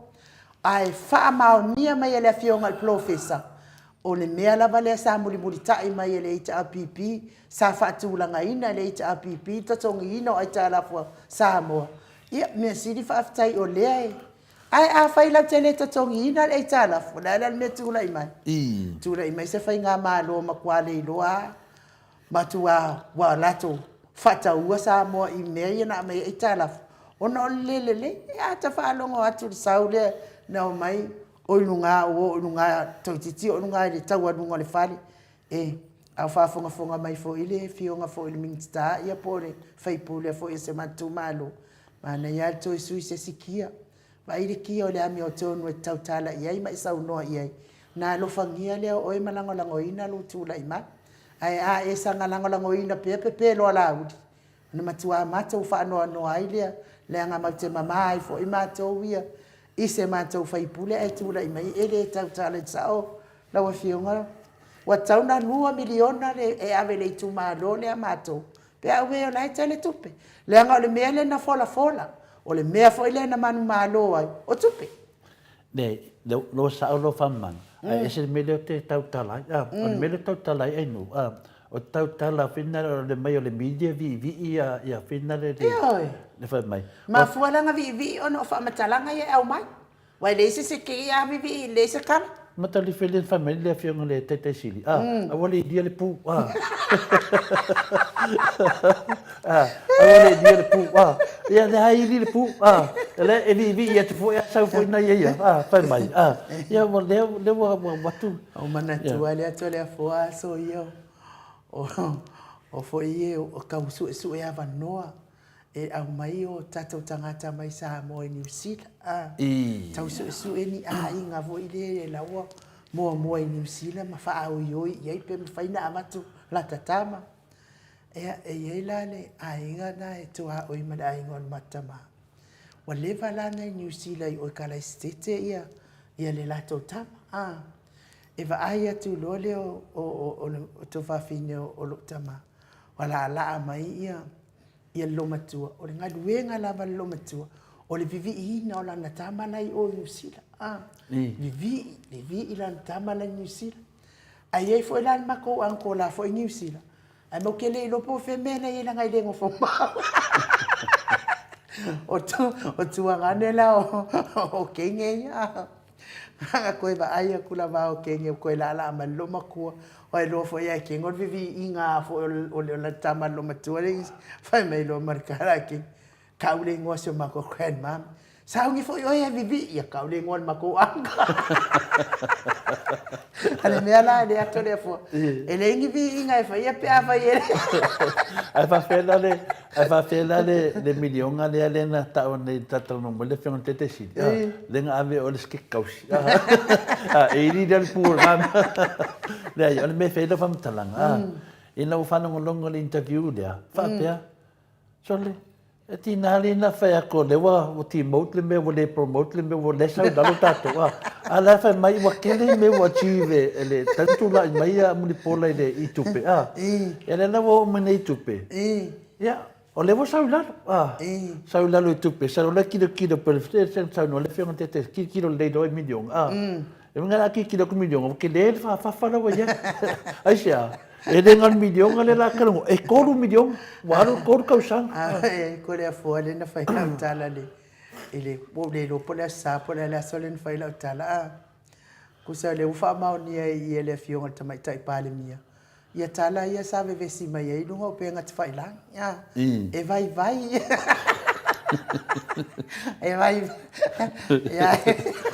Ae faamaonia mai e le Afioga i le Polofesa, o le mea lava lea sa mulimulitai mai e le HRPP, sa faatulagaina e le HRPP le totogiina o aitalafu a Samoa. Ia, mea sili faafetai o lea e... Ae afai latou te le totogiina le aitalafu, o le a la le mea e tulai mai? Tulai mai se faigamalo matua le iloa lava, matua ua latou faataua Samoa i mea ia na aumai ai aitalafu, ona o le le lelei. Ia a ta faalogo atu i le sau lea na omai o i luga, ua oo i luga, toeitiiti oo i luga i le taualuga o le fale, E, a o faafogafoga mai foi le Afioga foi i le Minisita ia po o le sui usufono foi o si o matou itumalo, manaia lava le toe sui se isi kia. Vaai le kia o le amiotonu e te tautala i ai ma e saunoa i ai, ona alofagia lea o oe ma lagolagoina lou tulai mai. Ae a e saga lagolagoina pea pepelo a Laauli, ona matua matou faanoanoa ai lea, leaga matou te mama ai foi matou ia i se matou sui usufono ae tulai mai e le tautala i le sao lau Afioga. Ua tatau ona $2 miliona e ave i le itumalo lea a matou pe a auē o la e tele tupe, leaga o le mea lea na folafola, o le mea foi lea na manumalo ai, o tupe. Leai, ua sao lou faamamaga, ae ese le mea lea ou te tautala ai. O le mea lea ou te tautala ai Ainuu, o te tautala foi lea o le omai o le media viivii ia foi lea le fai mai. Mafua la ona viivii ona o faamatalaga ia e aumai. Aua e leai se isi e te a viivii e leai se tala. Matalife lea na fai mai le afioga i le Taitai Sili, a, aua le ilia le pu, a. A, aua le ilia le pu, a. Ia, lea lava e ili le pu, a. O lea e viivii atu foi a sau foi nai ia, a, fai mai, a. Ia, ua lea, lea ua avatu. Ua manatua lea Toleafoa aso ia o foi ia o tau suesue avanoa e aumai o tatou tagata mai Samoa i Niu Sila, a. Tau suesue ni aiga foi lea la ua muamua i Niu Sila ma faaoioi i ai pe mafai ona avatu lata tama. Ia, e i ai la le aiga lena e tuaoi ma le aiga o le matou tama. Ua leva la ona i Niu Sila i o i Kalaisitete ia le latou tama, a. E vaai atu loa lea o le tuafafine o lou tama, ua laalaa mai ia le loomatua. O le galuega lava a le loomatua, o le viviiina o lana tama la e i o i Niu Sila, a. Vivii, vivii lana tama la e i Niu Sila. Ae i ai foi la le matou uncle o la foi e i Niu Sila, Ae matou te le iloa po o fea mea la e i ai leaga e le nofo mau. O tu, o tuagane la o, o kenge ia. A koe vaai aku lava o kenge o koe laalaa ma le loomatua. O e loa foi ia e kenge o le viviiga foi o le o le tama a le loomatua le isi. Fai mai loa ma le tala a kenge, Tau le igoa o si o matou grandma. Sauni foi oe e vivii ia tau le igoa o le matou uncle. A le mea la e le ato lea fua. E leai ni viiga e faia pe a fai e Ae faafefea la le, ae faafefea la le, le miliona lea lea na taua nei talatalanoa mai le Afioga i le Taitaisili, lea na ave o le seketi tausi. E ili lea le pu o lena mea. Leai, o le mea e fai ai lau faamatalaga, ina ua faalogologo i le interview lea, faapea, Sole, e tiga lea ina fai atu o lea ua demote le mea ua le promote le mea ua lea sau i lalo tatou a. A la e fai mai ua tele mea ua achieve e le talu tulai mai a Mulipola i le i tupe a. Ia lea la ua oo mai nei i tupe. Ia, o lea ua sau i lalo a. Sau i lalo i tupe, sau la tilotilo pe le saunoa le afioga i le Taitai, tilotilo lelei loa i miliona a. E uiga la a tilotilo atu i miliona ua tele le faafafa la ua i ai. Aisea? E le na o le miliona lea la talanoa, e $3 miliona, ua alu le 3 tausaga. A, e ko le afua lea na fai lau tala le, i le, ua ou le iloa po o le Aso Sa po o le a le aso lea na fai lau tala, a. Tusa o lea ua faamaonia ai i i e le Afioga i le Tamaitai Palemia ia tala ia sa vevesi mai ai i luga o upega tafailagi, a. E vaivai. E vaivai.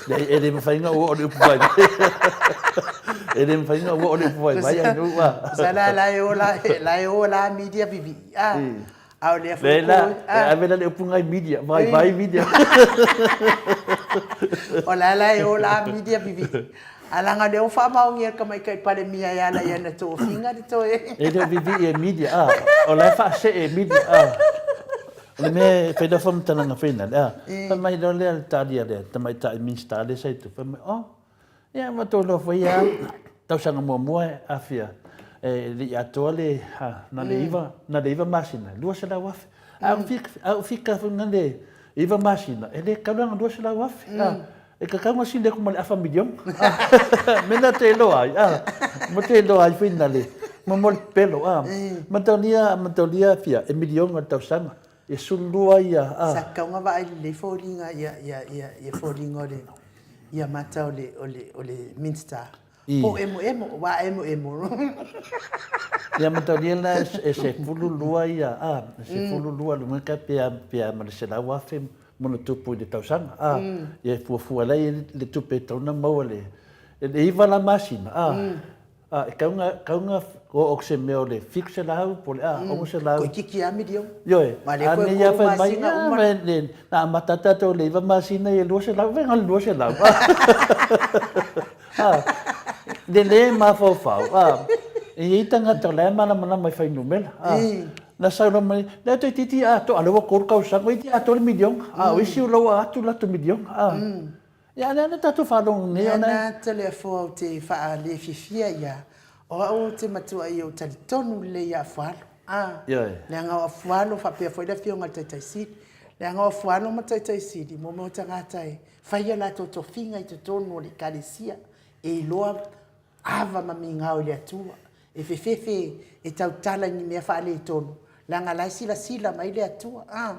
Leai, e le mafai ona ua o le upu vaivai. E le mafai ona ua o le upu vaivai ai nuu a. Sa la la e o la la e o la media vivi. A. A o lea foi ko. E ave la le upu ngai media, vaivai media. O la la e o la media vivi. A leaga o lea ua faamaonia e le Tamaitai Palemia e ala i ana tofiga le toe. E le o vivi e media a. O la e faasee e media a. O le mea e fai lau faamatalaga fainale, a, fai mai loa lea le talia lea, tamaitai Minista lea sa i tua, fai mai, oh, ia ua tou iloa foi lava, tausaga muamua e afia, e le i atoa le, na le iva, na le iva masina, $200,000. A ou fika, a ou fika foi na le iva masina, e le tatau la na $200,000, a, e tatau ona sili atu ma le afa miliona. Mea na te iloa ai, a, ma te iloa ai foi na le, ma mo le pepelo, a, mataulia, mataulia fia, e miliona le tausaga, e sululua ia, a. Sa tatau ona vaai lelei foliga, ia, ia, ia, ia foliga o le, ia mata o le, o le, o le Minista. Po o emoemo, aua a emoemo. Ia mataulia la e 12 ia, a, e 12 luga ka pea, pea ma le 100,000 ma ona tupu i le tausaga, a, ia e fuafua la i le tupe e tatau ona maua le, le iva la masina, a, a, e tatau ona, tatau ona oo atu se mea o le 700 po o le a, 600. Toeitiiti lava miliona. Ioe, a nei lava fai mai, a, na amata tatou i le iva masina i le 200, fai na o le 200. A, le lē mafaufau, a, e i ai tagata o la e malamalama i fuainumera, a, na saunoa mai, lea toeitiiti atoa, a lea ua 3 tausaga, toeitiiti atoa le miliona, a o isi o la ua atu latou miliona, a. Ia, a lea na tatou faalogo nei ona e. Lena Toleafoa ou te faalefiafia ia, o au ou te matuai ou talitonu lelei ia Afualo, a, leaga o Afualo faapea foi le Afioga i le Taitaisili, leaga o Afualo ma Taitaisili, mo mea o tagata e Fai a latou tofiga i totonu o le Ekalesia, e iloa ava ma migao i le Atua, e fefefe e tautala i ni mea faaletonu, leaga la e silasila mai le Atua. A,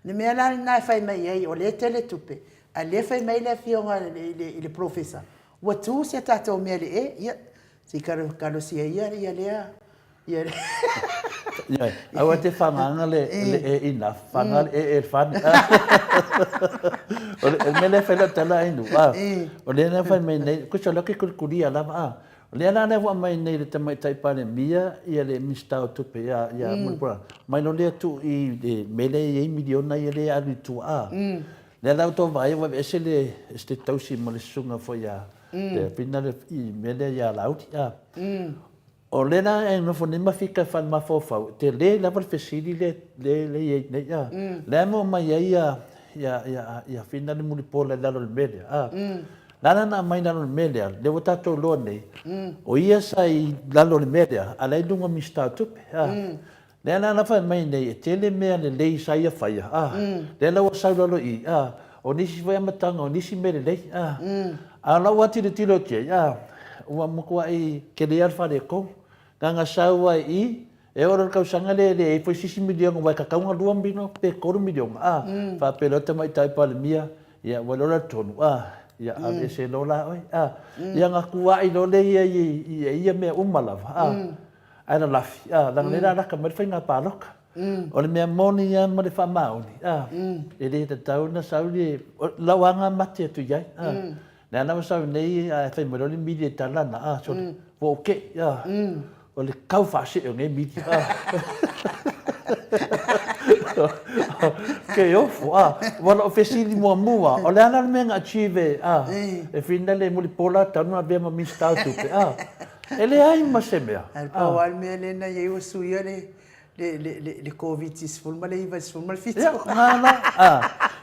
le mea la lena e fai mai ai, o lea e tele tupe, a lea e fai mai le afioga i le polofesa, ua tu si a tatou mea i le e, ia, se i kalosia ia ia lea Ioe, aua te whanganga le, le e enough, whanga le e e whane. O le mea lea whai lau tala ai nu, a, o lea na whai mai nei, kusa lea ke kurikuria lava, a, o lea la lea ua mai nei le tamaitai Palemia, ia le Minista o Tupe, ia, ia Mulipola, mai lo lea tu i le mea lea e i ai miliona ia lea alu i tua, a, lea la ua tou vaai ua aveese le Esetete Tausi ma le susuga foi a, le whina le i mea lea ia Laauli, a, O lea la e nofo nei ma fika e fale mafaufau, e tele lava le fesili lea lea i ai nei, a. Lea e maua mai ai ia, ia, ia, ia Whina le mulipola i lalo o le mea lea, a. Le a la na aumai i lalo o le mea lea, lea ua tatou iloa nei, o ia sa i lalo o le mea lea, a o la e i luga o Minisita o Tupe, a. Lea la na fai mai nei, e tele mea lelei sa ia faia, a. Lea la ua sau i lalo i i, a, o nisi foi amataga, o nisi mea lelei, a. A o lau lava tilotilo atu i ai, a, ua matuai tele lava le faaletonu. Leaga sau ai i i, E oo loa i le tausaga lea e leai foi se isi miliona aua e tatau ona $2 miliona pe $3 miliona, a, faapea loa le Tamaitai Palemia, ia ua iloa la le tonu, a, ia aveese loa la oe, a. Ia ona tuuai loa lea i ia mea uma lava, a, ae lalafi, a, leaga o lea o le a lata mai le faiga palota. O le mea moni lava ma le faamaoni, a, e le tatau ona sau le, o lau lava mate atu i ai, a. Lea la ua sau nei ae fai mai loa le mili e tala ana, a, sole, ua ou tei, a, o le kau faasee o nei mili, a. Ke ofo, a, ua lou fesili muamua, o le a la le mea na achieve, a, e finale Mulipola talu ona avea ma Minista o Tupe, a, e leai ma se mea. Ae pau lava le mea lea na i ai ua suia le le Koviti-19 i le 17. Ia, na la, a,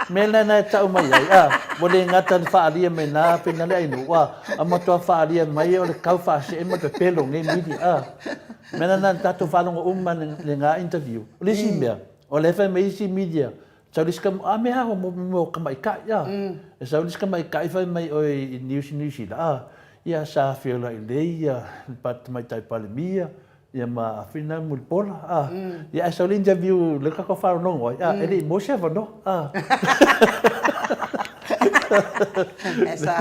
mea lena e tau mai ai, a, ua le gata i le faaalia mai na finale ainuu, a, a matua faaalia mai o le kau faasee ma le pepelo o nei media, a. Mea lena na tatou faalogo uma i lena interview. O le isi mea, o lea e fai mai isi media, sau le isi tama, a mea a, mo mea o tamaitai, a. E sau le isi tamaitai fai mai oe i News New Zealand, a, ia sa feiloai lelei ia le Tamaitai Palemia, Ia ma Afina Mulipola, a. Ia ae sau le interview lea tatou faalogologo ai, a, e le i maua se avanoa, a. E sa,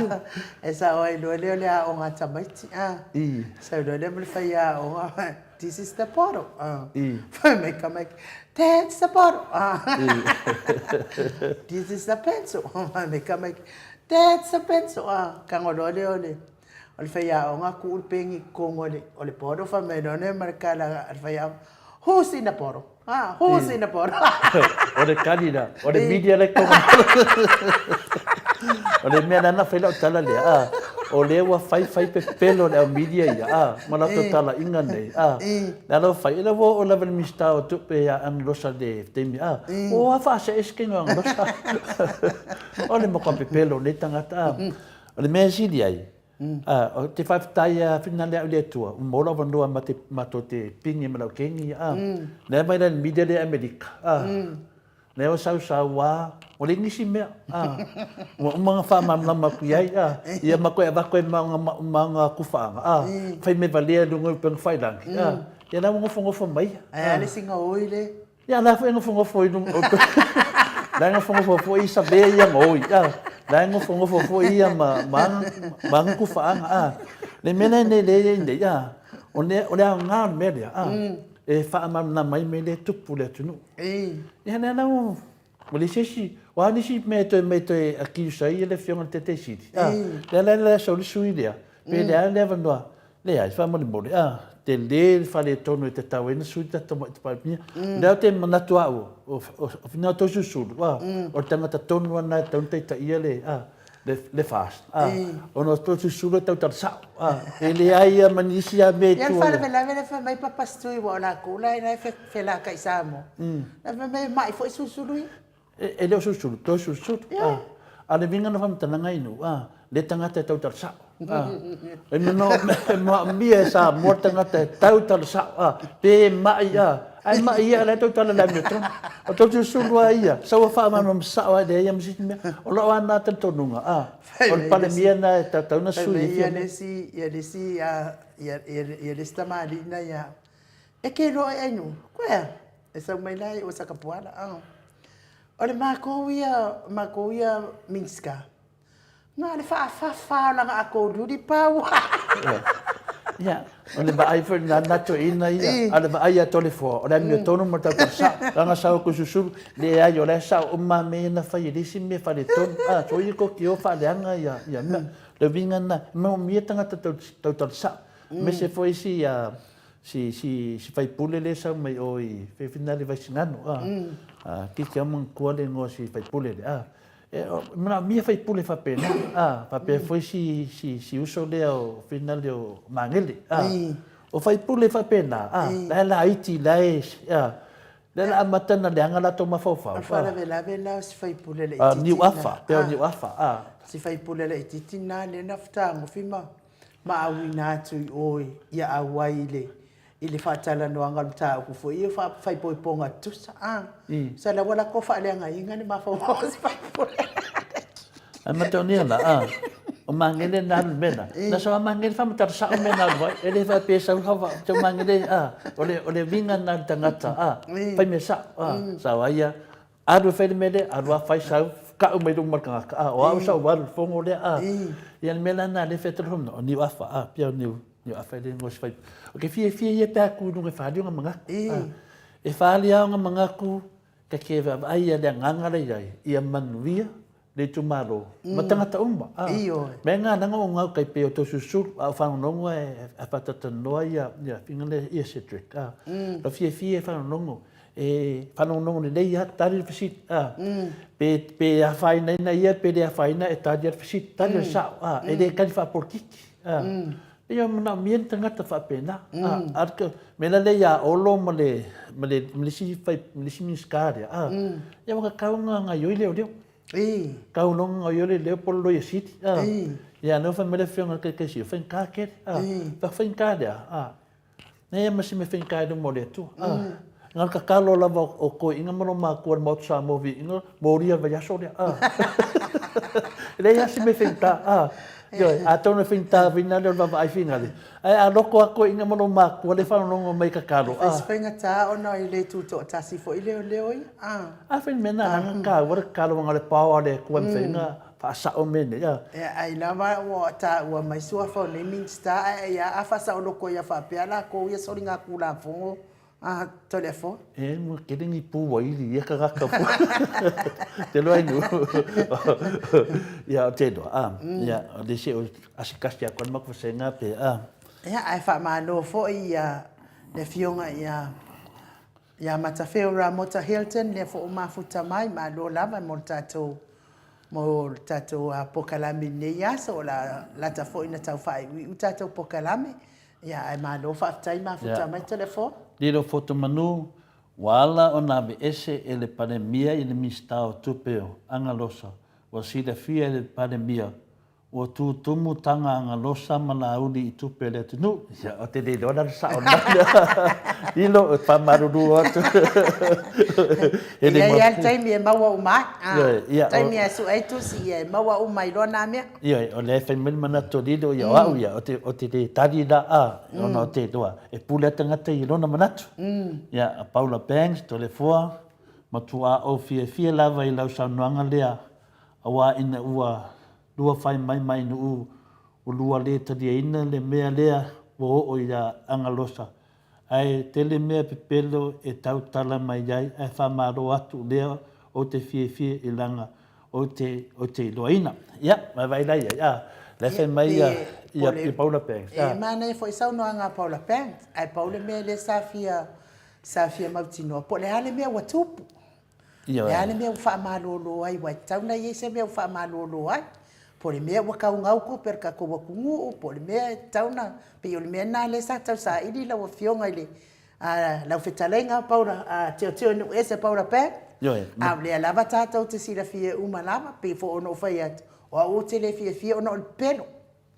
e sao ai loa lea o le aoga a tamaiti, a. I. Sau loa lea ma le faiaoga, this is the bottle, a. I. Fai mai tamaiti, that's the bottle, a. I. This is the pencil, fai mai tamaiti, that's the pencil, a. Tago loa lea o le O le faiaoga tuu le peni i totonu o le bottle fai mai loa lea ma le tala a le faiaoga, Who's in the bottle? Ha, who's in the bottle? O le kali la, o le media la i totonu. O le mea lea na fai lau tala lea, a, o lea ua fai fai pepelo le au media ia, a, ma latou talaiga nei, a, lea la ua fai, e le ua oo lava i le Minisita o Tupe ia Analosa i le taimi, a, ua faasee se kino Analosa. O le matua pepelo o nei tagata, a. O le mea e sili ai, ou te faafetai a finagalo au i le Atua, ua maua lou avanoa ma te, matou te pine ma lau keni, a. Lea mai la i le media lea i Amerika, a. Lea ua sausau a, ua leai nisi mea, a. Ua uma ona faamalamalama atu i ai, a. Ia ma toe avatu ai ma ona, ma ona tufaaga, a. Fai mea valea i luga o upega tafailagi, a. Ia la ua nofonofo mai. Ae a le isi gaoi lea? Ia, la foi e nofonofo i luga o La e nofonofo foi i savea ia gaoi, a. La e nofonofo foi ia ma, ma ana, ma ana tufaaga, a. Le mea lenei lea e i ai nei, a, o le, o le aoga o le mea lea, a, e faamalamalama ai mea lea e tupu i le atunuu. Ia, lea la ua, ua leai se isi, o a nisi mea e toe aumai e toe accuse ai le Afioga i le Taitaisili, a. Lea la e le sau le sui lea, pe leai le avanoa Leai, faamolemole, a, tele le faaletonu e tatau ai ona sui le tatou Tamaitai Palemia. O lea ou te manatu au, o, o, o Finau Toesulusulu, a, o le tagata tonu lava lena e tatau ona taitaia le, a, le, le FAST, a, ona o Toesulusulu e tautala sao, a, e leai lava ma nisi lava mea i Ia, tua o le. faalavelave la fai mai Papa Stui ua o lakou la e felaka'i Samoa. La fai mai e ma'i foi Sulusulu ia. E le o Sulusulu, Toesulusulu. A, a o le uiga o le faamatalaga inu, a, le tagata e tautala sao. A, e manaomia e Samoa le tagata e tautala sao, a, pe ma'i, a, ae ma'i ia o la e tautala i le amiotonu. O Toesulusulu lava ia, sau e faamalamalama sao lava e leai lava ma se isi mea. O lou lava lena talitonuga, a, o le Palemia lena e tatau ona sui ai. Fai mai ia le isi, ia le isi tamalii lena ia au, E ke loa e ainu, koe a? E sau mai la i o Sakapuala, a. O le makou ia, makou ia Minska, na o le faafafa o lana akou luli pau. Ia, o le vaai foi lena na toeaina ia, a o le vaai ia Toleafoa, o le amiotonu ma le tautala sao. Leaga sau atu i Susulu, leai o la e sao uma lava mea ia na fai e le isi mea faaletonu. A, soia koki o faaleaga ia mea. Le uiga lena, e manaomia tagata tautala sao. Aemaise foi isi si si si faipule lea e sau mai o i Fefinale Vaisigano a a kiki au manatua le igoa o si faipule lea a e manaomia faipule faapena a faapea foi si si si uso lea o Finale o Magele a o faipule faapena a la e laiti la e a lea la amata ona leaga latou mafaufau O le faalavelave la o si faipule laitiiti Niuafa pei o Niuafa a si faipule laitiiti lena lea na fetagofi ma ma auina atu i o ia auai i le i le faatalanoaga o le mataupu foi ia faaipoipoga tutusa a. Sa la ua latou faaleagaina le mafaufau o si faipule. Ae mataonia la, a. O Magele na alu i le mea lena. Na sau lava Magele faamatala sao le mea na alu ai. E le faapea e sau lava sau Magele a, o le o le uiga lena o le tagata a, fai mea sao a. Sao ai ia, alu e fai le mea lea, alu lava fai sau, kau mai luma o le tagata a, o au sa ou alu i le fono lea a. Ia le mea la lena lea e fai atu ai le o Niuafa a, pei o Niu Niuafa e le igoa o se fai. Ou te fiafia ia pe a tu i luga e faaali ona manatu a. E faaali lava ona manatu ta te vaavaai ia le agaga la i ai, ia manuia le itumalo ma tagata uma. Ioe. Mea nga langa o ngau kai pe o to susulu a o whanonongo e a whatatanoa ia ia finga le ia Cedric. A lo fie fie e whanonongo e whanonongo le lei a tali le fesili. A pe pe a whaina ina ia pe le a whaina e tali le fesili tali le sao. A e le kali whaapolokiki. A pe o mana mia ni tangata whaapena. A a ka me la le ia Olo ma le ma le ma le si whai ma le si Minista rea. A ia waka kaunga nga ioi leo leo. I. Kau longa nga ioi leo leo polo loia siti. A I. Ia no whai mele whionga ke ke si whai ka kere. A I. Wha whai ka rea. A Nei e ma si me whai ka ere mo le atua. A Nga ka kalo lava o koe inga ma lo makua le Maota Samoa vi inga moria vai aso lea. A E leai a si me whai ka. A Ioe, atonu e whai tā whina leo le vavaai whingale. Ae a loko a koe inga ma lo makua le whanonongo mai ka kalo. A. Whai whaingatā ona i le tūtoatasi foi leo leo ia. A. A whai mea nā ranga ka ua le kalo wanga le pao a le kua mm. whainga whaasao me nei. A. E ai lava ua tā ua mai sua fau nei Minista ae ia a whasao loko ia whapea la ko ia sori ngā kūlāfongo a Toleafoa. E mua kere ni pū wa iri ia ka raka pu. Te loa inu. Ia o te loa. A, ia, o le se o asikasi a koe maku whasenga pe, a. Ia, ae whaamālo foi ia le afioga ia ia Matawheo Ramota Hilton lea foi o mafuta mai, malo lava mo le tatou mo le tatou pokalame i lenei aso, o la lata foi na tau faaiuiu tatou pokalame. Ia, ae malo faafetai mafuta mai Toleafoa. Lilo Fotomanu, ua ala ona aveese e le Palemia i le Minisita o Tupe o Agalosa, ua silafia e le Palemia, ua tūtumu tanga Agalosa ma Lāuli i tupe a le atunuu. Ia, o te le iloa la le sao lena. Lilo, e faamalulu atu. E i ai lava le taimi e maua uma ai. Ioe, ia. Taimi e sue ai tusi, ia e maua uma ai loa nā mea. Ioe, o lea e fai mai le manatu o Lilo, ia o au ia, o te, o te le tali la a, ona o te iloa, e pule a tagata i lona manatu. Ia, a Paula Banks, Toleafoa, matua ou fiafia lava i lau saunoaga lea, auā ina ua lua fai mai mai nuu, ua lua le taliaina le mea lea ua oo iā Agalosa, Ae tele mea pepelo e tautala mai ai ae faamalo atu lea ou te fiafia i langa ou te ou te iloaina. Ia, vaivai la iai, a, la e fai mai ia, ia, ia Paula Banks, a. E manaia foi saunoaga a Paula Banks, ae pau le mea lea sa fia, sa fia mautinoa, po o le a le mea ua tupu. Ioe. O le a le mea ua faamalolo ai, aua e tatau ona i ai se mea ua faamalolo ai. Po o le mea ua kaugau tupe a le tatou atunuu, po o le mea e tatau ona, pei o le mea lena lea sa tausaili lau Afioga i le, lau fetalaiga Paula, Teoteonuuese Paula Bang. Ioe. A o lea lava tatou te silafia uma lava, pei foi ona ou fai atu, o au ou te le fiafia ona o le pepelo.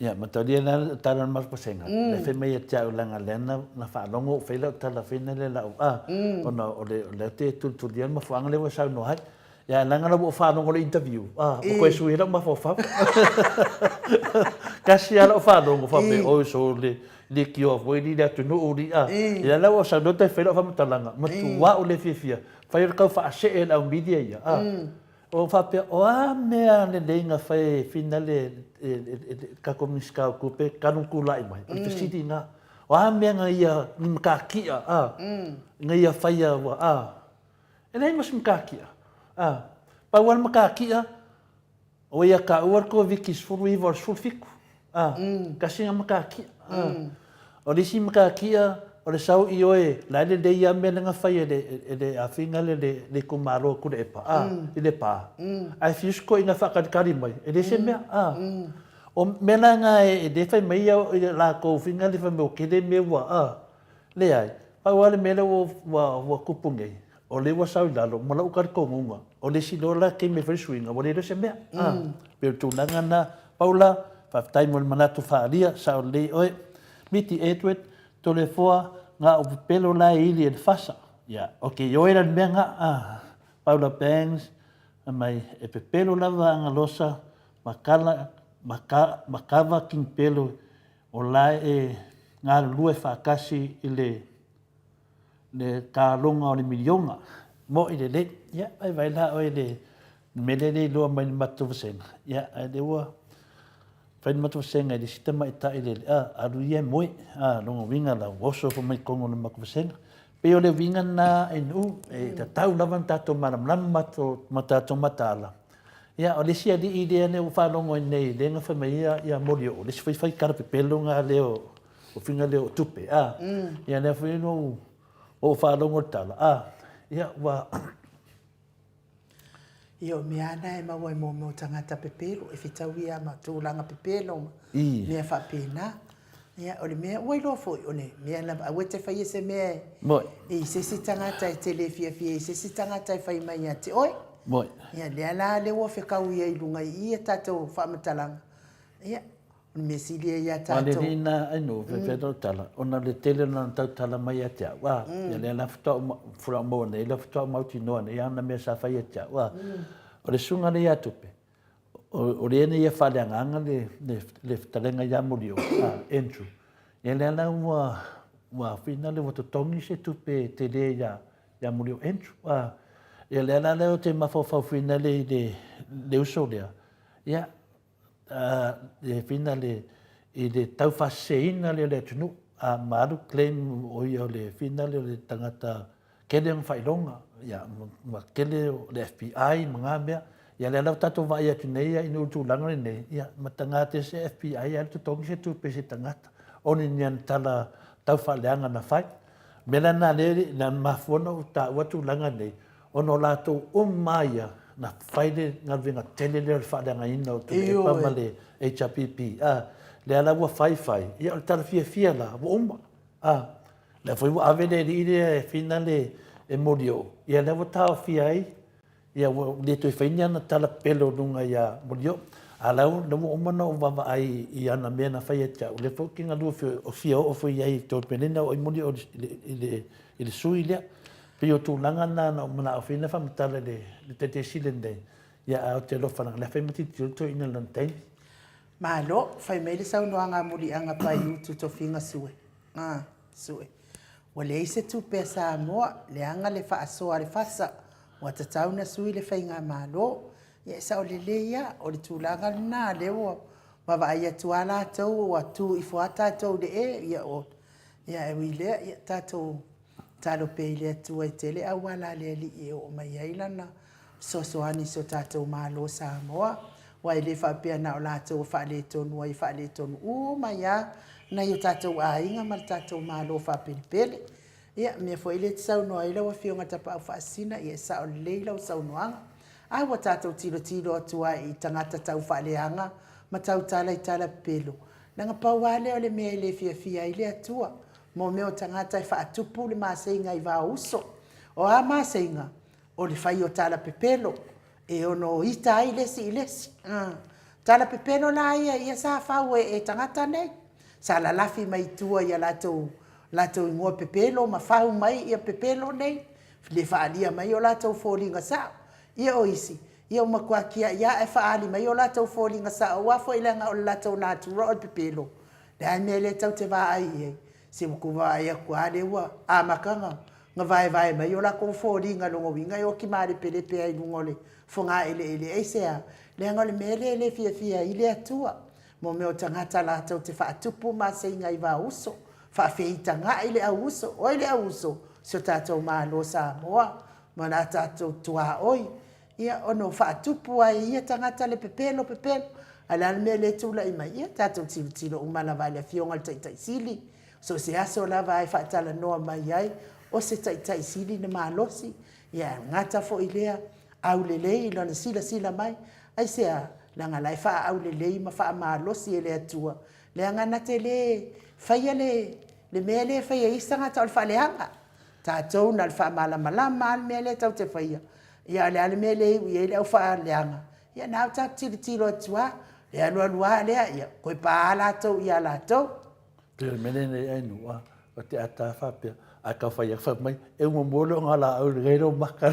Ia, matalia la le tala o le Marukosega, le fai mai ia te au leaga lea na, na faalogo ou fai lau tala fai na le lau a, ona o le, o lea te tulitulia le mafuaaga lea ua e saunoa ai. Ia, leaga la ua ou faalogo i le interview, a, ua toe sui ai lau mafaufau. Tasi lava lau faalogo faapea, oi so le leitioa foi li le atunuu li a. Ia la ua saunoa toe fai lau faamatalaga, matua ou le fiafia, fai o le tau faasee e le au media ia, a. O faapea, o a mea lelei na fai e finale e tatou Minisita o Tupe talu tulai mai? O le fesili lena. O a mea na ia ni matatia, a, na ia faia ua, a. E leai ma se matatia, a. Pau lava le matatia, o ia taua le Koviti 19 o le 17, a, tasi lena matatia, a. O le isi matatia, o le sau i oe, la e lelei lava mea lea na fai e le, e le afiga lea le, le itumalo o Tuilaepa, a, i Lepa. Ae fiu si toeaina faatalitali mai, e leai se mea, a. O mea la na e le fai mai ia latou faiga lea fai mai ua tele mea ua, a. Leai, pau lava le mea lea ua, ua, ua tupu nei, o lea ua sau i lalo, ma lou talitonuga, o le isi loa la taimi e fai le suiga, ua le iloa se mea. A, pei o le tulaga lena. Paula, faafetai mo le manatu faaalia, sao lelei oe. Miti Edward, Toleafoa, nga o pepelo la e ili e le fasa. Ia, ok, ioe la le mea nga, a. Paula Bangs, Fai mai, e pepelo lava a Galosa ma kala. Makava King Pelo o la e galulue faatasi i le le taloga o le miliona. Moʻi lelei. Ia, vaivai la oe i le mea lea e le iloa mai le matou vasega, ia, ae lea ua fai le matou vasega i le isi tamaitai le, a, alu ia e moe. A, lona uiga la, ua oso foi mai totonu o le matou vasega. Pei o le uiga lena e Nu'u, e tatau lava ona tatou malamalama ma tatou mataala. Ia, o le isi alii lea lea ua faalogo ai nei, lea na fai mai ai ia Molioo, le isi foi fai tala pepelo na lea o faiga lea o tupe, a. Ia lea foi na ou faalogo i le tala, a, ia ua... Ia o mea lava na e maua i mea o tagata pepelo, e fetaui lava ma tulaga pepelo ma mea faapena. Ia o le mea, ua iloa foi, o le mea lava, aua e te faia se mea i se isi tagata e te le fiafia i se isi tagata e fai mai ia te oe. Ia lea la lea ua fetaui ai i luga i i a tatou faamatalaga. Ia, o le mea sili ia ia tatou. Aua le alii na ai no, fai lau tala, ona o le tele o lana tautala mai ia te au, a, ia lea la faatoa ou maua nei, lea faatoa ou mautinoa nei ana mea sa fai ia te au, a. O le susuga lea ia Tupe, o le nei ia faaleagaga le fetalaiga ia Molioo, a, Andrew, ia lea la ua, ua whina le ua totogi se tupe tele ia, ia Molioo Andrew, a. Ia lea la lea ou te mafaufau whina le i le uso lea, ia, e whina le, i le taufaseseina lea o le atunuu, a ma alu claim o ia o le whina lea o le tagata Tele ona faailoga, ia, ma tele o le FBI ma na mea. Ia lea la ua tatou vaai atu nei ia i le tulaga lenei, ia, ma taga te se FBI alu totogi se tupe i se tagata, ona ni ana tala tau faaleaga na fai. O mea la na lea na mafua ona ou taua tulaga nei, ona o latou uma lava ia na fai le galuega tele lea o le faaleagaina o Tuilaepa ma le HRPP. A, lea la ua fai fai, ia o le tala fiafia la, ua uma. A, lea foi ua ave le alii lea e fina le e Molioo, ia lea ua taofia ai, ia ua le toe fai ni ana tala pepelo i luga ia Molioo. A la ua uma ona ou vaavaai i ana mea na fai ia te au, lea foi ou te galue fia oo foi i ai i totonu mea nei na oo ai Molioo i le sui lea. Pei o tulaga na na ou manao e fai na faamatala i le Taitaiesili lenei, ia ae ou te alofa leaga o lea e fai ma tilotilo le toeaina i lana taimi. Malo, fai mai le saunoaga a Muliaga Paiutu Tofiga Sue. A, Sue. Ua leai se tupe a Samoa, leaga le faasoa a le FASA, ua tatau na sui le faigamalo. Ia e sao lelei a, o le tulaga lena lea ua vaavaai atu a latou ua tu ifo a tatou i le e, ia o, ia e ui lea, ia tatou Tatalo pea i le Atua e tele auala a le Alii e oo mai ai Lana fesoasoani i so tatou Malo Samoa, aua e le faapea na o latou e faaletonu ai, e faaletonu uma ai lava nai o tatou aiga ma le tatou Malo faapelepele. Ia, o mea foi lea e te saunoa ai lau Afioga Tapaau Faasisina, ia e sao lelei lau saunoaga. A ua tatou tilotilo atu lava i tagata tau faaleaga ma tautala i tala pepelo, leaga pau lava lea o le mea e le fiafia ai le Atua, Mo mea o tagata e faatupu le maseiga i vao uso. O a maseiga? O le fai o tala pepelo e ono ita ai le isi i le isi. Tala pepelo la ia ia sa fau e tagata nei. Sa lalafi mai i tua i a latou latou igoa pepelo ma fau mai ia pepelo nei, le faaalia mai o latou foliga sao. Ia o isi, ia ua matua tiai lava ae faaali mai o latou foliga sao aua foi leaga o le latou natura o le pepelo. Le a le mea lea tau te vaai i ai? Se ua tou vaai atu lava lea ua amata ona vaevae mai o latou foliga lona uiga e oti malepelepe ai i luga o le fogaeleele. Aisea? Leaga o le mea lea e le fiafia ai le Atua. Mo mea o tagata latou te faatupu maseiga i vao uso, faafeitagai le au uso, oi le au uso, si o tatou Malo Samoa ma la tatou tuaoi Ia, ona ua faatupu ai e ia tagata le pepelo, pepelo. Ae o le a le mea lea e tulai mai? Ia, tatou tilotilo uma lava i le Afioga i le Taitai Sili, so o se aso lava e faatalanoa mai ai, o se Taitai Sili na malosi, ia e gata foi lea aulelei i lona silasila mai. Aisea? Leaga la e faaaulelei ma faamalosi e le Atua, leaga na te le faia le mea lea e faia e isi tagata o le faaleaga. Tatou na o le faamalamalama lava le mea lea tatou te faia, Ia a o le a le mea lea e iu i ai le aufaaleaga? Ia na ua tatou tilotilo atu lava, le alualu lava lea, ia toe pa lava latou ia latou. Pei o le mea lenei ai nuu a, o te ata faapea, a tau fai atu fai mai, e uma mua le ogalaau i lenei lou maka.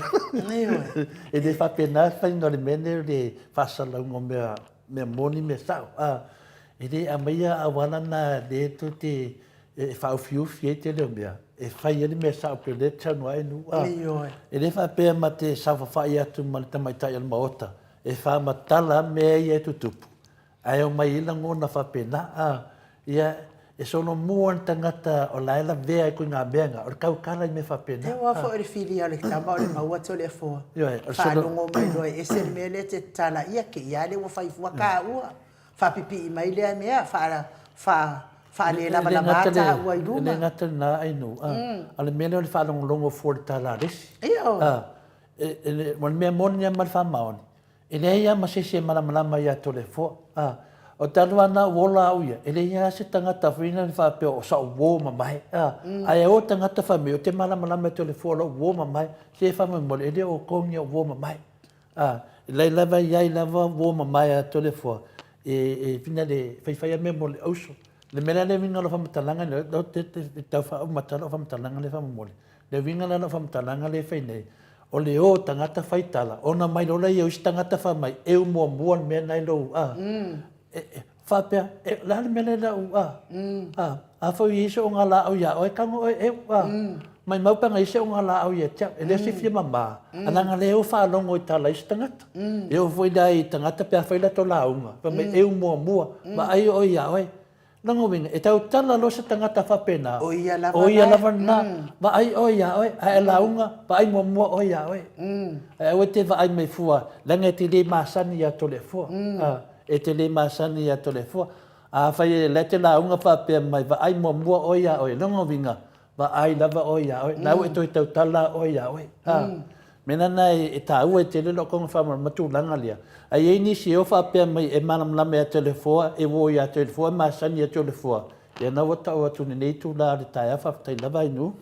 E le faapena le faiga o le mea lenei o le faasalalauga o mea. mea moni mea sao, a, e le aumaia auala na lea tou te e faaufiufi ai tele o mea, e fai ai le mea sao pei o lea e te saunoa ai Nu, a, e le faapea ma te saofafai atu ma le tamaitai o le Maota e faamatala mea ia e tutupu, ae omai ai lagona faapena, a, ia, e solomua le tagata o la e lavea ai koe ngā mea ngā, o le tautala i mea faapena. E oa foi o le filia o le tama o le maua atu o le afoa. Ioe, o le solo... Faalogo mai loa e ese le mea lea e te tatala ia, ke ia lea ua fai fua taua. Faapipii mai lea mea, faa, faa, faalelavalava taua i luma. E le gata i lena Ainu, a, a o le mea lea o le faalogologo fua i le tala a le isi. Ioe. A, e, e, o le mea moni lava ma le faamaoni, E leai lava ma se isi e malamalama ia Toleafoa. A, o talu lava na ou ola au ia, e leai lava se tagata foi lea faapea o sa'u uo mamae. A, ae o tagata fai mai ou te malamalama i Toleafoa o la'u uo mamae, se faamolemole e le o outou ni o'u uo mamae. A, e lava e i ai lava uo mamae a Toleafoa e, e finale faifai a mea mo le auso. Le mea la lea uiga o lau faamatalaga lea, ou te tau faauma atu lau faamatalaga lea faamolemole. Le uiga la o lau faamatalaga lea e fai nei, o le o tagata fai tala, ona mai loa lea o isi tagata fai mai, eu muamua le mea na i lou, a, e, e, faapea, e, o le a le mea lea i lau, a, a, a foi e i ai se ogalaau ia oe, tago oe eu, a, maimau pe ana i ai se ogalaau ia te au, e le o se fia mama, a leaga o lea ua faalogo i tala a isi tagata. E oo foi la i tagata pe a fai latou lauga, fai mai, eu muamua, vaai oe ia oe. Lona uiga, e tautala loa se tagata faapena, O ia lava o ia lava lena, vaai oe iā oe, ae e lauga, vaai muamua oe iā oe. Ae aua e te vaai mai fua, leaga e te le masani iā Toleafoa. E te le masani iā Toleafoa. Afai e la e te lauga faapea mai, vaai muamua oe iā oe, lona uiga, Vaai lava oe iā oe, la ua e toe tautala oe iā oe. A, mea lana e tāua e tele lou konga whaamalamalama tulaga lea. A i ai nisi e o faapea mai e malamalama ia Toleafoa, e uo ia Toleafoa, e masani ia Toleafoa, ia na ua tau atu lenei itula o le taeao faafetai lava Ainu.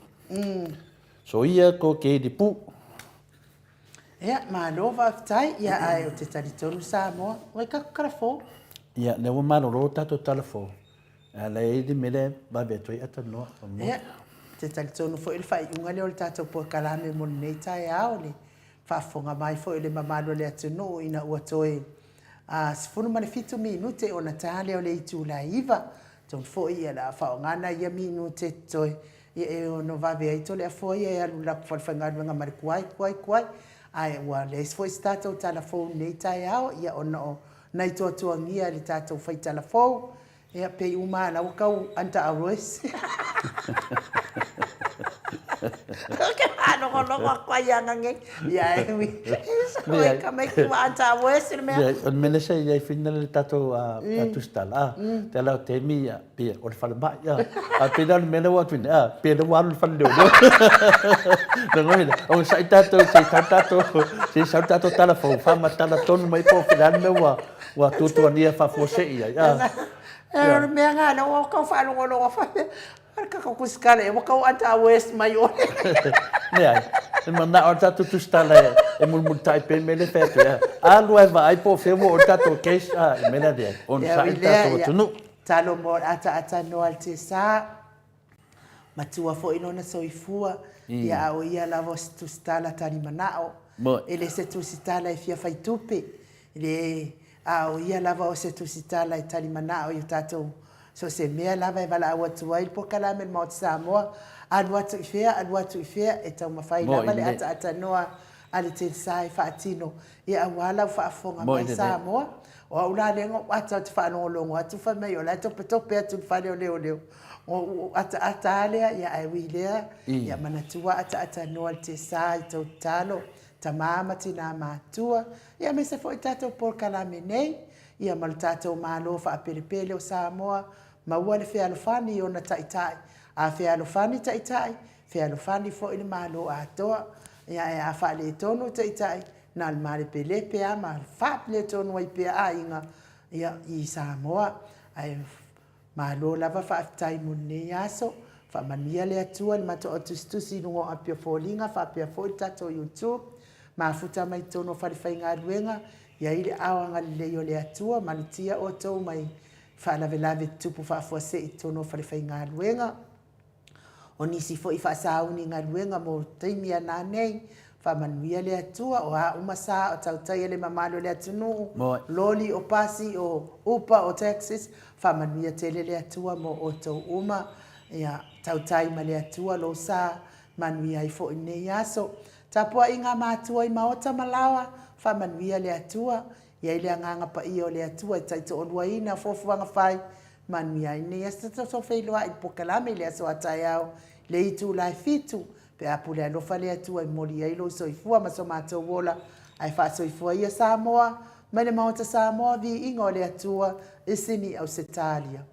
Soia ko ke ilipu. Ia, malo faafetai, ia ae ou te talitonu Samoa, ua i tatou tala fou. Ia, lea ua malolo tatou tala fou. A la e i ai le mea lea e vave atu ai atalanoa. Ia, ou te talitonu foi o le faaiuga lea o le tatou polokalame mo lenei taeao, le faafofoga mai foi o le mamalu o le atunuu ina ua toe 17 minute ona ta lea o le itula e 9. Atonu foi o le a faaaoga nai ia minute totoe e ono vave ai Toleafoa ia e alu i le latou falefaigaluega ma le kuai, kuai, kuai. Ae ua leai foi se tatou tala fou i lenei taeao, ia ona o nai tuatuagia i le tatou faitala fou, ia pei uma lava la ua tau under hours. Ou te faalogologo atu ai ia nei, ia e ui, e ka mai ua under hours le mea. O le mea lea sa i ai foi le tatou tusitala, a, te ala o taimi, ia, pei o le falemai, a, a pei la o le mea lea ua atu nei, a, pei o lea ua alu i le fale leoleo. Lagona, o sa'i tatou, se i sau tatou, se i sau tatou tala fou, faamatala tonu mai po o le a le mea ua, ua tuatuagia faafuasei ai, a. O le mea lena, lea ua tau faalogologo faapea, o le tatou tusitala ea ua tau ata west mai ole. Leai, e manao le tatou tusitala e mulimulitai pea i mea lea e fai atu ai, a. Alu lava e vaai po o fea ua oo i le tatou case, a, i le mea lea leai, onosai le tatou atunuu. Talo mo le ataata noa le Tesa, matua foi lona soifua, ia a o ia lava o se tusitala talimanao, e le se tusitala e fia fai tupe, le, a o ia lava o se tusitala e talimanao i o tatou so se mea lava e valaau atu ai le polokalame le Maota Samoa, alu atu i fea, alu atu i fea, e taumafai lava le ataata noa a le Telsa e faatino Ia aua lau faafofoga mai Samoa. O au la lea na ou ata ou te faalogologo atu fai mai o la e topetope atu i le fale o leoleo. Ona ou ataata lava lea, ia ae ui i lea, ia manatua ataata noa le tesa i tou tatalo, tama ma tina matua, ia aemaise foi tatou polokalame nei, ia ma le tatou Malo faapelepele o Samoa, maua le fealofani i ona taitai. A fealofani taitai, Fealofani foi le Malo atoa, ia ae a faaletonu taitai, na o le malepelepe lava ma faaletonu ai pea aiga ia i Samoa. Ae malo lava faafetai mo lenei aso. Faamanuia le Atua i le matou au tusitusi i luga o api o foliga faapea foi le tatou YouTube. Mafuta mai totonu o falefaigaluega, i ai le ao agalelei o le Atua, malutia outou mai faalavelave tutupu faafuasei i totonu o falefaigaluega. O nisi foi faasauni galuega mo taimi a nanei, Faamanuia le Atua, o a uma sa o tautaia le mamalu o le atunuu, loli, o pasi, o upa, o taxis, faamanuia tele le Atua mo outou uma. Ia, tautai ma le Atua lou sa, manuia ai foi lenei aso. Tapuaiga a matua i maota ma laoa, faamanuia le Atua. I ai le Agaga Paia o le Atua e taitoaluaina fuafuaga fai, manuia ai lenei aso. Tatou feiloai i le polokalame i le aso a taeao i le itula e 7, pe a pule alofa le Atua e momoli ai lou soifua ma so matou ola, ae faasoifua ia Samoa mai le Maota Samoa, viiga o le Atua i Sini Ausetalia.